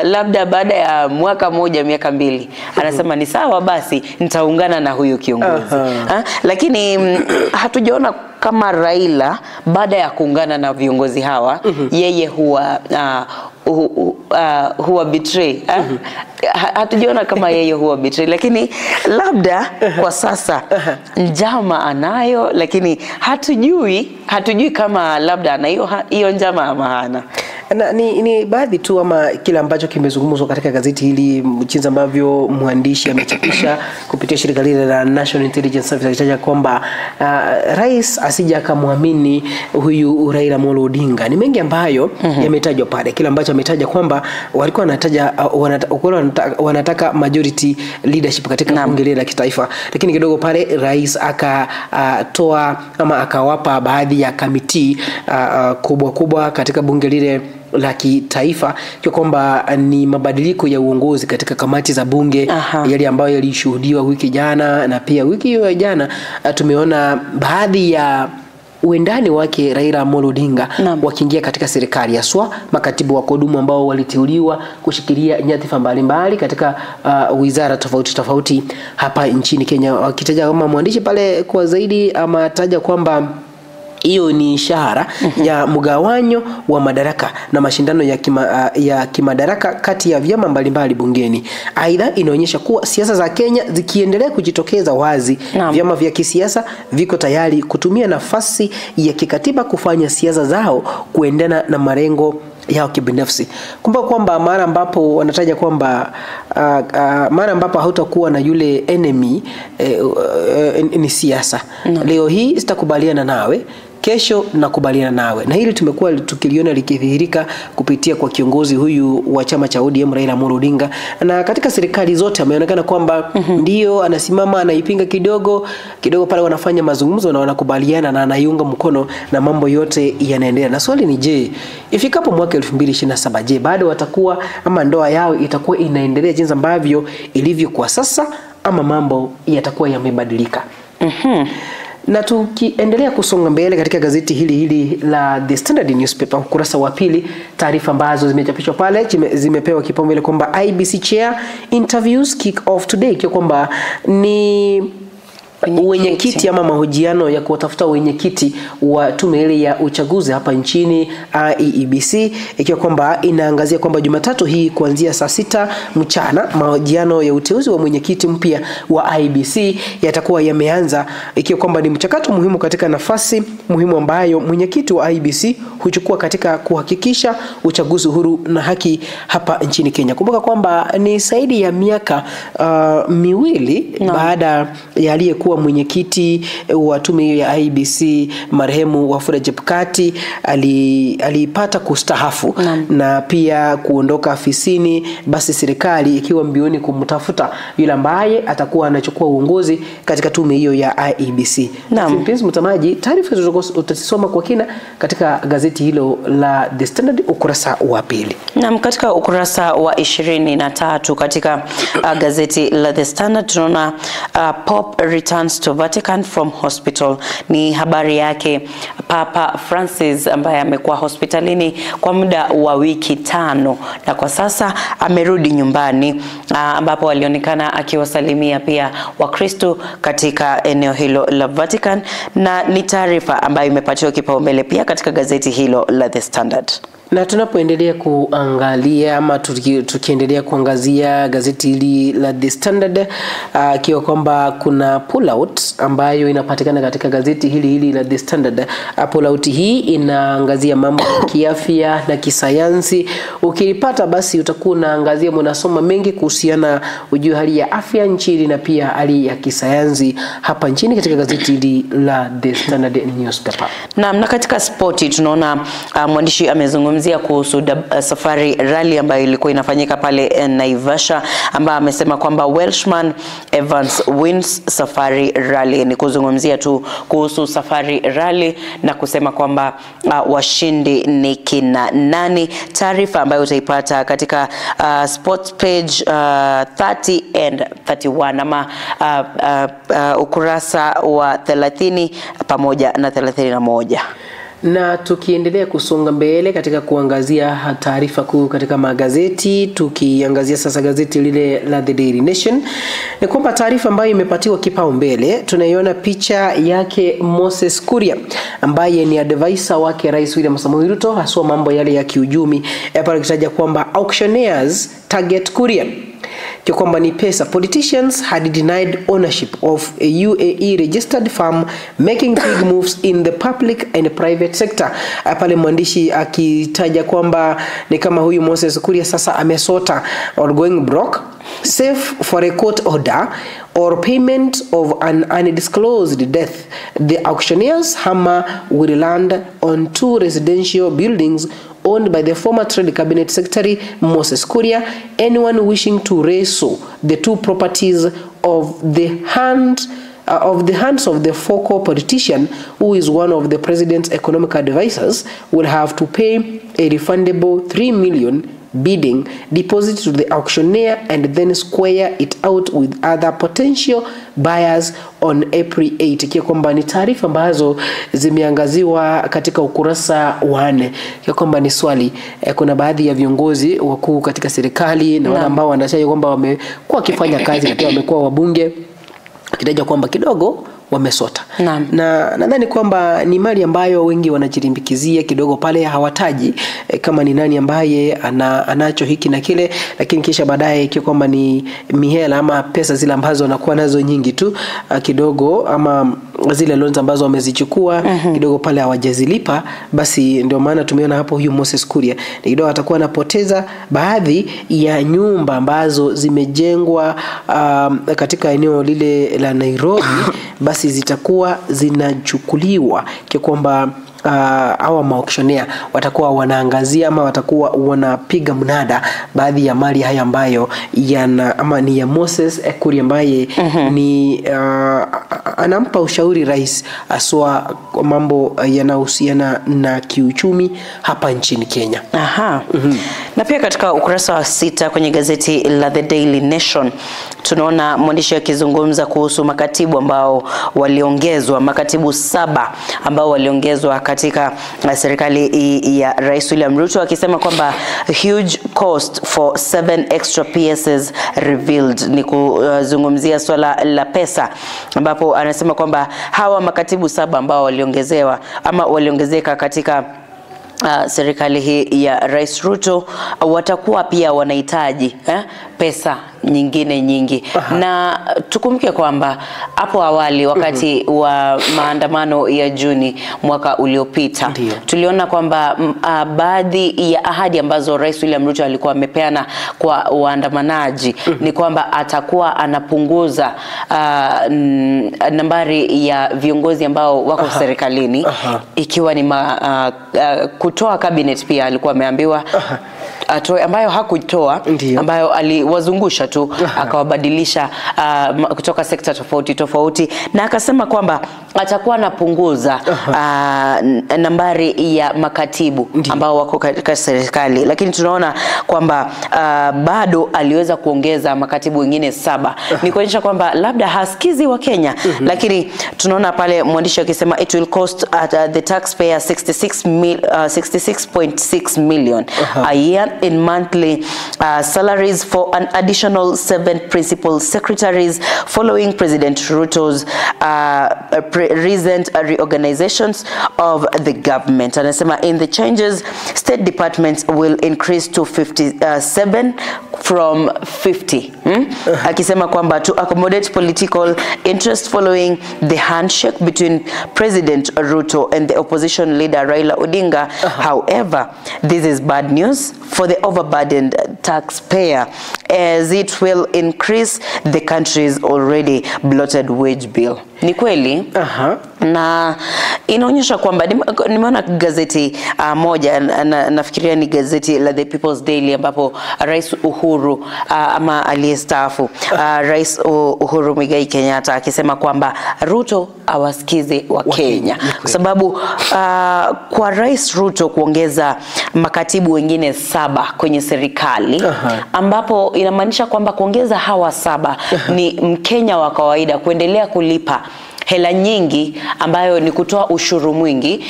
labda baada ya mwaka moja miaka mbili anasema ni sawa basi nitaungana na huyu kiongozi. Lakini hatujaona kama Raila baada ya kuungana na viongozi hawa yeye huwa huwa betray. Hatujaona kama yeye huwa betray, lakini labda kwa sasa njama anayo, lakini hatujui kama labda ana hiyo njama ama hana. Na, ni baadhi tu ama kile ambacho kimezungumzwa katika gazeti hili, jinsi ambavyo mwandishi amechapisha kupitia shirika lile la National Intelligence Service, akitaja kwamba rais asija akamwamini huyu Raila Amolo Odinga. Ni mengi ambayo yametajwa pale. Kile ambacho ametaja kwamba walikuwa wanataja wanataka majority leadership katika bunge la kitaifa, lakini kidogo pale rais akatoa ama akawapa baadhi ya kamiti kubwa kubwa katika bunge lile la kitaifa, kwa kwamba ni mabadiliko ya uongozi katika kamati za bunge yale ambayo yalishuhudiwa wiki jana, na pia wiki hiyo jana tumeona baadhi ya uendani wake Raila Amolo Odinga wakiingia katika serikali, haswa makatibu wa kudumu ambao waliteuliwa kushikilia nyadhifa mbalimbali katika wizara tofauti tofauti hapa nchini Kenya. Wakitaja kama mwandishi pale kwa zaidi ama taja kwamba hiyo ni ishara ya mgawanyo wa madaraka na mashindano ya kimadaraka kati ya vyama mbalimbali bungeni. Aidha, inaonyesha kuwa siasa za Kenya zikiendelea kujitokeza wazi, vyama vya kisiasa viko tayari kutumia nafasi ya kikatiba kufanya siasa zao kuendana na malengo yao kibinafsi. Kumbuka kwamba mara ambapo wanataja kwamba mara ambapo hautakuwa na yule enemy ni siasa. No. Leo hii sitakubaliana nawe, kesho nakubaliana nawe. Na hili tumekuwa tukiliona likidhihirika kupitia kwa kiongozi huyu wa chama cha ODM Raila Amolo Odinga. Na katika serikali zote ameonekana kwamba ndio anasimama anaipinga kidogo kidogo, pale wanafanya mazungumzo na wanakubaliana na anaiunga mkono na mambo yote yanaendelea. Na swali ni je, ifikapo mwaka 2027, je, bado watakuwa ama ndoa yao itakuwa inaendelea jinsi ambavyo ilivyo kwa sasa, ama mambo yatakuwa yamebadilika? Na tukiendelea kusonga mbele katika gazeti hili la The Standard Newspaper, ukurasa wa pili, taarifa ambazo zimechapishwa pale zimepewa kipaumbele kwamba IBC chair interviews kick off today, ikiwa kwamba ni wenyekiti ama mahojiano ya kuwatafuta wenyekiti wa tume ile ya uchaguzi hapa nchini IEBC, ikiwa kwamba inaangazia kwamba Jumatatu hii kuanzia saa 6 mchana mahojiano ya uteuzi wa mwenyekiti mpya wa IEBC yatakuwa yameanza, ikiwa kwamba ni mchakato muhimu katika nafasi muhimu ambayo mwenyekiti wa IEBC huchukua katika kuhakikisha uchaguzi huru na haki hapa nchini Kenya. Kumbuka kwamba ni zaidi ya miaka miwili baada ya aliyekuwa mwenyekiti wa tume ya IEBC marehemu Wafula Chebukati alipata kustahafu na pia kuondoka afisini, basi serikali ikiwa mbioni kumtafuta yule ambaye atakuwa anachukua uongozi katika tume hiyo ya IEBC. Mpenzi mtazamaji, taarifa hizo utasoma kwa kina katika gazeti hilo la The Standard ukurasa wa pili. Naam, katika ukurasa wa 23 katika gazeti la The Standard tunaona Pope returns to Vatican from hospital. Ni habari yake Papa Francis ambaye amekuwa hospitalini kwa muda wa wiki 5 na kwa sasa amerudi nyumbani, ambapo alionekana akiwasalimia pia Wakristo katika eneo hilo la Vatican, na ni taarifa ambayo imepatiwa kipaumbele pia katika gazeti hilo la The Standard. Na tunapoendelea kuangalia ama tukiendelea kuangazia gazeti hili la The Standard, kiwa kwamba kuna pullout ambayo inapatikana katika gazeti hili la The Standard. Pullout hii inaangazia mambo ya kiafya na kisayansi. Ukilipata basi utakuwa unaangazia, mnasoma mengi kuhusiana ujue hali ya afya nchini na pia hali ya kisayansi hapa nchini katika gazeti hili la The Standard Newspaper. Na katika spoti tunaona mwandishi amezungumza kuhusu Safari Rally ambayo ilikuwa inafanyika pale Naivasha, ambaye amesema kwamba Welshman Evans wins Safari Rally. Ni kuzungumzia tu kuhusu Safari Rally na kusema kwamba washindi ni kina nani. Taarifa ambayo utaipata katika sports page 30 and 31 ama ukurasa wa 30 pamoja na 31. Na tukiendelea kusonga mbele katika kuangazia taarifa kuu katika magazeti, tukiangazia sasa gazeti lile la The Daily Nation, ni kwamba taarifa ambayo imepatiwa kipaumbele tunaiona picha yake Moses Kuria ambaye ni advisor wake Rais William Samoei Ruto haswa mambo yale ya kiuchumi, hapa akitaja kwamba auctioneers target Kuria, kwamba ni pesa. Politicians had denied ownership of a UAE registered firm making big moves in the public and private sector. Pale mwandishi akitaja kwamba ni kama huyu Moses Kuria sasa amesota or going broke, save for a court order or payment of an undisclosed death. The auctioneers hammer will land on 2 residential buildings owned by the former Trade Cabinet Secretary Moses Kuria. Anyone wishing to wrestle the 2 properties of the hands of the focal politician, who is one of the president's economic advisors, will have to pay a refundable 3 million bidding deposit to the auctioneer and then square it out with other potential buyers on April 8. Ikiwa kwamba ni taarifa ambazo zimeangaziwa katika ukurasa wa 4. Ikiwa kwamba ni swali, kuna baadhi ya viongozi wakuu katika serikali na wale ambao wanasema kwamba wamekuwa wakifanya kazi na pia wamekuwa wabunge, akitaja kwamba kidogo wamesota. Na nadhani kwamba ni mali ambayo wengi wanajirimbikizia kidogo pale, hawataji kama ni nani ambaye anacho hiki na kile, lakini kisha baadaye ikiwa kwamba ni mihela ama pesa zile ambazo wanakuwa nazo nyingi tu kidogo, ama zile loans ambazo wamezichukua kidogo pale hawajazilipa, basi ndio maana tumeona hapo huyu Moses Kuria ni kidogo atakuwa anapoteza baadhi ya nyumba ambazo zimejengwa katika eneo lile la Nairobi, basi zitakuwa zinachukuliwa kwa kwamba hawa maauctioneer watakuwa wanaangazia ama watakuwa wanapiga mnada baadhi ya mali haya ambayo yana ama ni ya Moses Kuria ambaye ni anampa ushauri rais aswa mambo yanayohusiana na kiuchumi hapa nchini Kenya. Aha. Na pia katika ukurasa wa 6 kwenye gazeti la The Daily Nation tunaona mwandishi akizungumza kuhusu makatibu ambao waliongezwa, makatibu 7 ambao waliongezwa katika serikali ya Rais William Ruto, akisema kwamba huge cost for 7 extra PSs revealed. Ni kuzungumzia swala la pesa, ambapo anasema kwamba hawa makatibu 7 ambao waliongezewa ama waliongezeka katika serikali hii ya Rais Ruto watakuwa pia wanahitaji pesa nyingine nyingi. Na tukumbuke kwamba hapo awali wakati wa maandamano ya Juni mwaka uliopita tuliona kwamba baadhi ya ahadi ambazo Rais William Ruto alikuwa amepeana kwa waandamanaji ni kwamba atakuwa anapunguza nambari ya viongozi ambao wako serikalini, ikiwa ni kutoa cabinet. Pia alikuwa ameambiwa atoe, ambayo hakutoa, ambayo aliwazungusha tu akawabadilisha kutoka sekta tofauti tofauti, na akasema kwamba atakuwa anapunguza nambari ya makatibu ambao wako katika serikali. Lakini tunaona kwamba bado aliweza kuongeza makatibu wengine 7. Ni kuonyesha kwamba labda hasikizi wa Kenya. Lakini tunaona pale mwandishi akisema it will cost the taxpayer 66.6 million a year in monthly salaries for an additional 7 principal secretaries following President Ruto's recent reorganizations of the government. Anasema in the changes, state departments will increase to 57 from 50. Akisema kwamba to accommodate political interest following the handshake between President Ruto and the opposition leader Raila Odinga. However, this is bad news for the overburdened taxpayer, as it will increase the country's already bloated wage bill. Ni kweli. Na inaonyesha kwamba nimeona gazeti moja, nafikiria ni gazeti la The People's Daily, ambapo Rais Uhuru ama aliyestaafu Rais Uhuru Muigai Kenyatta akisema kwamba Ruto awasikize wa Kenya, kwa sababu kwa Rais Ruto kuongeza makatibu wengine 7 kwenye serikali, ambapo inamaanisha kwamba kuongeza hawa 7 ni Mkenya wa kawaida kuendelea kulipa hela nyingi ambayo ni kutoa ushuru mwingi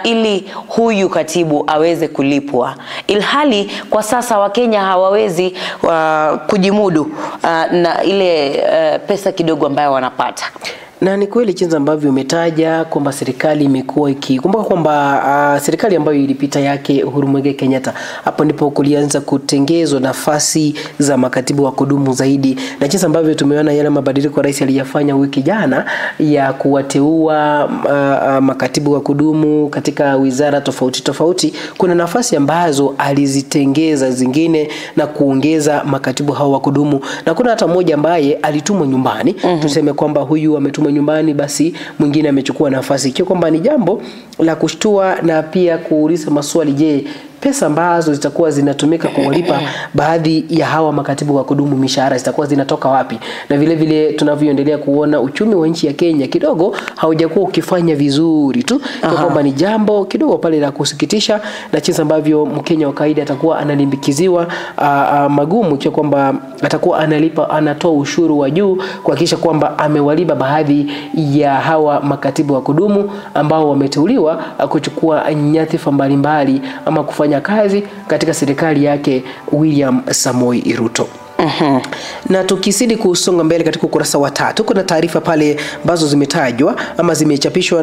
ili huyu katibu aweze kulipwa, ilhali kwa sasa Wakenya hawawezi kujimudu na ile pesa kidogo ambayo wanapata. Na ni kweli jinsi ambavyo umetaja kwamba serikali imekuwa ikikumbuka kwamba serikali ambayo ilipita yake Uhuru Muigai Kenyatta, hapo ndipo kulianza kutengezwa nafasi za makatibu wa kudumu zaidi, na jinsi ambavyo tumeona yale mabadiliko rais aliyafanya wiki jana ya kuwateua makatibu wa kudumu katika wizara tofauti tofauti, kuna nafasi ambazo alizitengeza zingine na kuongeza makatibu hao wa kudumu, na kuna hata mmoja ambaye alitumwa nyumbani. Tuseme kwamba huyu ametumwa nyumbani, basi mwingine amechukua nafasi. Ikiwa kwamba ni jambo la kushtua na pia kuuliza maswali, je, pesa ambazo zitakuwa zinatumika kuwalipa baadhi ya hawa makatibu wa kudumu mishahara zitakuwa zinatoka wapi? Na vile vile tunavyoendelea kuona uchumi wa nchi ya Kenya kidogo haujakuwa ukifanya vizuri tu, kwa kwamba ni jambo kidogo pale la kusikitisha, na jinsi ambavyo Mkenya wa kawaida atakuwa analimbikiziwa magumu, kwa kwamba atakuwa analipa, anatoa ushuru wa juu kuhakikisha kwamba amewalipa baadhi ya hawa makatibu wa kudumu ambao wameteuliwa kuchukua nyadhifa mbalimbali ama kufanya kazi katika serikali yake William Samoei Ruto. Na tukizidi kusonga mbele katika ukurasa wa 3, kuna taarifa pale ambazo zimetajwa ama zimechapishwa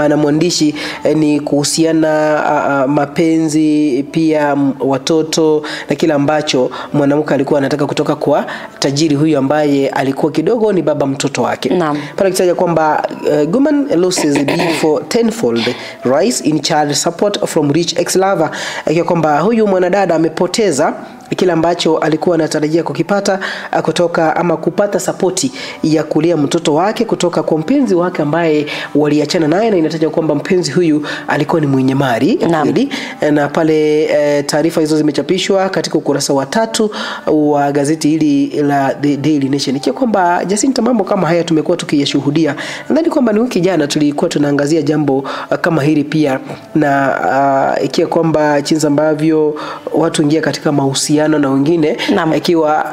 na mwandishi, ni kuhusiana mapenzi, pia watoto na kila ambacho mwanamke alikuwa anataka kutoka kwa tajiri huyu ambaye alikuwa kidogo ni baba mtoto wake. Pale kitaja kwamba Guman loses bid for tenfold rise in child support from rich ex-lover, ikiwa kwamba huyu mwanadada amepoteza kila ambacho alikuwa anatarajia kukipata kutoka ama kupata sapoti ya kulea mtoto wake kutoka kwa mpenzi wake ambaye waliachana naye, na inataja kwamba mpenzi huyu alikuwa ni mwenye mali kweli. Na pale taarifa hizo zimechapishwa katika ukurasa wa 3 wa gazeti hili la The Daily Nation. Ikiwa kwamba Jacinta, mambo kama haya tumekuwa tukiyashuhudia. Nadhani kwamba ni wiki jana tulikuwa tunaangazia jambo kama hili pia, na ikiwa kwamba jinsi ambavyo watu ingia katika mahusiano na wengine, ikiwa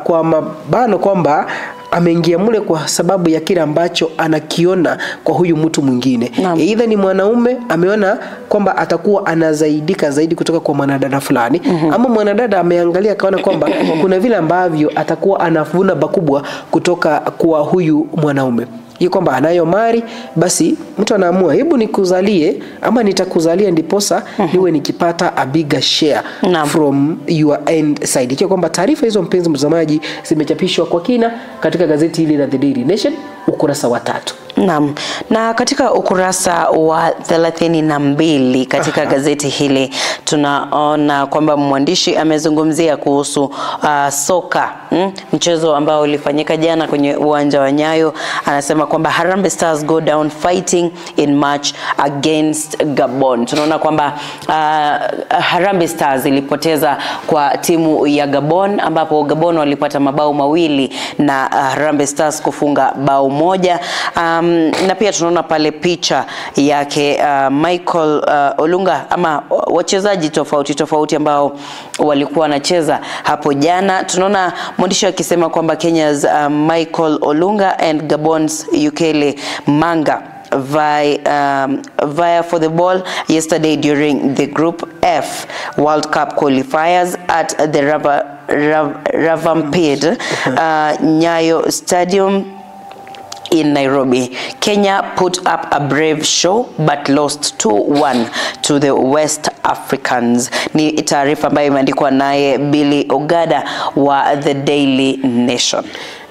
kwa mabano kwamba ameingia mule kwa sababu ya kile ambacho anakiona kwa huyu mtu mwingine. Aidha ni mwanaume ameona kwamba atakuwa anazaidika zaidi kutoka kwa mwanadada fulani, ama mwanadada ameangalia akaona kwamba kuna vile ambavyo atakuwa anavuna bakubwa kutoka kwa huyu mwanaume. Hiyo kwamba anayo mali, basi mtu anaamua hebu nikuzalie ama nitakuzalia ndiposa niwe nikipata a bigger share from your end side. Ikiwa kwamba taarifa hizo, mpenzi mtazamaji, zimechapishwa kwa kina katika gazeti hili la The Daily Nation ukurasa wa 3. Naam. Na katika ukurasa wa 32 katika gazeti hili tunaona kwamba mwandishi amezungumzia kuhusu soka, mchezo ambao ulifanyika jana kwenye uwanja wa Nyayo. Anasema kwamba Harambee Stars go down fighting in match against Gabon. Tunaona kwamba Harambee Stars ilipoteza kwa timu ya Gabon, ambapo Gabon walipata mabao 2 na Harambee Stars kufunga bao 1. Na pia tunaona pale picha yake Michael Olunga ama wachezaji tofauti tofauti ambao walikuwa wanacheza hapo jana. Tunaona mwandishi akisema kwamba Kenya's Michael Olunga and Gabon's Yukele Manga vie for the ball yesterday during the Group F World Cup qualifiers at the Ravampid Nyayo Stadium in Nairobi. Kenya put up a brave show but lost 2-1 to the West Africans. Ni taarifa ambayo imeandikwa naye Billy Ogada wa The Daily Nation.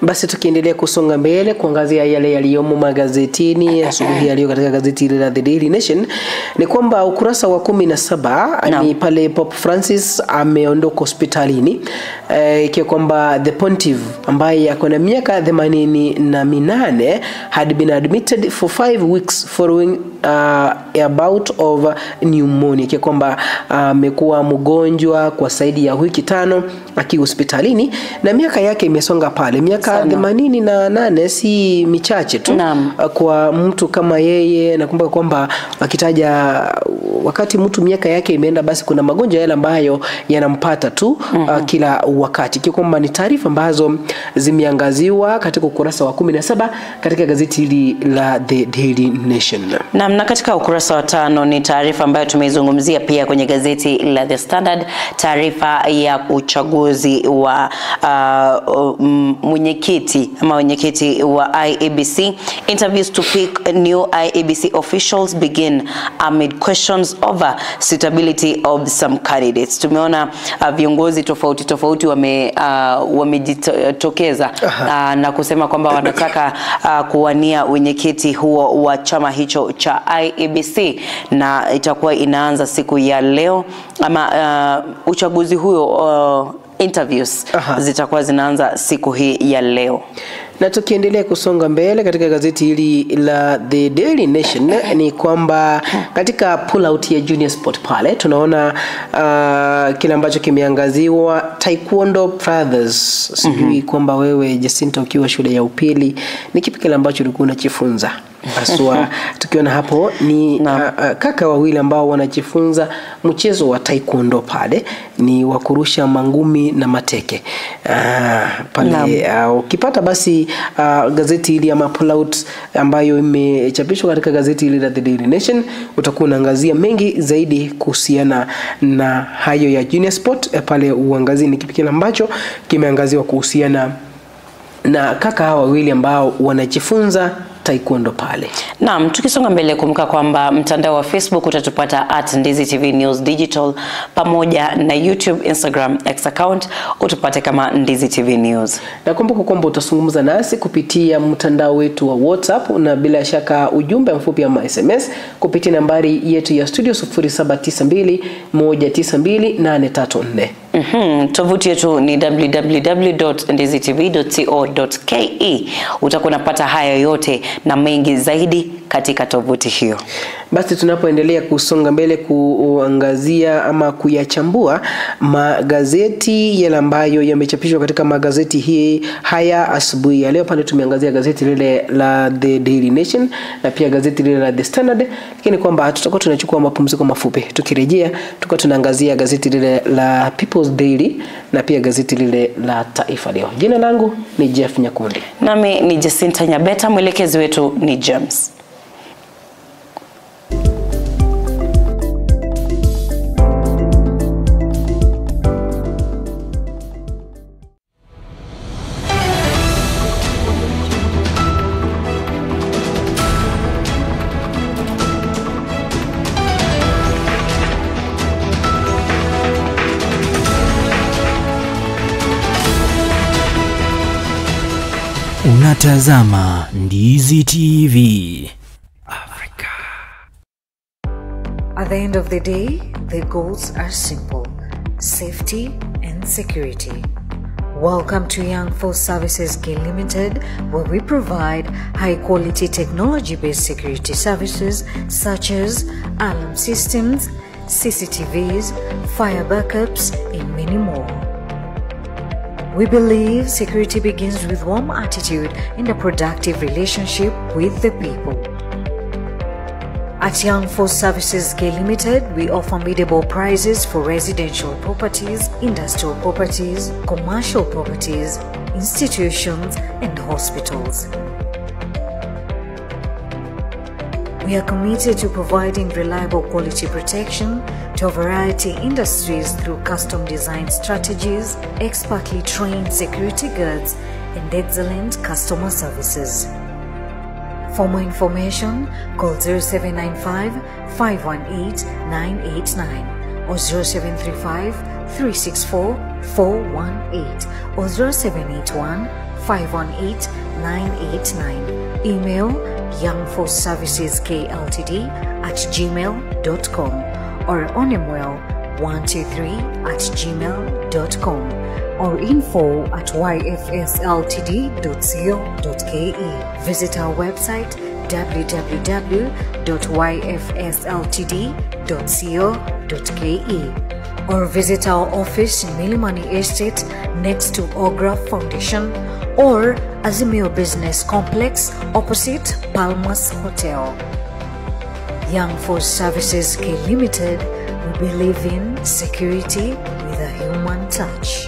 Basi tukiendelea kusonga mbele kuangazia yale yaliyomo magazetini asubuhi yaliyo katika gazeti la The Daily Nation, ni kwamba ukurasa wa 17 ni pale Pope Francis ameondoka hospitalini, ikiwa kwamba the pontiff ambaye ako na miaka 88 had been admitted for 5 weeks following a bout of pneumonia, ikiwa kwamba amekuwa mgonjwa kwa zaidi ya wiki 5 akiwa hospitalini, na miaka yake imesonga pale miaka 88 si michache tu kwa mtu kama yeye. Nakumbuka kwamba wakitaja wakati mtu miaka yake imeenda, basi kuna magonjwa yale ambayo yanampata tu kila wakati. Kwa kwamba ni taarifa ambazo zimeangaziwa katika ukurasa wa 17 katika gazeti hili la The Daily Nation. Na katika ukurasa wa 5 ni taarifa ambayo tumeizungumzia pia kwenye gazeti la The Standard, taarifa ya uchaguzi wa mwenyekiti ama mwenyekiti wa IEBC. Interviews to pick new IEBC officials begin amid questions over suitability of some candidates. Tumeona viongozi tofauti tofauti wamejitokeza na kusema kwamba wanataka kuwania wenyekiti huo wa chama hicho cha IEBC, na itakuwa inaanza siku ya leo ama uchaguzi huo interviews zitakuwa zinaanza siku hii ya leo. Na tukiendelea kusonga mbele katika gazeti hili la The Daily Nation ni kwamba katika pull out ya Junior Sport pale tunaona kile ambacho kimeangaziwa Taekwondo Brothers. Sijui kwamba wewe Jacinta ukiwa shule ya upili ni kipi kile ambacho ulikuwa unajifunza? Aswa tukiona hapo ni kaka wawili ambao wanajifunza mchezo wa taekwondo pale, ni wa kurusha mangumi na mateke pale. Ukipata basi gazeti hili ama pullout ambayo imechapishwa katika gazeti hili la The Daily Nation, utakuwa unaangazia mengi zaidi kuhusiana na hayo ya Junior Sport pale. Uangazie ni kipi kile ambacho kimeangaziwa kuhusiana na kaka hawa wawili ambao wanajifunza taekwondo pale. Naam, tukisonga mbele, kumbuka kwamba mtandao wa Facebook utatupata @Ndizi TV News Digital, pamoja na YouTube, Instagram, X account utupate kama Ndizi TV News. Na kumbuka kwamba utazungumza nasi kupitia mtandao wetu wa WhatsApp na bila shaka ujumbe mfupi ama SMS kupitia nambari yetu ya studio 0792 192 834. Tovuti yetu ni www.ndizitv.co.ke. Utakuwa unapata haya yote na mengi zaidi katika tovuti hiyo. Basi tunapoendelea kusonga mbele kuangazia ama kuyachambua magazeti yale ambayo yamechapishwa katika magazeti hii haya asubuhi ya leo, pale tumeangazia gazeti lile la The Daily Nation na pia gazeti lile la The Standard, lakini kwamba tutakuwa tunachukua mapumziko mafupi. Tukirejea tutakuwa tunaangazia gazeti lile la People's Daily na pia gazeti lile la Taifa Leo. Jina langu ni Jeff Nyakundi. Nami ni Jacinta Nyabeta, mwelekezi wetu ni James. Unatazama Ndizi TV Africa. At the end of the day, the goals are simple: safety and security. Welcome to Young Force Services K Limited, where we provide high-quality technology-based security services such as alarm systems, CCTVs, fire backups, and many more. We believe security begins with warm attitude and a productive relationship with the people. At Young Force Services K Limited, we offer biddable prices for residential properties, industrial properties, commercial properties, institutions, and hospitals. We are committed to providing reliable quality protection to a variety of industries through custom design strategies, expertly trained security guards, and excellent customer services. For more information, call 0795 518 989 or 0735 364 418 or 0781 518 989. Email youngforceserviceskltd@gmail.com or onemwell123@gmail.com or info@yfsltd.co.ke. Visit our website www.yfsltd.co.ke or visit our office in Milimani Estate next to Ogra Foundation or Azimio Business Complex opposite Palmas Hotel. Young Force Services K Limited, we believe in security with a human touch.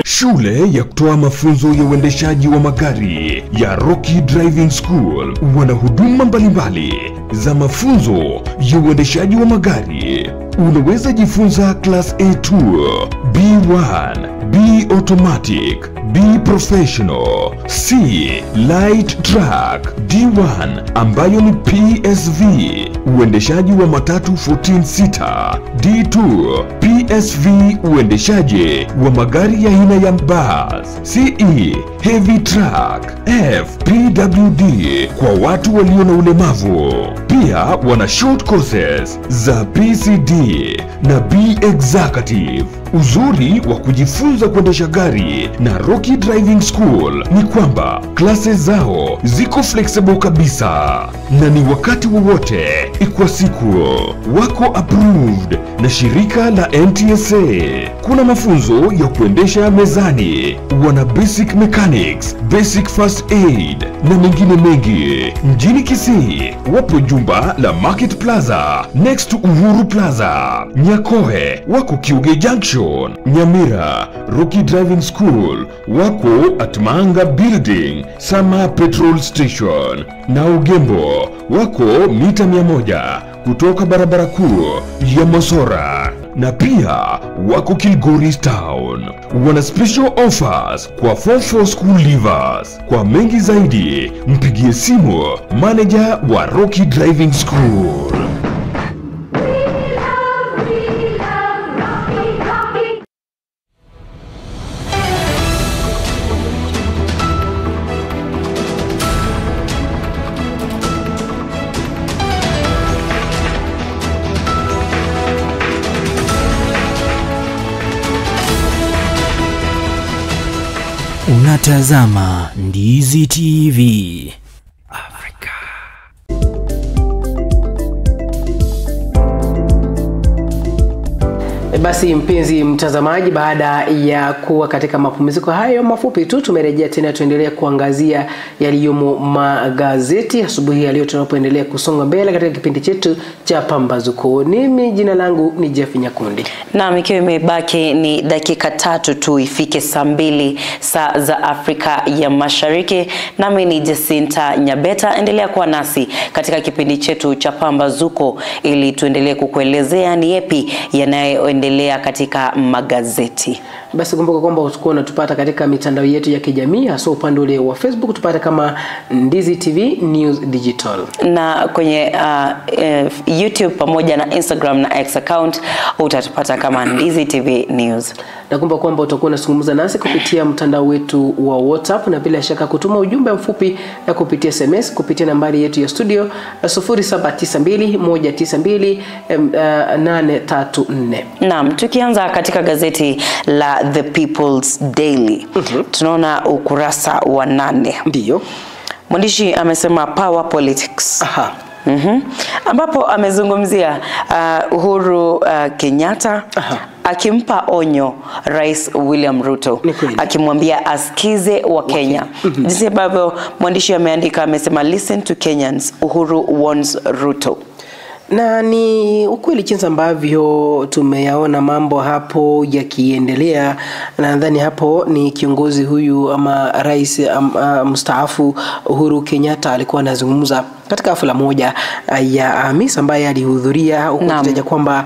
Shule ya kutoa mafunzo ya uendeshaji wa magari ya Rocky Driving School wana huduma mbalimbali za mafunzo ya uendeshaji wa magari. Unaweza jifunza Class A2, B1, B Automatic, B Professional, C Light Truck, D1 ambayo ni PSV, uendeshaji wa matatu 14 seater, D2 PSV, uendeshaji wa magari ya aina ya bus, CE Heavy Truck, F PWD kwa watu walio na ulemavu. Pia wana short courses za PCD na B Executive. Uzuri wa kujifunza kuendesha gari na Rocky Rocky Driving School ni kwamba classes zao ziko flexible kabisa na ni wakati wowote kwa siku. Wako approved na shirika la NTSA. Kuna mafunzo ya kuendesha mezani, wana basic mechanics, basic first aid na mengine mengi. Mjini Kisii wapo jumba la Market Plaza next to Uhuru Plaza. Nyakohe wako Kiuge Junction. Nyamira Rocky Driving School wako at Manga Building, Sama Petrol Station. Na Ugembo wako mita 100 kutoka barabara kuu ya Mosora. Na pia wako Kilgoris Town. Wana special offers kwa 44 school leavers. Kwa mengi zaidi mpigie simu manager wa Rocky Driving School. Unatazama Ndizi TV Afrika. Basi mpenzi mtazamaji, baada ya kuwa katika mapumziko hayo mafupi tu, tumerejea tena tuendelee kuangazia yaliyomo magazeti asubuhi ya leo tunapoendelea kusonga mbele katika kipindi chetu cha Pambazuko. Mimi jina langu ni Jeff Nyakundi. Naam, ikiwa imebaki ni dakika 3 tu ifike saa 2 saa za Afrika ya Mashariki. Nami ni Jacinta Nyabeta. Endelea kuwa nasi katika kipindi chetu cha Pambazuko ili tuendelee kukuelezea ni yapi yanayoendelea katika magazeti. Basi kumbuka kwamba utakuwa unatupata katika mitandao yetu ya kijamii, hasa upande ule wa Facebook tupate kama Ndizi TV News Digital. Na kwenye YouTube pamoja na Instagram na X account utatupata kama Ndizi TV News. Na kumbuka kwamba utakuwa unazungumza nasi kupitia mtandao wetu wa WhatsApp na bila shaka kutuma ujumbe mfupi na kupitia SMS kupitia nambari yetu ya studio 0792192834. Naam, tukianza katika gazeti la The People's Daily. Tunaona ukurasa wa 8. Ndiyo. Mwandishi amesema power politics. Aha. Ambapo amezungumzia Uhuru Kenyatta. Aha. Akimpa onyo Rais William Ruto, akimwambia asikize wa Kenya. Jinsi ambavyo mwandishi ameandika, amesema listen to Kenyans, Uhuru warns Ruto. Na ni ukweli jinsi ambavyo tumeyaona mambo hapo yakiendelea. Nadhani hapo ni kiongozi huyu ama rais mstaafu Uhuru Kenyatta alikuwa anazungumza katika hafla moja ya Hamisa ambaye alihudhuria, huku akitaja kwamba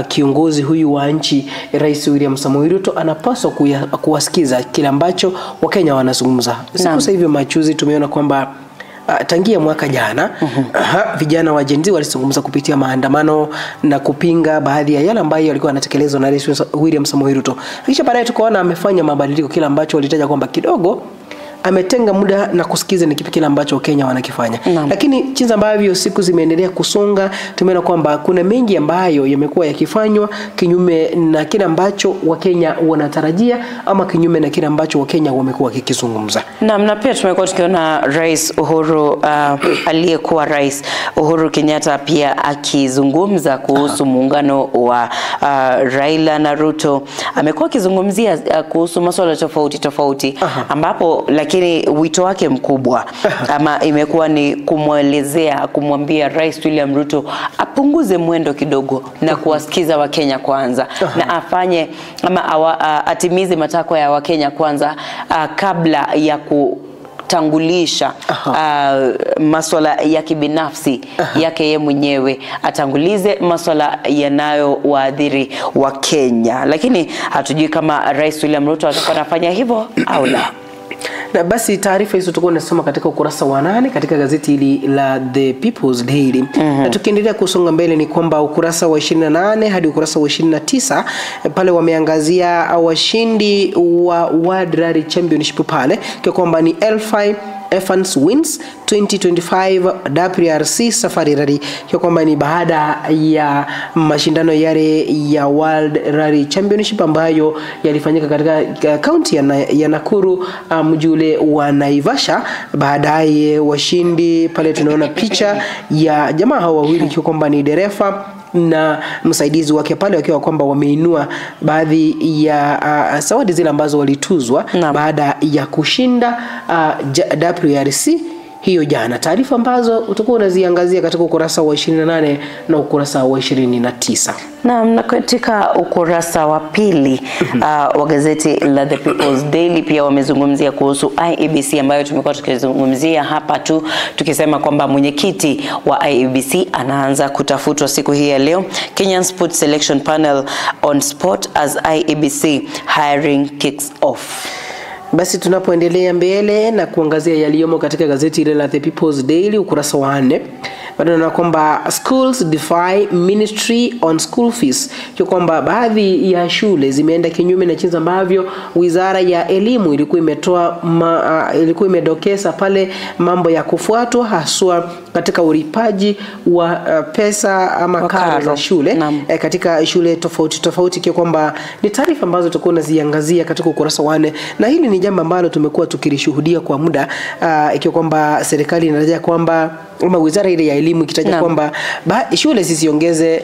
kiongozi huyu wa nchi Rais William Samoei Ruto anapaswa kuwasikiza kile ambacho Wakenya wanazungumza. Sasa hivi machuzi tumeona kwamba tangia mwaka jana vijana wa Gen Z walizungumza kupitia maandamano na kupinga baadhi ya yale ambayo yalikuwa yanatekelezwa na Rais William Samoei Ruto. Kisha baadaye tukaona amefanya mabadiliko, kile ambacho walitaja kwamba kidogo ametenga muda na kusikiza ni kipi kile ambacho Kenya wanakifanya. Lakini jinsi ambavyo siku zimeendelea kusonga, tumeona kwamba kuna mengi ambayo yamekuwa yakifanywa kinyume na kile ambacho Wakenya wanatarajia ama kinyume na kile ambacho Wakenya wamekuwa wakikizungumza. Naam, na pia tumekuwa tukiona Rais Uhuru aliyekuwa Rais Uhuru Kenyatta pia akizungumza kuhusu muungano wa Raila na Ruto. Amekuwa akizungumzia kuhusu masuala tofauti tofauti, ambapo lakini wito wake mkubwa ama imekuwa ni kumwelezea, kumwambia Rais William Ruto apunguze mwendo kidogo na kuwasikiza Wakenya kwanza, na afanye ama atimize matakwa ya Wakenya kwanza kabla ya kutangulisha masuala ya kibinafsi yake yeye mwenyewe, atangulize masuala yanayowaadhiri wa Kenya. Lakini hatujui kama Rais William Ruto atakuwa anafanya hivyo au la. Na basi taarifa hizo tutakuwa tunasoma katika ukurasa wa 8 katika gazeti hili la The People's Daily. Na tukiendelea kusonga mbele ni kwamba ukurasa wa 28 hadi ukurasa wa 29 pale wameangazia washindi wa World Rally Championship pale kwa kwamba ni L5 Evans wins 2025 WRC Safari Rally, hiyo kwamba ni baada ya mashindano yale ya World Rally Championship ambayo yalifanyika katika kaunti ya Nakuru, mji ule wa Naivasha. Baadaye washindi pale tunaona picha ya jamaa hao wawili, ikiwa kwamba ni dereva na msaidizi wake pale, wakiwa kwamba wameinua baadhi ya zawadi zile ambazo walituzwa baada ya kushinda WRC hiyo jana. Taarifa ambazo utakuwa unaziangazia katika ukurasa wa 28 na ukurasa wa 29. Naam, na katika ukurasa wa pili wa gazeti la The People's Daily pia wamezungumzia kuhusu IEBC ambayo tumekuwa tukizungumzia hapa tu tukisema kwamba mwenyekiti wa IEBC anaanza kutafutwa siku hii ya leo. Kenyan Sports Selection Panel on Sport as IEBC hiring kicks off. Basi tunapoendelea mbele na kuangazia yaliyomo katika gazeti ile la The People's Daily ukurasa wa 4, bado naona kwamba schools defy ministry on school fees, kwa kwamba baadhi ya shule zimeenda kinyume na jinsi ambavyo Wizara ya Elimu ilikuwa imetoa ilikuwa imedokeza pale mambo ya kufuatwa haswa katika ulipaji wa pesa ama karo za shule katika shule tofauti tofauti, kwa kwamba ni taarifa ambazo tutakuwa tunaziangazia katika ukurasa wa 4, na hili ni jambo ambalo tumekuwa tukilishuhudia kwa muda, ikiwa kwamba serikali inarejea kwamba ama wizara ile ya elimu ikitaja kwamba shule zisiongeze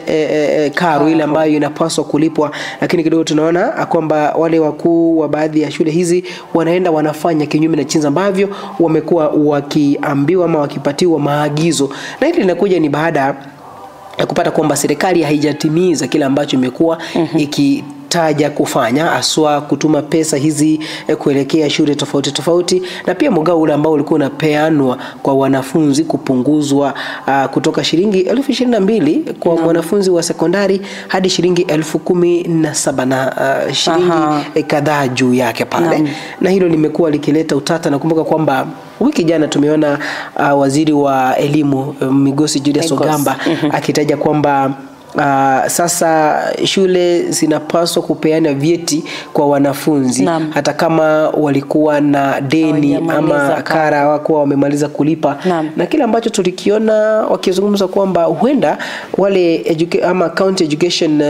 karo ile ambayo inapaswa kulipwa, lakini kidogo tunaona kwamba wale wakuu wa baadhi ya shule hizi wanaenda wanafanya kinyume na jinsi ambavyo wamekuwa wakiambiwa ama wakipatiwa maagizo. Na hili linakuja ni baada ya kupata kwamba serikali haijatimiza kile ambacho imekuwa ikitaja kufanya, haswa kutuma pesa hizi kuelekea shule tofauti tofauti, na pia mgao ule ambao ulikuwa unapeanwa kwa wanafunzi kupunguzwa kutoka shilingi 22,000 kwa mwanafunzi wa sekondari hadi shilingi 17,000 na shilingi kadhaa juu yake pale. Na hilo limekuwa likileta utata. Nakumbuka kwamba wiki jana tumeona waziri wa elimu Migosi Julius Ogamba akitaja kwamba sasa shule zinapaswa kupeana vyeti kwa wanafunzi hata kama walikuwa na deni ama kara hawakuwa wamemaliza kulipa. Na kile ambacho tulikiona wakizungumza kwamba huenda wale ama county education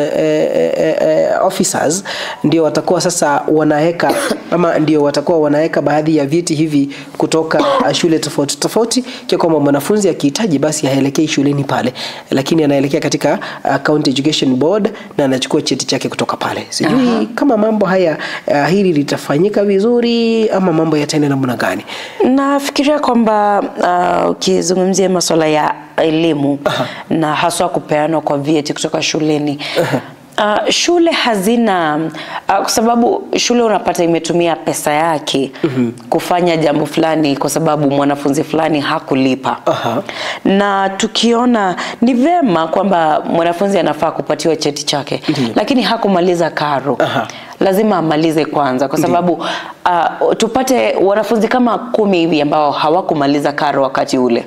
officers ndio watakuwa sasa wanaweka ama ndio watakuwa wanaweka baadhi ya vyeti hivi kutoka shule tofauti tofauti, kwa kwamba mwanafunzi akihitaji basi haelekei shuleni pale, lakini anaelekea katika County Education Board na anachukua cheti chake kutoka pale. Sijui kama mambo haya hili litafanyika vizuri ama mambo yataenda namna gani. Nafikiria kwamba ukizungumzia masuala ya elimu na haswa kupeanwa kwa vyeti kutoka shuleni, shule hazina kwa sababu shule unapata imetumia pesa yake kufanya jambo fulani kwa sababu mwanafunzi fulani hakulipa. Na tukiona ni vema kwamba mwanafunzi anafaa kupatiwa cheti chake, lakini hakumaliza karo. Lazima amalize kwanza kwa sababu tupate wanafunzi kama 10 hivi ambao hawakumaliza karo wakati ule.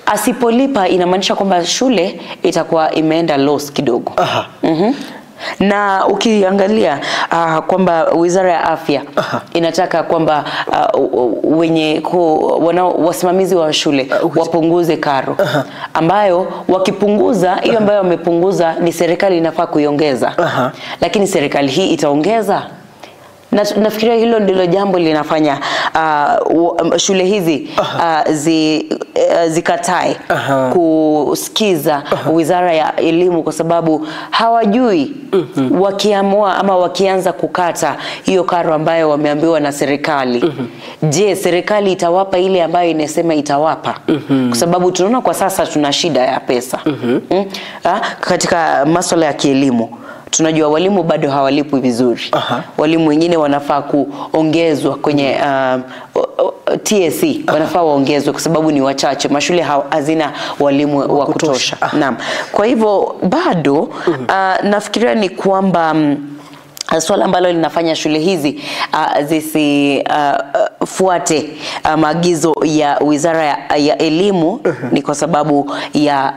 Asipolipa inamaanisha kwamba shule itakuwa imeenda loss kidogo. Na ukiangalia kwamba Wizara ya Afya inataka kwamba wenye wasimamizi wa shule wapunguze karo, ambayo wakipunguza hiyo ambayo wamepunguza ni serikali inafaa kuiongeza. Lakini serikali hii itaongeza? Na nafikiria hilo ndilo jambo linafanya shule hizi zikatae kusikiza Wizara ya Elimu, kwa sababu hawajui wakiamua ama wakianza kukata hiyo karo ambayo wameambiwa na serikali. Je, serikali itawapa ile ambayo inasema itawapa? Kwa sababu tunaona kwa sasa tuna shida ya pesa katika masuala ya kielimu. Tunajua walimu bado hawalipwi vizuri. Walimu wengine wanafaa kuongezwa kwenye TSC, wanafaa waongezwe kwa sababu ni wachache. Mashule hazina walimu wa kutosha. Naam. Kwa hivyo bado nafikiria ni kwamba swala ambalo linafanya shule hizi zisifuate maagizo ya Wizara ya Elimu ni kwa sababu ya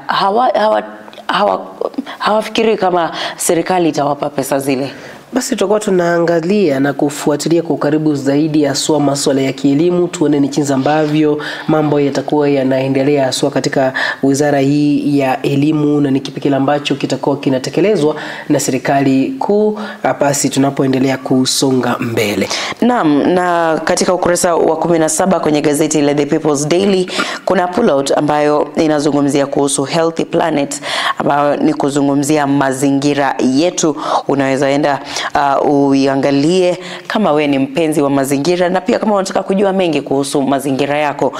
hawafikiri kama serikali itawapa pesa zile. Basi tutakuwa tunaangalia na kufuatilia kwa ukaribu zaidi haswa masuala ya kielimu, tuone ni jinsi ambavyo mambo yatakuwa yanaendelea haswa katika wizara hii ya elimu na ni kipi kile ambacho kitakuwa kinatekelezwa na serikali kuu basi tunapoendelea kusonga mbele. Naam, na katika ukurasa wa 17 kwenye gazeti la The People's Daily kuna pullout ambayo inazungumzia kuhusu Healthy Planet, ambayo ni kuzungumzia mazingira yetu. Unaweza enda uiangalie kama we ni mpenzi wa mazingira na pia kama unataka kujua mengi kuhusu mazingira yako.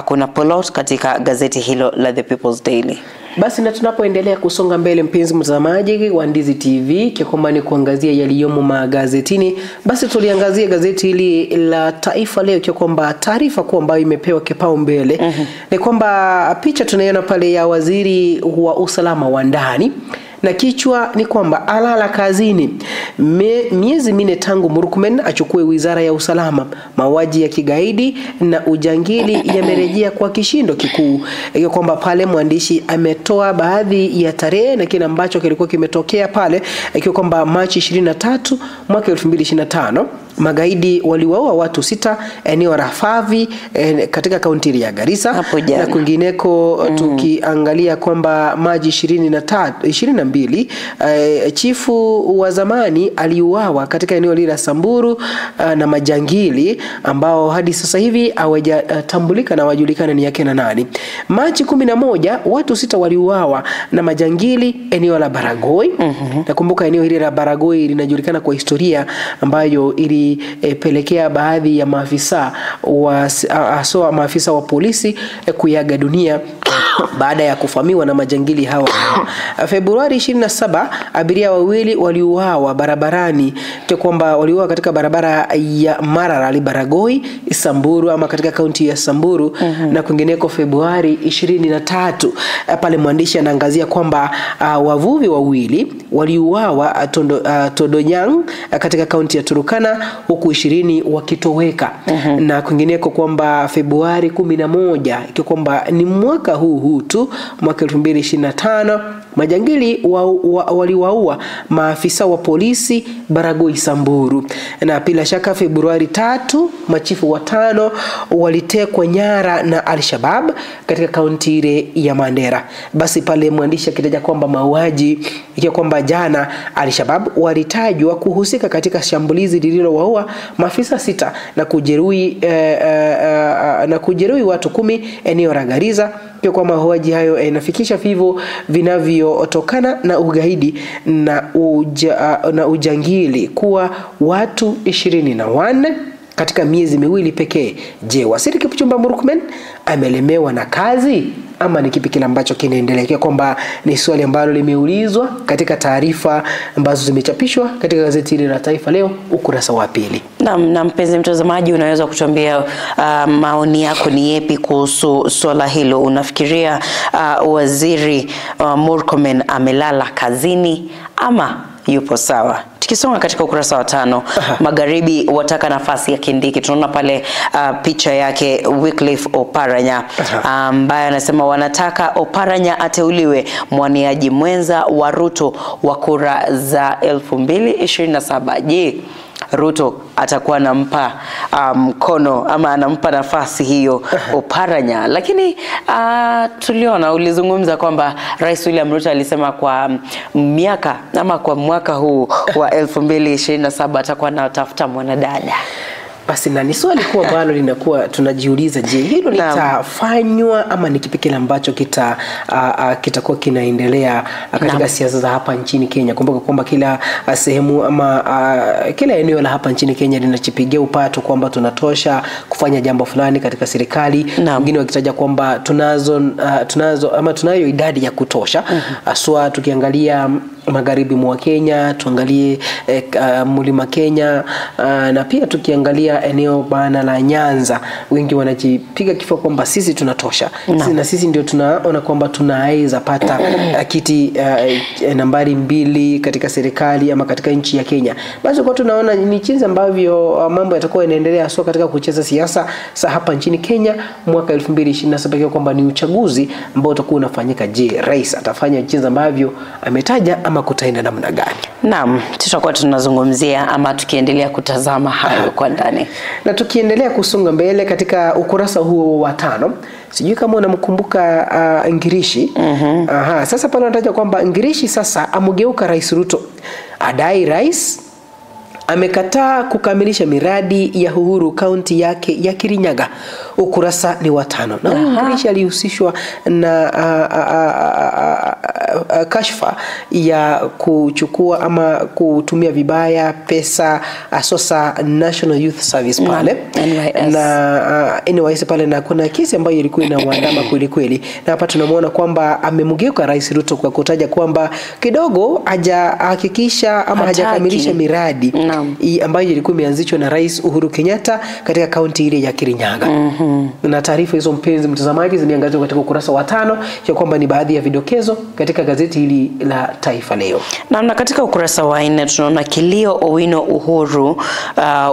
Kuna pullout katika gazeti hilo la The People's Daily. Basi na tunapoendelea kusonga mbele, mpenzi mtazamaji wa Ndizi TV, kwamba ni kuangazia yaliyomo magazetini, basi tuliangazia gazeti hili la Taifa Leo, kwa kwamba taarifa kuu ambayo imepewa kipaumbele ni kwamba picha tunaiona pale ya waziri wa usalama wa ndani na kichwa ni kwamba alala kazini. Miezi minne tangu Murkomen achukue wizara ya usalama, mauaji ya kigaidi na ujangili yamerejea kwa kishindo kikuu. Hiyo kwamba pale mwandishi ametoa baadhi ya tarehe na kile ambacho kilikuwa kimetokea pale, ikiwa kwamba Machi 23 mwaka 2025 magaidi waliwaua watu 6 eneo la Favi katika kaunti ya Garissa na kwingineko. Tukiangalia kwamba Machi 22 chifu wa zamani aliuawa katika eneo lile la Samburu na majangili ambao hadi sasa hivi hawajatambulika na wajulikana ni yake na nani. Machi 11 watu 6 waliuawa na majangili eneo la Baragoi. Nakumbuka eneo hili la Baragoi linajulikana kwa historia ambayo ilipelekea baadhi ya maafisa wa maafisa wa polisi kuiaga dunia baada ya kufamiwa na majangili hawa. Februari 27 abiria wawili waliuawa barabarani, kwa kwamba waliuawa katika barabara ya Maralal Baragoi Samburu ama katika kaunti ya Samburu na kwingineko. Februari 23 pale mwandishi anaangazia kwamba wavuvi wawili waliuawa Todonyang katika kaunti ya Turukana huku 20 wakitoweka. Na kwingineko kwamba Februari 11, ikiwa kwamba ni mwaka huu tu mwaka 2025, majangili waliwaua maafisa wa polisi Baragoi Samburu. Na bila shaka Februari 3 machifu 5 walitekwa nyara na Al-Shabaab katika kaunti ile ya Mandera. Basi pale mwandishi akitaja kwamba mauaji, ikiwa kwamba jana Al-Shabaab walitajwa kuhusika katika shambulizi lililowaua maafisa 6 na kujeruhi watu 10 eneo la Garissa. Pia kwa mauaji hayo inafikisha vifo vinavyotokana na ugaidi na ujangili kuwa watu 24 katika miezi miwili pekee. Je, Waziri Kipchumba Murkomen amelemewa na kazi ama ni kipi kile ambacho kinaendelea? Kwamba ni swali ambalo limeulizwa katika taarifa ambazo zimechapishwa katika gazeti hili la Taifa Leo ukurasa wa 2. Naam, na mpenzi mtazamaji, unaweza kutuambia maoni yako ni yepi kuhusu swala hilo. Unafikiria Waziri Murkomen amelala kazini ama yupo sawa? Tukisonga katika ukurasa wa 5, Magharibi wataka nafasi ya Kindiki. Tunaona pale picha yake Wycliffe Oparanya ambaye anasema wanataka Oparanya ateuliwe mwaniaji mwenza wa Ruto wa kura za 2027. Je, Ruto atakuwa anampa mkono ama anampa nafasi hiyo Oparanya? Lakini tuliona ulizungumza kwamba Rais William Ruto alisema kwa miaka ama kwa mwaka huu wa 2027 atakuwa anatafuta mwanadada. Basi na ni swali kuwa ambalo linakuwa tunajiuliza, je, hilo litafanywa ama ni kipi kile ambacho kitakuwa kinaendelea katika siasa za hapa nchini Kenya? Kumbuka kwamba kila sehemu ama kila eneo la hapa nchini Kenya linachipigia upato kwamba tunatosha kufanya jambo fulani katika serikali, wengine wakitaja kwamba tunazo ama tunayo idadi ya kutosha. Haswa tukiangalia magharibi mwa Kenya, tuangalie mlima Kenya, na pia tukiangalia eneo bana la Nyanza, wengi wanajipiga kifua kwamba sisi tunatosha. Na sisi ndio tunaona kwamba tunaweza pata kiti nambari 2 katika serikali ama katika nchi ya Kenya. Basi kwa tunaona ni jinsi ambavyo mambo yatakuwa yanaendelea haswa katika kucheza siasa sa hapa nchini Kenya mwaka 2027, kwamba ni uchaguzi ambao utakuwa unafanyika. Je, rais atafanya jinsi ambavyo ametaja ama ama kutaenda namna gani? Naam, tutakuwa tunazungumzia ama tukiendelea kutazama hayo kwa ndani. Na tukiendelea kusonga mbele katika ukurasa huo wa 5, sijui kama unamkumbuka Ngirishi. Aha, sasa pale wanataja kwamba Ngirishi sasa amgeuka Rais Ruto, adai rais amekataa kukamilisha miradi ya Uhuru kaunti yake ya Kirinyaga. Ukurasa ni wa 5. Na huyu Ngirishi alihusishwa na kashfa ya kuchukua ama kutumia vibaya pesa asosa National Youth Service pale NYS. Na NYS pale, na kuna kesi ambayo ilikuwa inawaandama kweli kweli. Na hapa tunamuona kwamba amemgeuka Rais Ruto kwa kutaja kwamba kidogo hajahakikisha ama hajakamilisha miradi ambayo ilikuwa imeanzishwa na Rais Uhuru Kenyatta katika kaunti ile ya Kirinyaga. Na taarifa hizo, mpenzi mtazamaji, zimeangaziwa katika ukurasa wa 5, ya kwamba ni baadhi ya vidokezo katika gazeti hili la Taifa Leo. Na katika ukurasa wa 4 tunaona kilio Owino Uhuru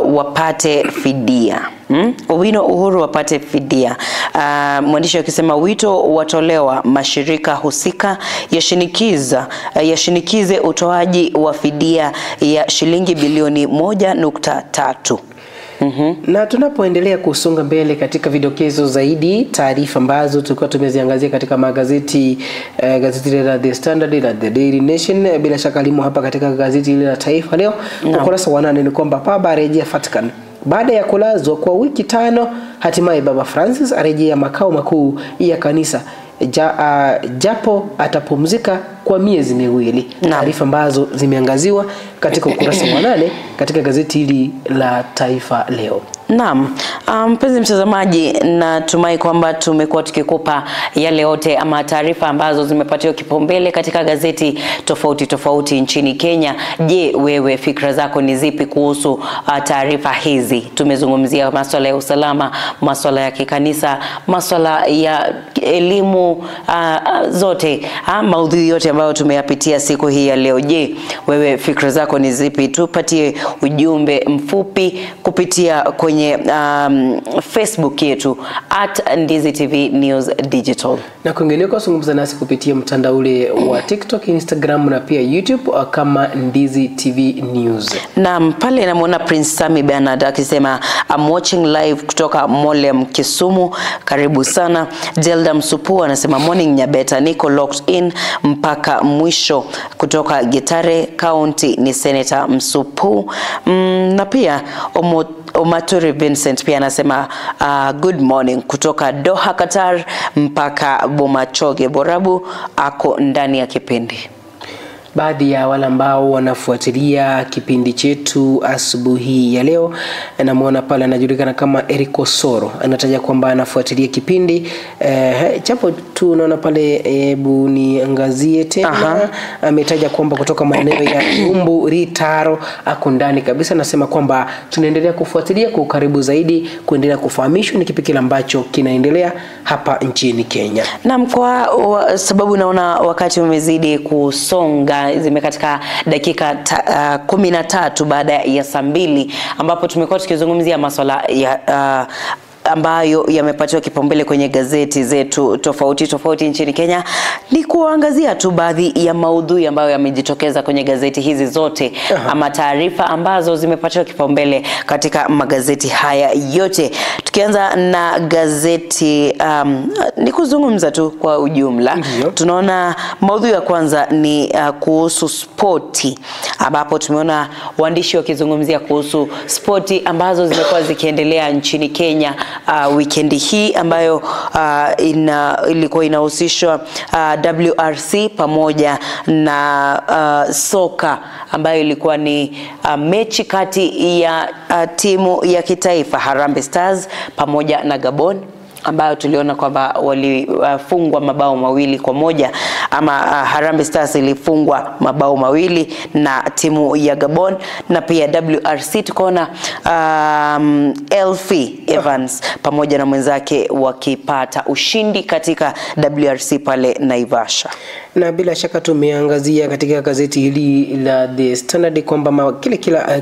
wapate fidia. Owino Uhuru wapate fidia. Mwandishi akisema wito watolewa mashirika husika yashinikize utoaji wa fidia ya shilingi bilioni 1.3. Na tunapoendelea kusonga mbele katika vidokezo zaidi, taarifa ambazo tulikuwa tumeziangazia katika magazeti, gazeti la The Standard, la The Daily Nation, bila shaka limo hapa katika gazeti ile la Taifa Leo. Ukurasa wa 8 ni kwamba Papa arejea Vatican baada ya kulazwa kwa wiki 5. Hatimaye Baba Francis arejea makao makuu ya kanisa, japo atapumzika kwa miezi miwili. Taarifa ambazo zimeangaziwa katika ukurasa wa 8 katika gazeti hili la Taifa Leo. Naam, mpenzi mtazamaji, natumai kwamba tumekuwa tukikupa yale yote ama taarifa ambazo zimepatiwa kipaumbele katika gazeti tofauti tofauti nchini Kenya. Je, wewe fikra zako ni zipi kuhusu taarifa hizi? Tumezungumzia masuala ya usalama, masuala ya kikanisa, masuala ya elimu, zote, maudhui yote ambayo tumeyapitia siku hii ya leo. Je, wewe fikra zako ni zipi? Tupatie ujumbe mfupi kupitia kwenye Facebook yetu @NdiziTV News Digital. Na kwingineko zungumza nasi kupitia mtandao ule wa TikTok, Instagram na pia YouTube kama Ndizi TV News. Naam, pale namuona Prince Sami Bernard akisema I'm watching live kutoka Molem Kisumu, karibu sana. Delda Msupu anasema morning Nyabeta, niko locked in mpaka mwisho kutoka Gitare County, ni Senator Msupu. Na pia Omaturi Vincent pia anasema good morning kutoka Doha Qatar mpaka Bomachoge Borabu, ako ndani ya kipindi. Baadhi ya wale ambao wanafuatilia kipindi chetu asubuhi ya leo, namuona pale anajulikana kama Eric Osoro, anataja kwamba anafuatilia kipindi chapo tu naona pale, hebu niangazie tena. Ametaja kwamba kutoka maeneo ya Umbu Ritaro, ako ndani kabisa. Anasema kwamba tunaendelea kufuatilia kwa ukaribu zaidi, kuendelea kufahamishwa ni kipi kile ambacho kinaendelea hapa nchini Kenya. Naam, kwa sababu naona wakati umezidi kusonga, zimekatika dakika 13 baada ya saa 2, ambapo tumekuwa tukizungumzia masuala ya ambayo yamepatiwa kipaumbele kwenye gazeti zetu tofauti tofauti nchini Kenya. Ni kuangazia tu baadhi ya maudhui ambayo yamejitokeza kwenye gazeti hizi zote, ama taarifa ambazo zimepatiwa kipaumbele katika magazeti haya yote. Tukianza na gazeti ni kuzungumza tu kwa ujumla. Tunaona maudhui ya kwanza ni kuhusu spoti, ambapo tumeona waandishi wakizungumzia kuhusu spoti ambazo zimekuwa zikiendelea nchini Kenya wikendi hii ambayo ilikuwa inahusishwa WRC pamoja na soka ambayo ilikuwa ni mechi kati ya timu ya kitaifa Harambee Stars pamoja na Gabon, ambayo tuliona kwamba walifungwa mabao 2-1, ama Harambee Stars ilifungwa mabao 2 na timu ya Gabon. Na pia WRC tukaona Elfie Evans pamoja na mwenzake wakipata ushindi katika WRC pale Naivasha. Na bila shaka tumeangazia katika gazeti hili la The Standard kwamba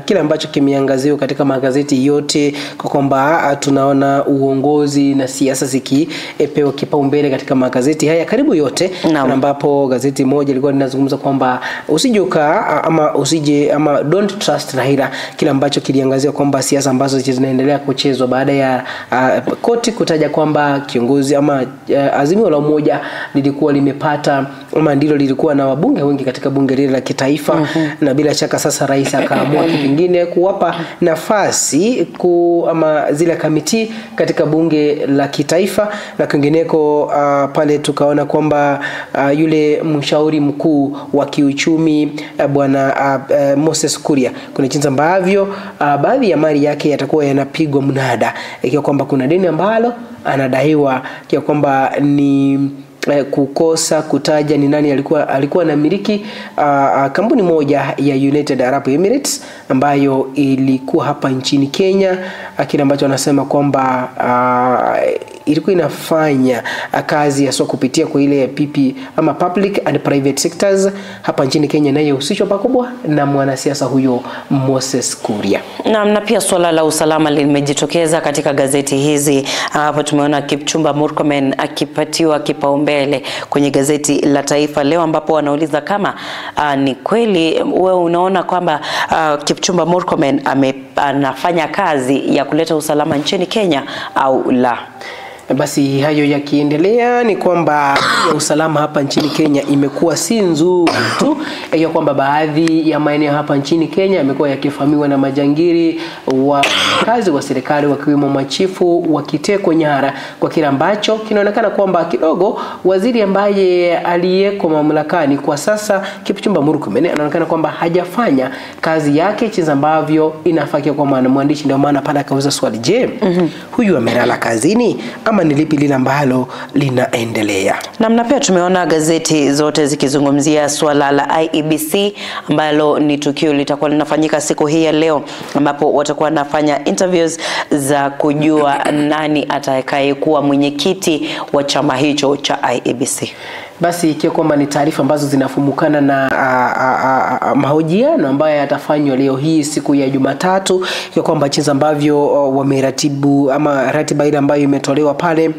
kile ambacho kimeangaziwa katika magazeti yote, kwa kwamba tunaona uongozi na siasa zikipewa kipaumbele katika magazeti haya karibu yote, na ambapo gazeti moja lilikuwa linazungumza kwamba usije ama don't trust Raila, kile ambacho kiliangaziwa kwamba siasa ambazo zinaendelea kuchezwa baada ya koti kutaja kwamba kiongozi ama Azimio la Umoja lilikuwa limepata ama ndilo lilikuwa na wabunge wengi katika bunge lile la kitaifa. Na bila shaka sasa rais akaamua kipingine kuwapa nafasi ama zile kamiti katika bunge la kitaifa. Na kwingineko pale tukaona kwamba yule mshauri mkuu wa kiuchumi bwana Moses Kuria, kuna jinsi ambavyo baadhi ya mali yake yatakuwa yanapigwa mnada, ikiwa kwamba kuna deni ambalo anadaiwa, ikiwa kwamba ni kukosa kutaja ni nani alikuwa anamiliki kampuni moja ya United Arab Emirates ambayo ilikuwa hapa nchini Kenya, kile ambacho anasema kwamba ilikuwa inafanya kazi ya kupitia kwa ile PP ama public and private sectors hapa nchini Kenya, naye husishwa pakubwa na mwanasiasa huyo Moses Kuria. Na pia swala la usalama limejitokeza katika gazeti hizi. Hapo tumeona Kipchumba Murkomen akipatiwa kipaumbele kwenye gazeti la Taifa Leo, ambapo wanauliza kama ni kweli wewe unaona kwamba Kipchumba Murkomen anafanya kazi ya kuleta usalama nchini Kenya au la. Basi hayo yakiendelea ni kwamba ya usalama hapa nchini Kenya imekuwa si nzuri tu, ya kwamba baadhi ya maeneo hapa nchini Kenya yamekuwa yakifamiwa na majangiri wa kazi wa serikali wakiwemo machifu wakitekwa nyara, kwa kile ambacho kinaonekana kwamba kidogo waziri ambaye aliyeko mamlakani kwa sasa Kipchumba Murkomen anaonekana kwamba hajafanya kazi yake jinsi ambavyo inafaa kwa mwandishi. Ndio maana pale akauza swali, je, huyu amelala kazini ama ni lipi lile ambalo linaendelea? Na pia tumeona gazeti zote zikizungumzia swala la IEBC ambalo ni tukio litakuwa linafanyika siku hii ya leo, ambapo watakuwa wanafanya interviews za kujua nani atakayekuwa mwenyekiti wa chama hicho cha IEBC. Basi ikiwa kwamba ni taarifa ambazo zinafumukana na mahojiano ambayo yatafanywa leo hii siku ya Jumatatu, ikiwa kwamba jinsi ambavyo wameratibu ama ratiba ile ambayo imetolewa pale,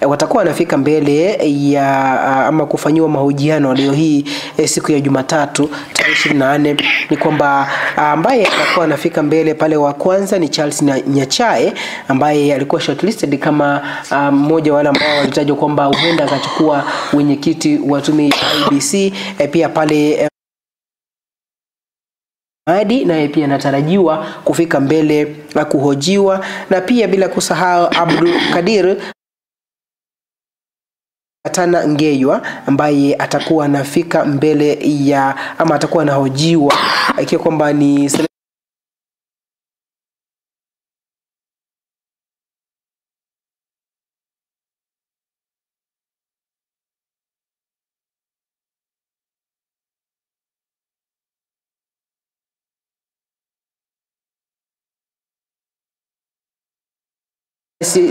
watakuwa wanafika mbele ya ama kufanyiwa mahojiano leo hii siku ya Jumatatu tarehe 24. Ni kwamba ambaye atakuwa anafika mbele pale wa kwanza ni Charles Nyachae ambaye alikuwa shortlisted kama mmoja wale ambao walitajwa kwamba huenda akachukua wenyekiti wa tume ya IEBC. Pia pale Adi naye pia anatarajiwa kufika mbele na kuhojiwa, na pia bila kusahau Abdul Kadir Atana Ngeywa ambaye atakuwa anafika mbele ya ama atakuwa anahojiwa ikiwa kwamba ni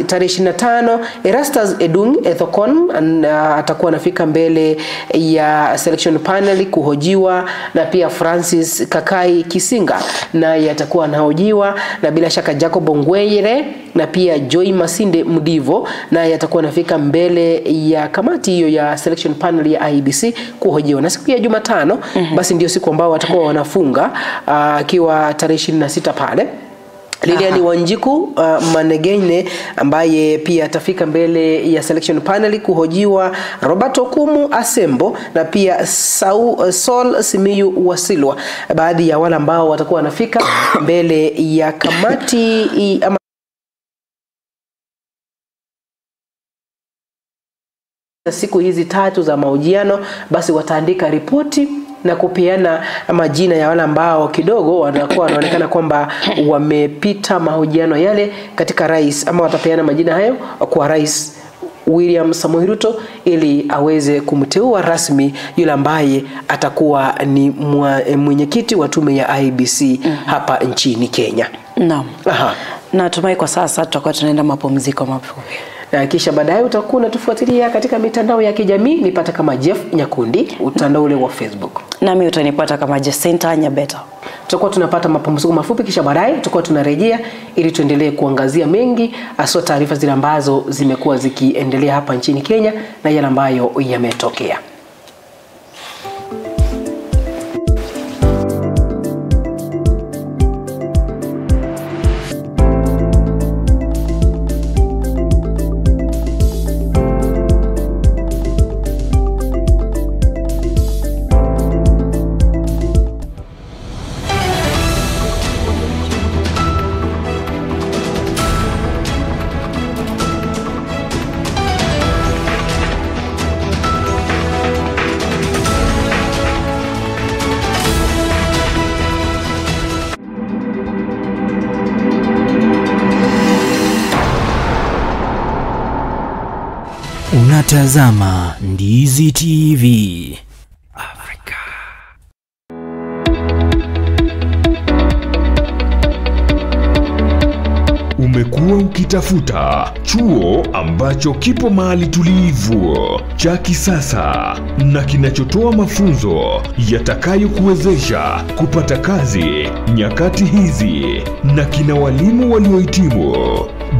tarehe 25 Erastus Edung Ethekon atakuwa anafika mbele ya selection panel kuhojiwa, na pia Francis Kakai Kisinga naye atakuwa anahojiwa, na bila shaka Jacob Ongwere na pia Joy Masinde Mdivo naye atakuwa anafika mbele ya kamati hiyo ya selection panel ya IEBC kuhojiwa. Na siku ya Jumatano basi ndio siku ambao watakuwa wanafunga akiwa tarehe 26 pale Lilian Wanjiku Manegene ambaye pia atafika mbele ya selection panel kuhojiwa, Robert Okumu Asembo na pia Sol Simiyu Wasilwa, baadhi ya wale ambao watakuwa wanafika mbele ya kamati ama siku hizi tatu za mahojiano, basi wataandika ripoti na kupeana majina ya wale ambao kidogo wanakuwa wanaonekana kwamba wamepita mahojiano yale katika rais, ama watapeana majina hayo kwa Rais William Samoei Ruto ili aweze kumteua rasmi yule ambaye atakuwa ni mwenyekiti wa tume ya IEBC hapa nchini Kenya. Naam. Natumai kwa sasa tutakuwa tunaenda mapumziko mafupi. Na kisha baadaye utakuwa unatufuatilia katika mitandao ya kijamii, nipata kama Jeff Nyakundi, mtandao ule wa Facebook. Nami utanipata kama Jacinta Nyabeta. Tutakuwa tunapata mapumziko mafupi, kisha baadaye tutakuwa tunarejea ili tuendelee kuangazia mengi, haswa taarifa zile ambazo zimekuwa zikiendelea hapa nchini Kenya na yale ambayo yametokea. Unatazama Ndizi TV Afrika. Umekuwa ukitafuta chuo ambacho kipo mahali tulivu, cha kisasa na kinachotoa mafunzo yatakayokuwezesha kupata kazi nyakati hizi na kina walimu waliohitimu.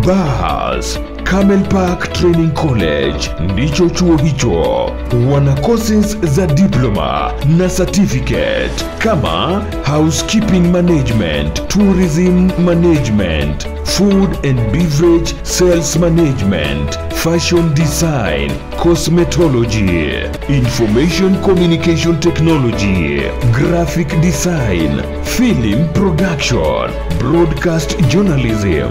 Bas, Camel Park Training College ndicho chuo hicho. Wana courses za diploma na certificate kama housekeeping management, tourism management, food and beverage sales management, fashion design, cosmetology, information communication technology, graphic design, film production, broadcast journalism,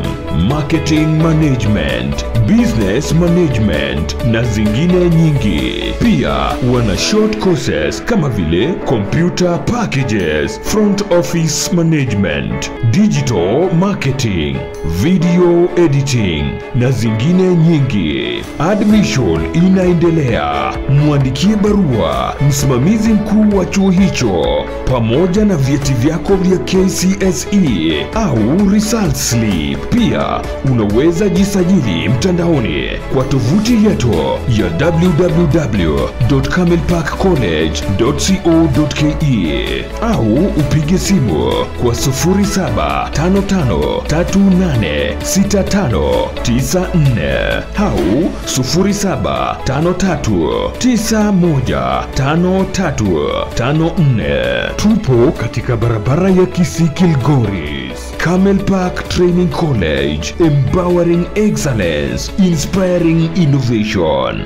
marketing management, business management na zingine nyingi. Pia wana short courses kama vile computer packages, front office management, digital marketing, video editing na zingine nyingi. Admission inaendelea. Mwandikie barua msimamizi mkuu wa chuo hicho pamoja na vyeti vyako vya KCSE au result slip. Pia unaweza jisajili mtandaoni kwa tovuti yetu ya www.camelparkcollege.co.ke au upige simu kwa 0755386594 au 0753915354. Tupo katika barabara ya Kisii Kilgoris. Camel Park Training College, empowering excellence, inspiring innovation.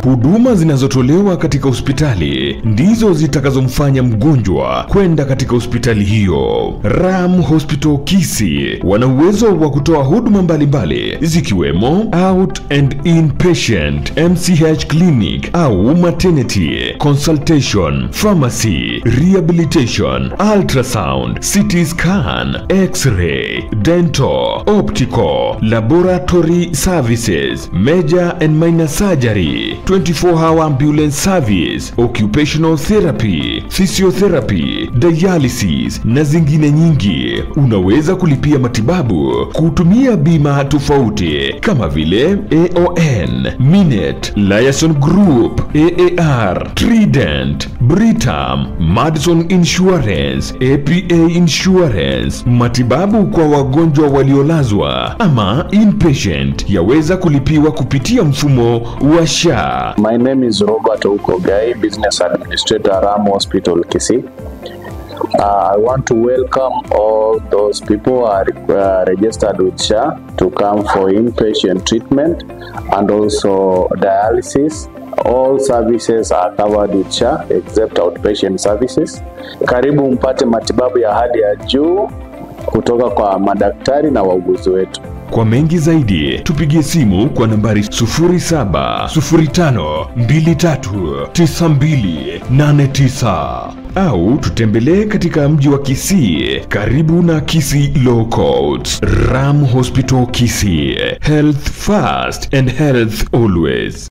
Huduma zinazotolewa katika hospitali ndizo zitakazomfanya mgonjwa kwenda katika hospitali hiyo. Ram Hospital Kisii wana uwezo wa kutoa huduma mbalimbali zikiwemo out and inpatient, MCH clinic au maternity, consultation, pharmacy, rehabilitation, ultrasound, CT scan, x-ray, dental, optical, laboratory services, major and minor surgery, 24-hour ambulance service, occupational therapy, physiotherapy, dialysis na zingine nyingi. Unaweza kulipia matibabu kutumia bima tofauti kama vile AON, Minet, Liaison Group, AAR, Trident, Britam, Madison Insurance, APA Insurance. Matibabu kwa wagonjwa waliolazwa ama inpatient yaweza kulipiwa kupitia mfumo wa SHA. My name is Robert Okogai, Business Administrator, Ram Hospital, Kisii. I want to welcome all those people who are registered with SHA to come for inpatient treatment and also dialysis. All services are covered with SHA except outpatient services. Karibu mpate matibabu ya hali ya juu kutoka kwa madaktari na wauguzi wetu. Kwa mengi zaidi, tupigie simu kwa nambari 0705239289 au tutembelee katika mji wa Kisii karibu na Kisii Law Courts. Ram Hospital Kisii, health first and health always.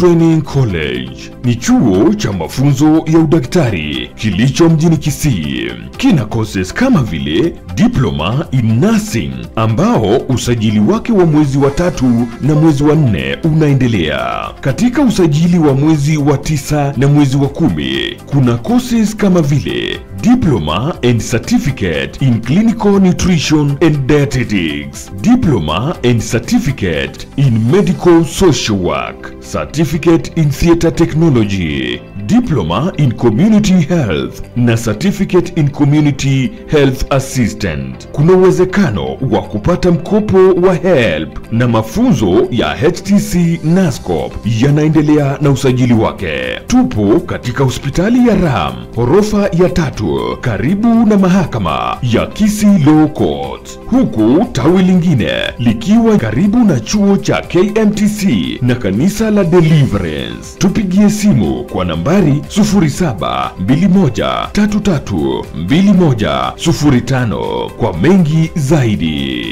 Training College ni chuo cha mafunzo ya udaktari kilicho mjini Kisii. Kina courses kama vile Diploma in Nursing ambao usajili wake wa mwezi wa 3 na mwezi wa 4 unaendelea. Katika usajili wa mwezi wa 9 na mwezi wa 10 kuna courses kama vile Diploma and Certificate in Clinical Nutrition and Dietetics, Diploma and Certificate in Medical Social Work, Certificate in Theater Technology, Diploma in Community Health na Certificate in Community Health Assistant. Kuna uwezekano wa kupata mkopo wa HELB na mafunzo ya HTC NASCOP yanaendelea na usajili wake. Tupo katika hospitali ya Ram, ghorofa ya 3, karibu na mahakama ya Kisii Law Court, huku tawi lingine likiwa karibu na chuo cha KMTC na kanisa la Deliverance. Tupigie simu kwa nambari 0721332105 kwa mengi zaidi.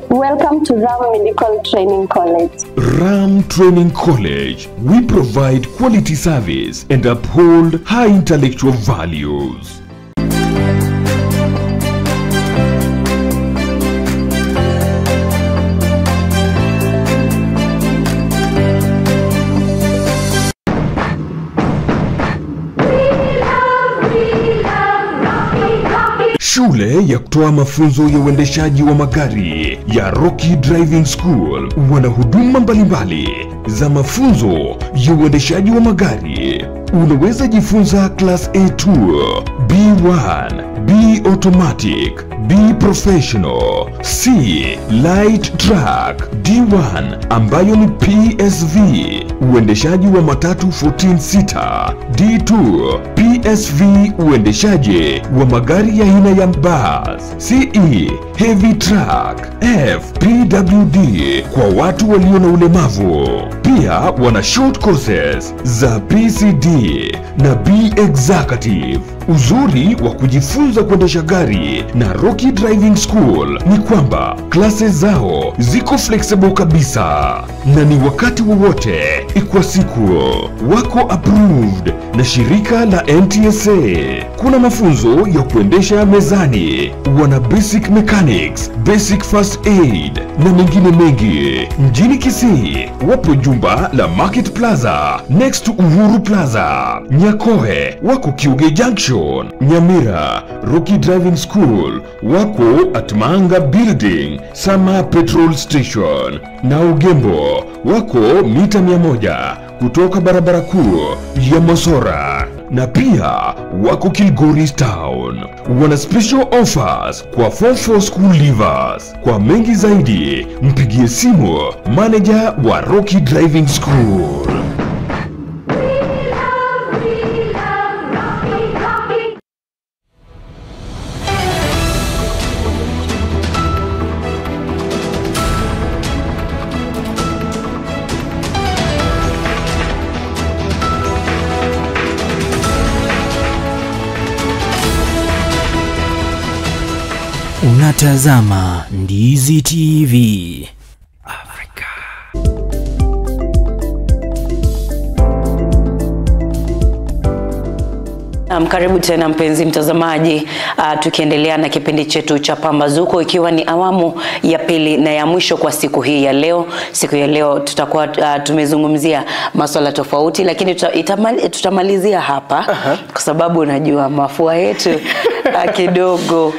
Welcome to Ram Medical Training College. Ram Training College, we provide quality service and uphold high intellectual values. Shule ya kutoa mafunzo ya uendeshaji wa magari ya Rocky Driving School wana huduma mbalimbali za mafunzo ya uendeshaji wa magari. Unaweza jifunza Class A2, B1, B Automatic, B Professional, C Light Truck, D1 ambayo ni PSV, uendeshaji wa matatu 14 seater, D2 PSV, uendeshaji wa magari ya aina ya bus, CE Heavy Truck, F PWD kwa watu walio na ulemavu. Pia wana short courses za PCD na B Executive. Uzuri wa kujifunza kuendesha gari na Rocky Driving School ni kwamba classes zao ziko flexible kabisa na ni wakati wowote kwa siku. Wako approved na shirika la NTSA. Kuna mafunzo ya kuendesha mezani, wana basic mechanics, basic first aid na mengine mengi. Mjini Kisii wapo jumba la Market Plaza next to Uhuru Plaza. Nyakoe wako Kiuge Junction. Nyamira, Rocky Driving School wako at Manga Building, Sama Petrol Station. Na Ugembo wako mita 100 kutoka barabara kuu ya Mosora. Na pia wako Kilgoris Town. Wana special offers kwa 44 school leavers. Kwa mengi zaidi mpigie simu manager wa Rocky Driving School. Unatazama Ndizi TV Afrika. Karibu tena mpenzi mtazamaji, tukiendelea na kipindi chetu cha Pambazuko ikiwa ni awamu ya pili na ya mwisho kwa siku hii ya leo. Siku ya leo tutakuwa tumezungumzia masuala tofauti, lakini tutamalizia hapa kwa sababu unajua mafua yetu kidogo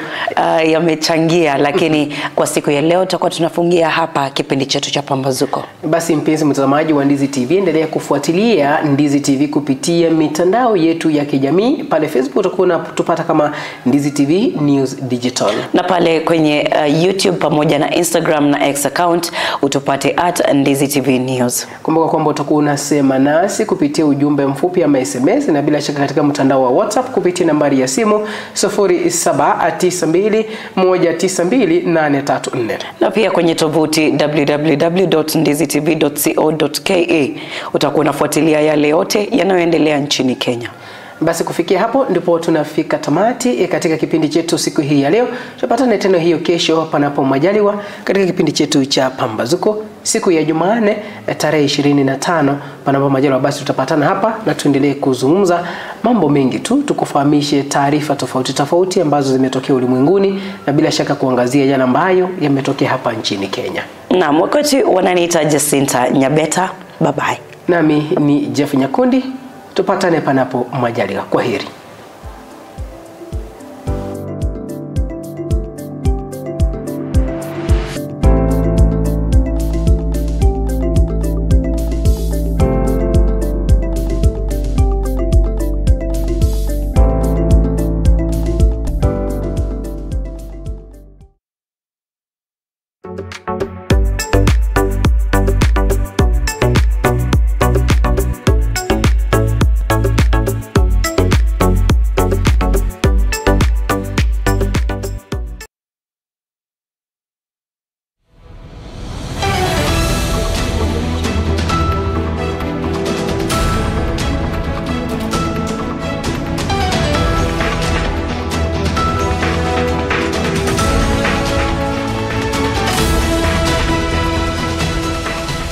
yamechangia, lakini kwa siku ya leo tutakuwa tunafungia hapa kipindi chetu cha Pambazuko. Basi mpenzi mtazamaji wa Ndizi TV, endelea kufuatilia Ndizi TV kupitia mitandao yetu ya kijamii. Pale Facebook utakuwa unatupata kama Ndizi TV News Digital, na pale kwenye YouTube pamoja na Instagram na X account utupate @Ndizi TV News. Kumbuka kwamba utakuwa unasema nasi kupitia ujumbe mfupi ama SMS, na bila shaka katika mtandao wa WhatsApp kupitia nambari ya simu 0792192834, na pia kwenye tovuti www.ndizitv.co.ke utakuwa unafuatilia yale yote yanayoendelea nchini Kenya. Basi kufikia hapo ndipo tunafika tamati katika kipindi chetu siku hii ya leo. Tupatane tena hiyo kesho panapo majaliwa katika kipindi chetu cha Pambazuko siku ya Jumanne tarehe 25 panapo majaliwa. Basi tutapatana hapa na tuendelee kuzungumza mambo mengi tu, tukufahamishe taarifa tofauti tofauti ambazo zimetokea ulimwenguni na bila shaka kuangazia yale ambayo yametokea hapa nchini Kenya. Naam, wakati wananiita Jacinta Nyabeta, bye bye. Nami ni Jeff Nyakundi. Tupatane panapo majaliwa. Kwaheri.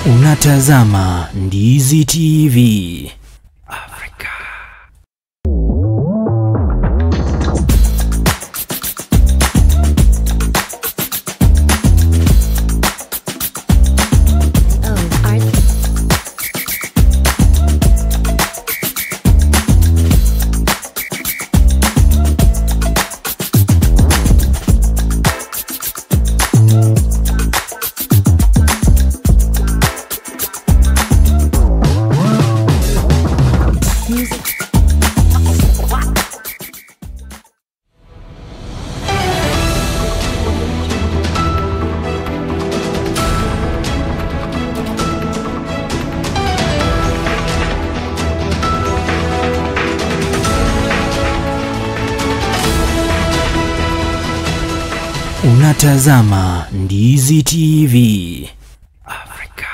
Unatazama Ndizi TV Afrika. Unatazama Ndizi TV Afrika.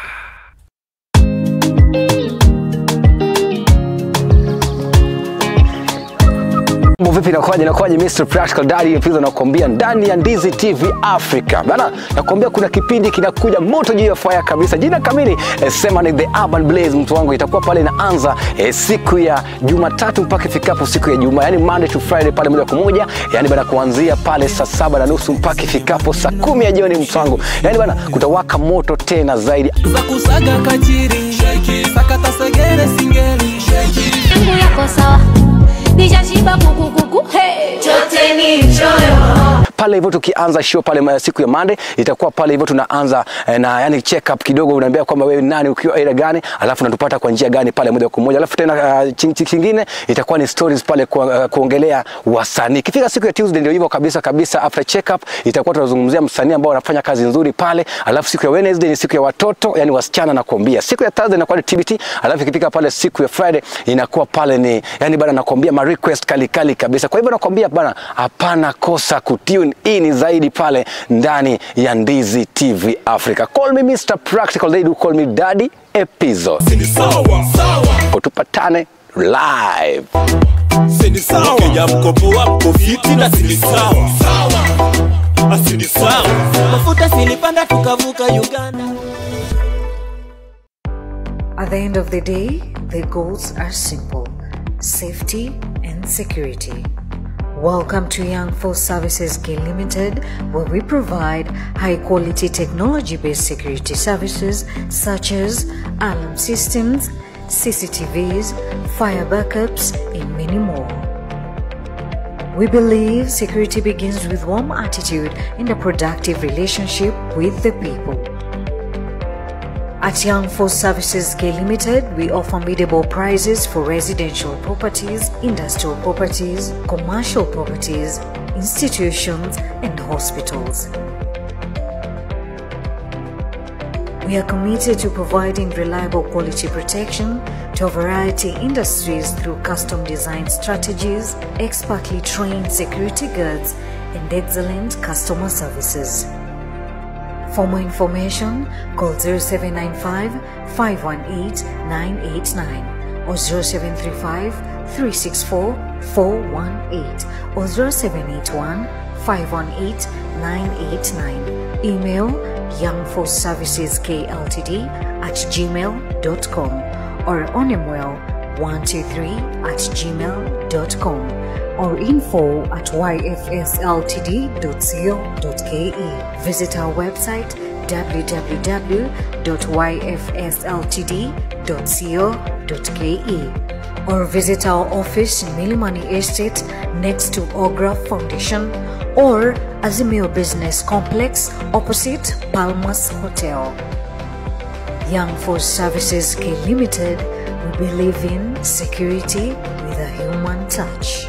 Vipi inakuwaje Mr. Practical Daddy Pizzo nakwambia ndani ya Ndizi TV Africa. Bana nakwambia kuna kipindi kinakuja moto juu ya fire kabisa. Jina kamili sema ni The Urban Blaze mtu wangu, itakuwa pale inaanza siku ya Jumatatu mpaka ifikapo siku ya Ijumaa, yani Monday to Friday pale moja kwa moja, yani bana kuanzia pale saa 7:30 mpaka ifikapo saa 10 ya jioni mtu wangu. Yani bana kutawaka moto tena zaidi. Kusaga kachiri, sakata segere singeli. Mungu yako sawa. Nijashiba kuku hey. Chote ni choyo. Pale hivyo tukianza show pale siku ya Monday itakuwa pale hivyo tunaanza na yani check up kidogo, unaambia kwamba wewe nani, ukiwa area gani, alafu unatupata kwa njia gani pale moja kwa moja. Alafu tena kingine itakuwa ni stories pale kuongelea wasanii. Ikifika siku ya Tuesday ndio hivyo kabisa kabisa, after check up itakuwa tunazungumzia msanii ambao anafanya kazi nzuri pale. Alafu siku ya Wednesday ni siku ya watoto, yani wasichana nakwambia. Siku ya Thursday inakuwa ni TBT, alafu ikifika pale siku ya Friday inakuwa pale ni yani bana nakwambia ma request kali kali kabisa. Kwa hivyo nakwambia bana hapana kosa kutune in zaidi pale ndani ya Ndizi TV Africa. Call me Mr. Practical, they do call me Daddy Epizo. Sawa sawa. Tupatane live. Sini sawa. Kenya mko poa, mko fiti na sini sawa. Sawa. Asini sawa. Mafuta silipanda tukavuka Uganda. At the end of the day, the goals are simple: safety and security. Welcome to Young Force Services K Limited, where we provide high-quality technology-based security services such as alarm systems, CCTVs, fire backups, and many more. We believe security begins with warm attitude and a productive relationship with the people. At Young Force Services K Limited, we offer biddable prices for residential properties, industrial properties, commercial properties, institutions, and hospitals. We are committed to providing reliable quality protection to a variety of industries through custom design strategies, expertly trained security guards, and excellent customer services. For more information, call 0795 518 989 or 0735 364 418 or 0781 518 989. Email youngforceserviceskltd@gmail.com or onemwell123@gmail.com or info@yfsltd.co.ke. Visit our website www.yfsltd.co.ke or visit our office in Milimani Estate next to Ogra Foundation or Azimio Business Complex opposite Palmas Hotel. Young Force Services K Limited, we believe in security with a human touch.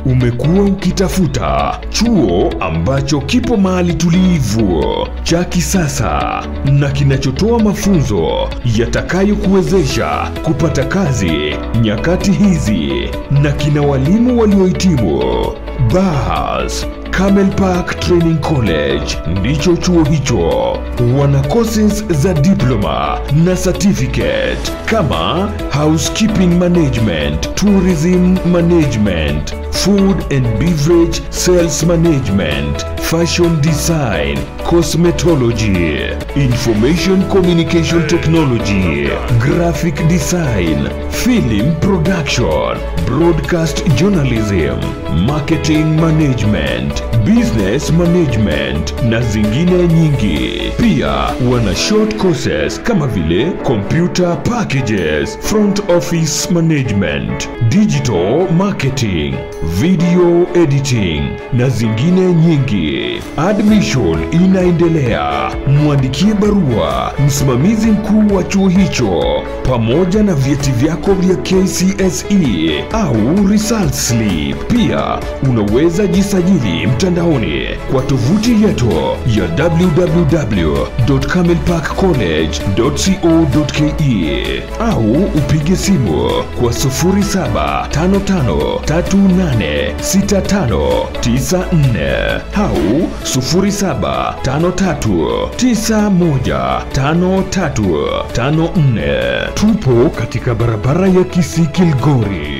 Umekuwa ukitafuta chuo ambacho kipo mahali tulivu, cha kisasa na kinachotoa mafunzo yatakayokuwezesha kupata kazi nyakati hizi na kina walimu waliohitimu. Bas, Camel Park Training College ndicho chuo hicho. Wana courses za diploma na certificate kama housekeeping management, tourism management, food and beverage sales management, fashion design, cosmetology, information communication technology, graphic design, film production, broadcast journalism, marketing management, business management na zingine nyingi. Pia wana short courses kama vile computer packages, front office management, digital marketing, video editing na zingine nyingi. Admission inaendelea. Mwandikie barua msimamizi mkuu wa chuo hicho pamoja na vyeti vyako vya KCSE au result slip. Pia unaweza jisajili mtandaoni kwa tovuti yetu ya www.camelparkcollege.co.ke au upige simu kwa 0755386594 au 0753915354. Tupo katika barabara ya Kisii Kilgori.